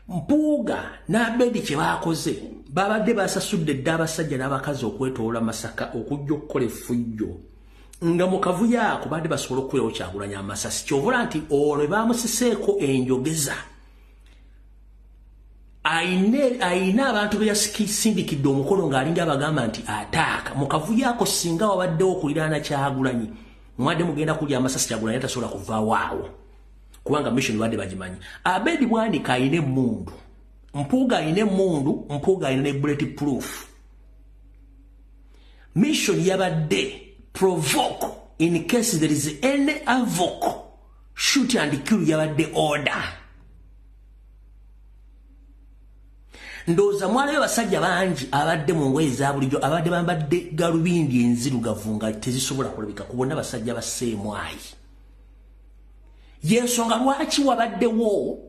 Mpuuga n'Abedi kye baakoze, babadde basasudde dda abasajja n'abakazi okwetoola Masaka okujja okukola effujjo, nga mu kavuyo ako badde basobola okukubawo Kyagulanyi amasasi. Kyovula nti olwo bamusiseeko enjogeza, ayina abantu be yasindikidde omukono ng'alinga abagamba nti ataaka. Mu kavuyo ako singa wabaddewo okuliraana Kyagulanyi, mwadde mugenda kulya amasasi. Kyagulanyi tasobola kuvaawo awo kubanga mission badde bagimanyi. Abedi Bwanika ayina emmundu, Mpuuga ayina emmundu, Mpuuga ayina ne bullet proof. Mission yabadde provoke in case there is any havoc, shoot and kill. Yabadde order. Ndowooza mwalayo basajja bangi abadde mu ngoye eza bulijjo, abadde bambadde galubindi enzirugavu nga tezisobola kulabika ku bonna basajja ba Sseemwayi. Yensonga lwaki wabaddewo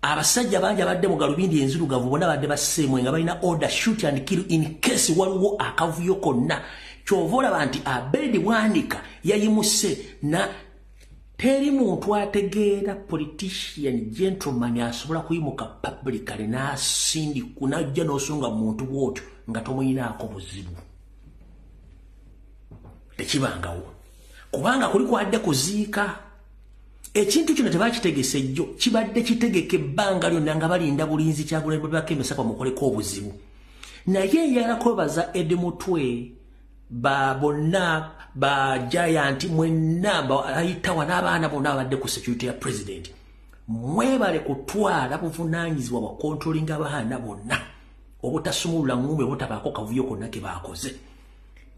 abasajja bangi abadde mu galubindi enzirugavu, bonna badde ba Sseemwayi nga balina order shoot and kill in case waliwo akavuyo konna. Kyova olaba nti Abedi Bwanika yayimuse na teri muntu ategeera, politician gentleman asobola kuyimuka publicly n'asindiku n'ajja n'osonga muntu bwotyo nga tomuyinaako buzibu, tekibangawo. Kubanga kuli kwadde kuziika. Ekintu kino tebakitegese jjo, kibadde kitegeke ebbanga lyonna nga balinda bulinzi Kyagulanyi bwe bakemesa bamukoleko obuzibu. Naye njagala kwebaza Eddie Mutwe, ba bonna ba Giant mwenna bayitawa n'abaana bonna abadde ku security ya president. Mwebale kutwala buvunaanyizibwa bwa controlling abaana bonna, obutasumulula ng'umbe obutabaako kavuyo konna ke baakoze.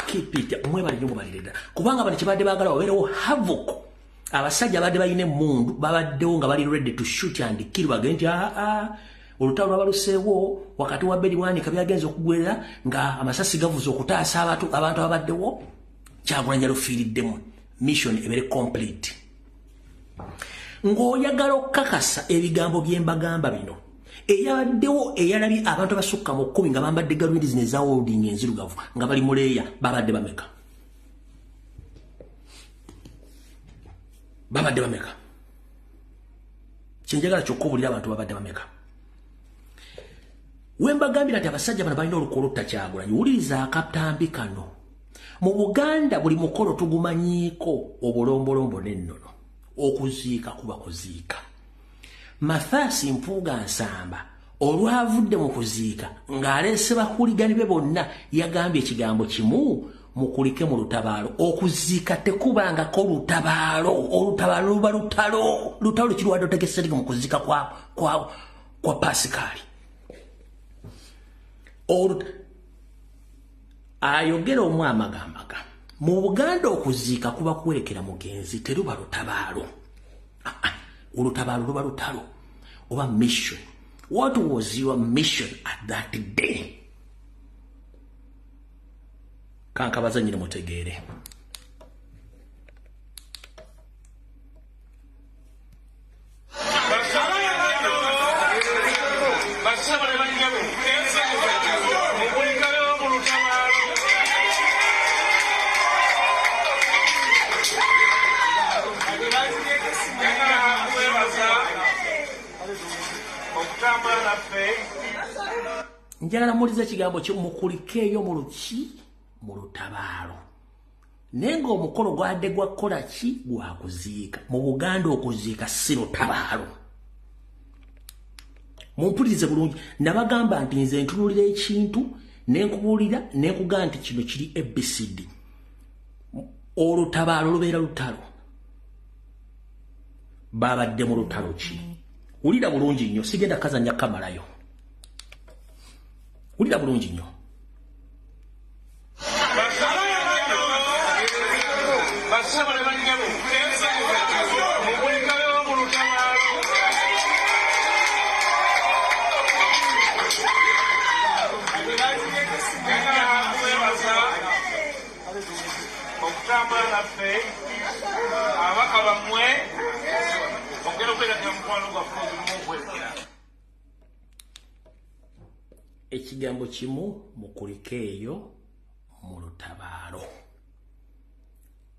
Keep it, mwebale nnyo mubalire ddala. Kubanga bano kibadde baagala wabeerewo havoc. Abasajja abadde balina emmundu babaddewo nga bali ready to shoot and kill, bagende nti aa olutalo lwabaluseewo wakati wa Bedi Bwanika byagenze okugwerera nga amasasi gavuze okutaasa abantu ababaddewo. Kyagulanyi yalufiiriddemu, mission ebeere complete. Ng'oyagala okukakasa ebigambo bye mbagamba bino, eyabaddewo eyalabye abantu abasukka mu 10 nga bambadde galubindi zino eza holding enzirugavu nga bali muleeya, babadde bameka? Babadde bameka? Kyenjagala kyokka obulira abantu babadde bameka. Wembagambira nti abasajja bano balina olukolota Kyagulanyi, wuliriza akatambi kano. Mu Buganda buli mukolo tugumanyiiko obulombolombo n'ennono. Okuziika kuba kuziika. Mathias Mpuuga Nsamba olwavudde mu kuziika ng'aleese bakuligani be bonna, yagambye ekigambo kimu, mukulike mu lutabaalo. Okuziika tekubangako lutabaalo, olutabaalo luba lutalo. Lutalo kirwadde otegesereke mu kuziika kwa Pasikaali. Ayogera omwamagamaga. Mu Buganda okuziika kuba kuwerekera mugenzi, teruba lutabaalo. Olutabaalo luba lutalo oba mission. What was your mission at that day? Kankabaza nyine mutegeere. Njagala muwulize ekigambo kyo, mukulikeeyo mu luki, mu lutabaalo. Naye ng'omukolo gwadde gwa kukola ki? Gwa kuziika. Mu Buganda okuziika si lutabaalo. Mumpulirize bulungi. Nabagamba nti nze ntunuulira ekintu ne nkubuulira ne nkugamba nti kino kiri ABCD. Olutabaalo lubeera lutalo. Babadde mu lutalo ki? Wulira bulungi nnyo, sigenda kazannya kamalayo. Wulira bulungi nnyo. Ekigambo kimu, mukulikeeyo mu lutabaalo.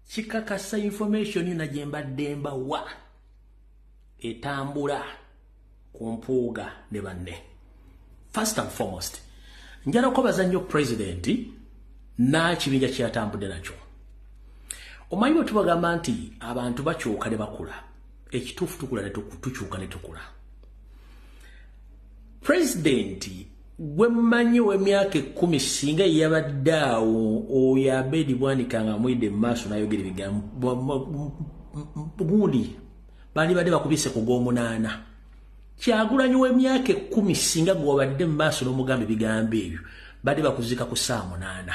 Kikakasa information yonna gye mbadde mbawa etambula ku Mpuuga ne banne. First and foremost, njagala okwebaza nnyo pulezidenti n'ekibinja kye yatambudde nakyo. Omanyi bwe tubagamba nti abantu bakyuka ne bakula, ekituufu tukula ne tukyuka ne tukula. Pulezidenti gwe mmanyi w'emyaka 10 singa yabadde awo, oyo Abedi Bwanika nga amuyidde mu maaso n'ayogera ebigambo gundi, bandibadde bakubise ku gw'omunaana. Kyagulanyi w'emyaka 10 singa gwe wabadde mu maaso n'omugamba ebigambo ebyo, badde bakuziika ku ssaawa 8.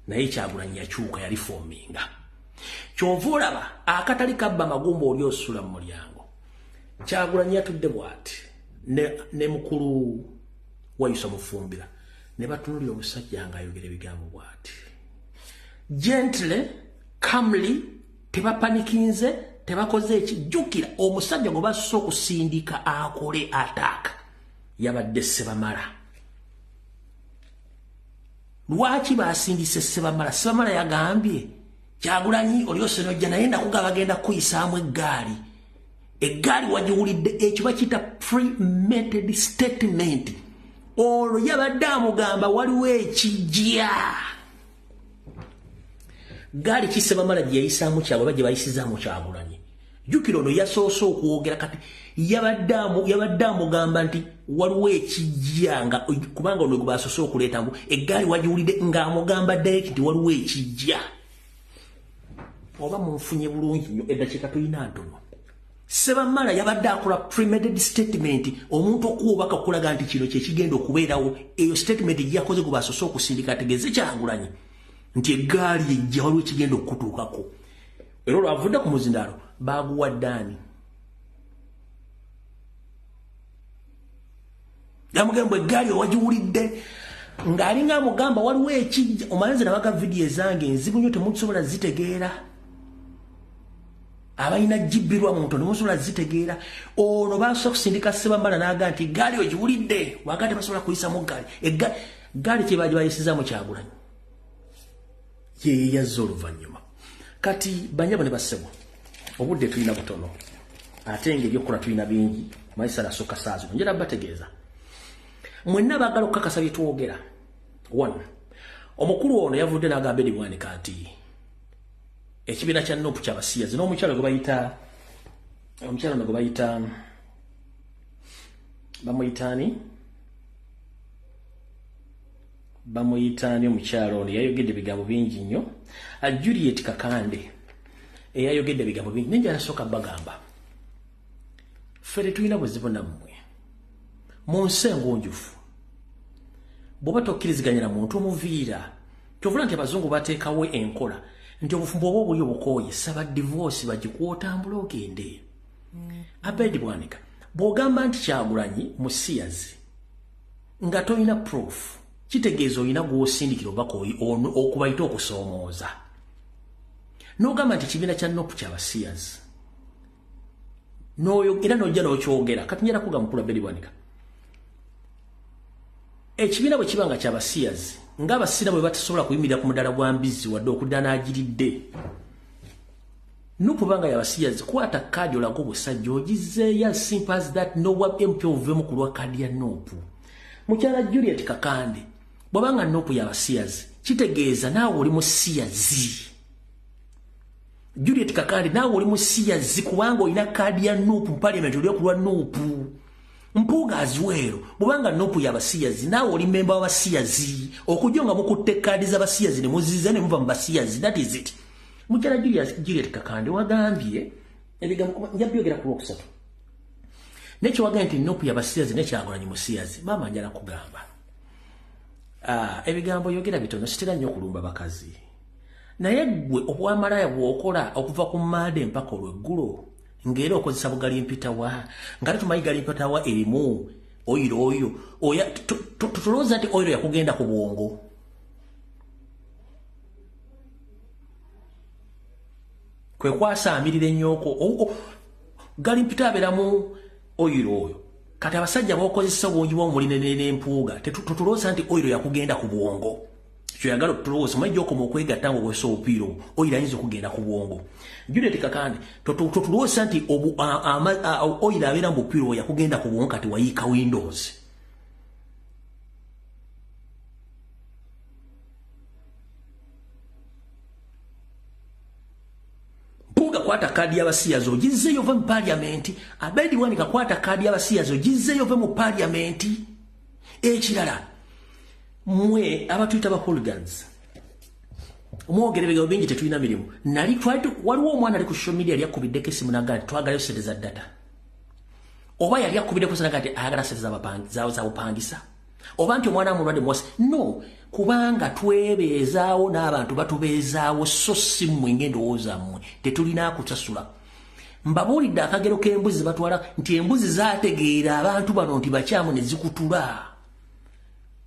Naye Kyagulanyi yakyuka, yalifominga. Kyova olaba akatali kabba magumba oli osula mu mulyango. Kyagulanyi yatudde bw'ati ne mukulu Wayusa Mufumbira ne batunulira omusajja ng'ayogera ebigambo bw'ati. Gently, calmly, tebapanikinze, tebakoze ekijjukira omusajja gwe basoose okusindika akole attack yabadde Ssebamala. Lwaki basindise Ssebamala? Ssebamala yagambye Kyagulanyi olyose nojja naye nakugaba bagenda kuyisaamu eggaali. Eggaali wagiwulidde, ekyo bakiyita premeditated statement. Olwo yabadde amugamba waliwo ekijja. Gaali ki Ssebamala gye yayisaamu Kyagulanyi, gye bayisizaamu Kyagulanyi? Jjukira ono yasoose okwogera, kati yabadde amugamba nti waliwo ekijja, nga kubanga ono gwe basoose okuleeta mbu eggaali wagiwulidde ng'amugamba direct nti waliwo ekijja. Oba munfunye bulungi nnyo, eddakiika tulina ntono. Ssebamala yabadde akola premeditated statement, omuntu okuwobaka okulaga nti kino kyekigenda okubeerawo. Eyo statement gyakoze gwe basoose okusindika ategeeze Kyagulanyi nti eggaali ejja, waliwo ekigenda okutuukako. Era olwavudde ku muzindaalo baguwa ddaani, yamugamba eggaali owagiwulidde, ng'alinga amugamba waliwo ekijja. Omanyi nze nabaga vidiyo ezange enzibu nnyo, temusobola zitegeera. Abalina jibbirwa mu ntono musobola zitegeera. Ono basoose okusindika Ssebamala n'aga nti eggaali ogiwulidde, waga tebasobola kuyisamu ggaali. Eggaali kye baagi bayisizaamu Kyagulanyi ye yazze oluvannyuma. Kati banyabo ne bassebo, obudde tulina butono, ate ng'ebyokukola tulina bingi. Maisala asooka saa zino njala bategeeza mwenna baagala okukakasa bye twogera. One, omukulu ono yavudde n'agamba Eddie Bwanika nti ekibiina kya NUP kyabasiyazi, n'omukyalo gwe bayita, omukyalo ono gwe bayita, bamuyitaani, bamuyitaani, omukyalo ono yayogedde ebigambo bingi nnyo, Juliet Kakande, eyayogedde ebigambo bingi. Naye njala sooka bagamba, ffe tetulina buzibu nammwe. Mu nsi engunjufu, bw'oba tokkiriziganya na muntu, omuviira. Kyovula nti abazungu bateekawo enkola nti obufumbo oba obuli obukooye, saba divorce, bagikuwa, otambula ogende. Abedi Bwanika, bw'ogamba nti Kyagulanyi musiyazi nga tolina proof, kitegeeza olina gw'osindikira obubaka okubayita okusoomooza. N'ogamba nti ekibiina kya NUP kyabasiyazi, era n'ojja n'okyogera. Kati njala kugamba mukulu Abedi Bwanika, ekibiina bwe kiba nga kyabasiyazi, ng'abasira bwe batasobola kuyimirira ku mudaala gwa mbizzi wadde okudda n'agiridde, NUP banga yabasiyazi, kwata kaadi olaga obusajja ogizeeyo, as simple as that. Nowa MP ovemu ku lwa kaadi ya NUP. Mukyala Juliet Kakande, bw'abanga NUP yabasiyazi, kitegeeza naawe oli musiyazi. Juliet Kakande, naawe oli musiyazi, kubanga olina kaadi ya NUP mu parliament, oli ku lwa NUP. Mpuuga Azuero, bw'obanga NUP yabasiyazi, naawe oli memba w'abasiyazi, okujja nga mukutte kaadi z'abasiyazi ne muziza ne muva mu basiyazi. That is it. Mukyala Juliet Kakande, wagambye ebigambo, nja byogera ku lwokusatu, nekyo wagambye nti NUP yabasiyazi ne Kyagulanyi musiyazi. Maama, njala kugamba, ebigambo yogera bitono, sitera nnyo okulumba bakazi, naye ggwe obwamalaya bw'okola okuva ku Mmande mpaka olweggulo, ng'era okozesa bugali mpitawa, nga tetumanyi gali mpitawa erimu oyiro oyo oya, tutulowooza nti oyiro yakugenda ku bwongo. Kwe kwasaamirira ennyoko gali mpita abeeramu oyiro oyo. Kati abasajja b'okozesa obungi bw'omuli n'empuuga, tutulowooza nti oyiro yakugenda ku bwongo. Kyoyagala otulowooza, omanyi gy'okoma okwegatta ng'okozesa obupiira obwo, oyiro ayinza okugenda ku bwongo. Juliet Kakande, totulowooza nti oyiro abeera mu bupiira obwo yakugenda ku bwongo, kati wayiika windows. Mpuuga, kwata kaadi y'abasiyazi ogizzeeyo ove mu paliamenti. Abedi Bwanika, kwata kaadi y'abasiyazi ogizzeeyo ove mu paliamenti. Ekirala, mmwe abatuyita ba hooligans, mwogera ebigambo bingi, tetulina mirimu. Nali waliwo omwana ali ku social media yali akubiddeko esimu naga nti twagalayo sente za data, oba yali akubiddeko naga nti ayagala sente zabupangisa, oba nti omwana mulwadde muwasi. No, kubanga twebeezaawo n'abantu batubeezaawo, so si mmwe ng'endowooza mmwe tetulina kusasula. Mbabuulidde akagero k'embuzi batwala nti embuzi zaategeera abantu bano nti bakyamu ne zikutula.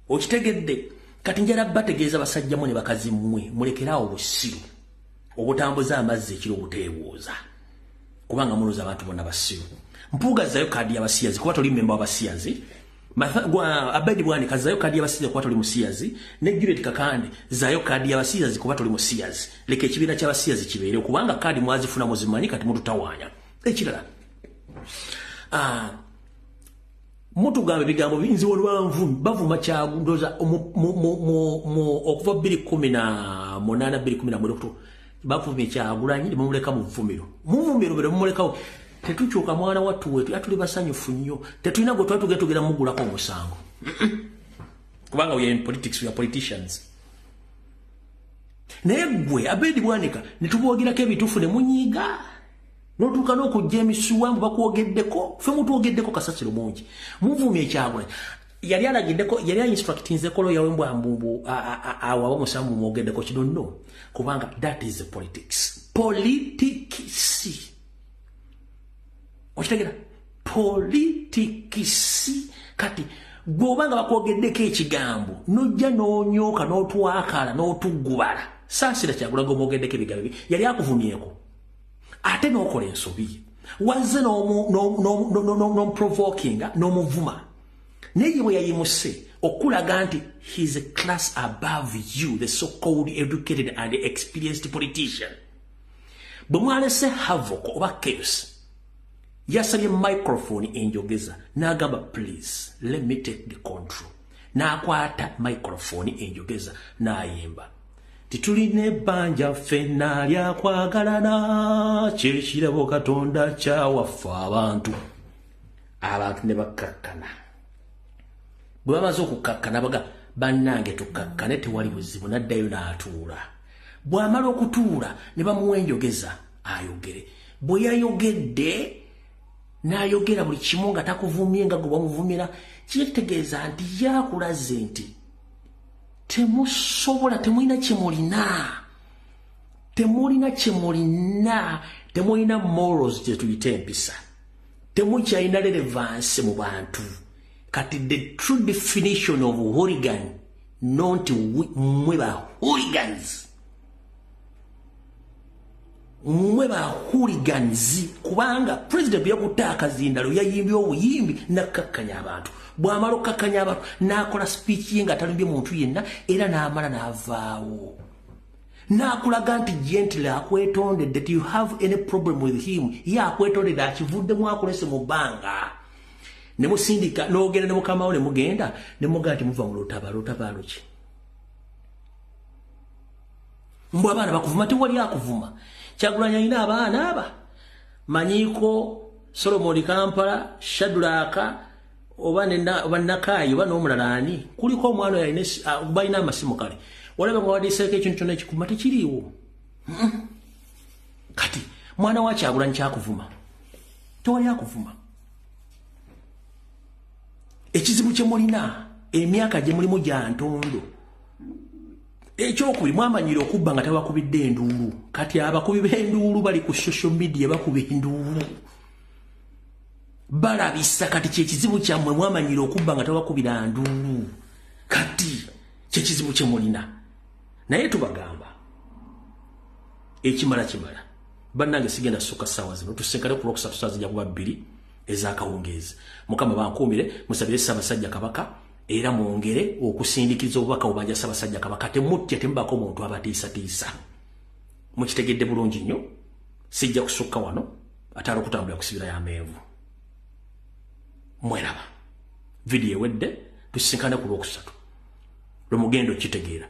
Okitegedde? Kati njala bategeeza, basajjamu ne bakazi mmwe, mulekeraawo obusiru obutambuza amazzi ekiro obuteebuuza, kubanga mulowooza abantu bonna basiru. Mpuuga, zzayo kaadi y'abasiyazi kuba toli memba w'abasiyazi. Abedi Bwanika, zzayo kaadi y'abasiyazi kuba toli musiyazi. Ne Juliet Kakande, zzayo kaadi y'abasiyazi kuba toli musiyazi. Leka ekibiina ky'abasiyazi kibeere, kubanga kaadi mwazifuna muzimanyi, kati mututawaanya. Ekirala, mutugamba ebigambo binzi olwanvu bavuma Kyagu, ndoza okuva 2018, 2019. Bavumye Kyagulanyi ne mumuleka mu vvumiro. Muvumiro bwe mumulekawo tetukyuka mwana wattu wetu atuli basanyufu nnyo. Tetulina gwe twali tugenda mugulako omusango. Kubanga we are in politics, we are politicians. Naye ggwe Abedi Bwanika ne tuboogerako ebituufu ne munyiiga. N'otuuka n'okujja emisuwa mbu bakwogeddeko, ffe mutwogeddeko kasasiro mungi. Muvumye Kyagulanyi. Yali alagiddeko, yali instructinzeko lawyer we mbwambumbu awo omusango mwogeddeko kino no. Kubanga that is the politics. Politics. Okitegera? Politics. Kati bw'obanga bakwogeddeko ekigambo n'ojja n'onyooka n'otwakala n'otuggubala. Saasira Kyagulanyi omwogeddeko ebigambo ebi yali akuvumyeko. Ate n'okola ensobi. Wazze n'omuprovokinga n'omuvuma. Naye bwe yayimuse okulaga nti he is a class above you, the so-called educated and experienced politician. Bwe mwalese havoc oba chaos, yasabye microphone enjogeza n'agamba, "Please let me take the control." N'akwata microphone enjogeza n'ayimba, "Titulina ebbanja ffenna lyakwagalana, kyekirabo Katonda kyawaffe abantu." Abantu ne bakkakkana. Bwe bamaze okukkakkana baga, "Bannange, tukkakkane, tewali buzibu." N'addayo n'atuula. Bw'amala okutuula ne bamuwa enjogeza ayogere. Bwe yayogedde n'ayogera buli kimu nga takuvumye nga gwe bamuvumira, kitegeeza nti yakulaze nti temusobola, temulina kyemulina, temulina kyemulina, temulina morals, gye tuyita empisa, temukyalina relevance mu bantu. Kati the true definition of hooligan, not mmwe ba hooligans, mmwe ba hooligans, kubanga president yakutte akazindalo, yayimbye obuyimbi nakkakkanya abantu. Bw'amala okukkakkanya abantu n'akola speech ye nga talumbye muntu yenna, era n'amala n'avaawo n'akulaga nti gentle akwetondedde, that you have any problem with him, ye akwetondedde, akivuddemu, akulese mu bbanga. Ne musindika n'ogenda ne mukamawo ne mugenda ne mugamba nti muva mu lutabaalo. Lutabaalo ki? Mbw abaana bakuvuma, tewali akuvuma. Kyagulanyi alina abaana aba manyiiko Solomon Kampala, Shadulaka oba Nakaayi oba n'omulala ani, kuliko omwana oyo balina amasimu. Kale walaba nga wadiseeko ekintu kyonna ekikuma tekiriiwo. Kati mwana wa Kyagulanyi kyakuvuma, tewali akuvuma. Ekizibu kye mulina, emyaka gye mulimu gya ntondo. Ekyokubiri, mwamanyire okubba nga tebakubidde enduulu. Kati abakubi b'enduulu bali ku social media, bakuba enduulu balabisa. Kati kyekizibu kyammwe, mwamanyire okubba nga tebakubira nduulu. Kati kyekizibu kye mulina, naye tubagamba ekimala kimala. Bannange, sigenda ssuka ssaawa zino, tusenkane ku Lwokusatu, saa zijja kuba 2 ez'akawungeezi. Mukama bankuumire. Musabire Ssaabasajja Kabaka era mwongere okusindikiriza obubaka bubanja Ssaabasajja Kabaka. Temutya, temubako omuntu abatiisatiisa. Mukitegedde bulungi nnyo. Sijja kusukka wano, ate ala okutambulira kusibira y'amenvu. Mweraba vidiyo ewedde. Tusisinkane ku Lwokusatu lwemugenda okitegeera.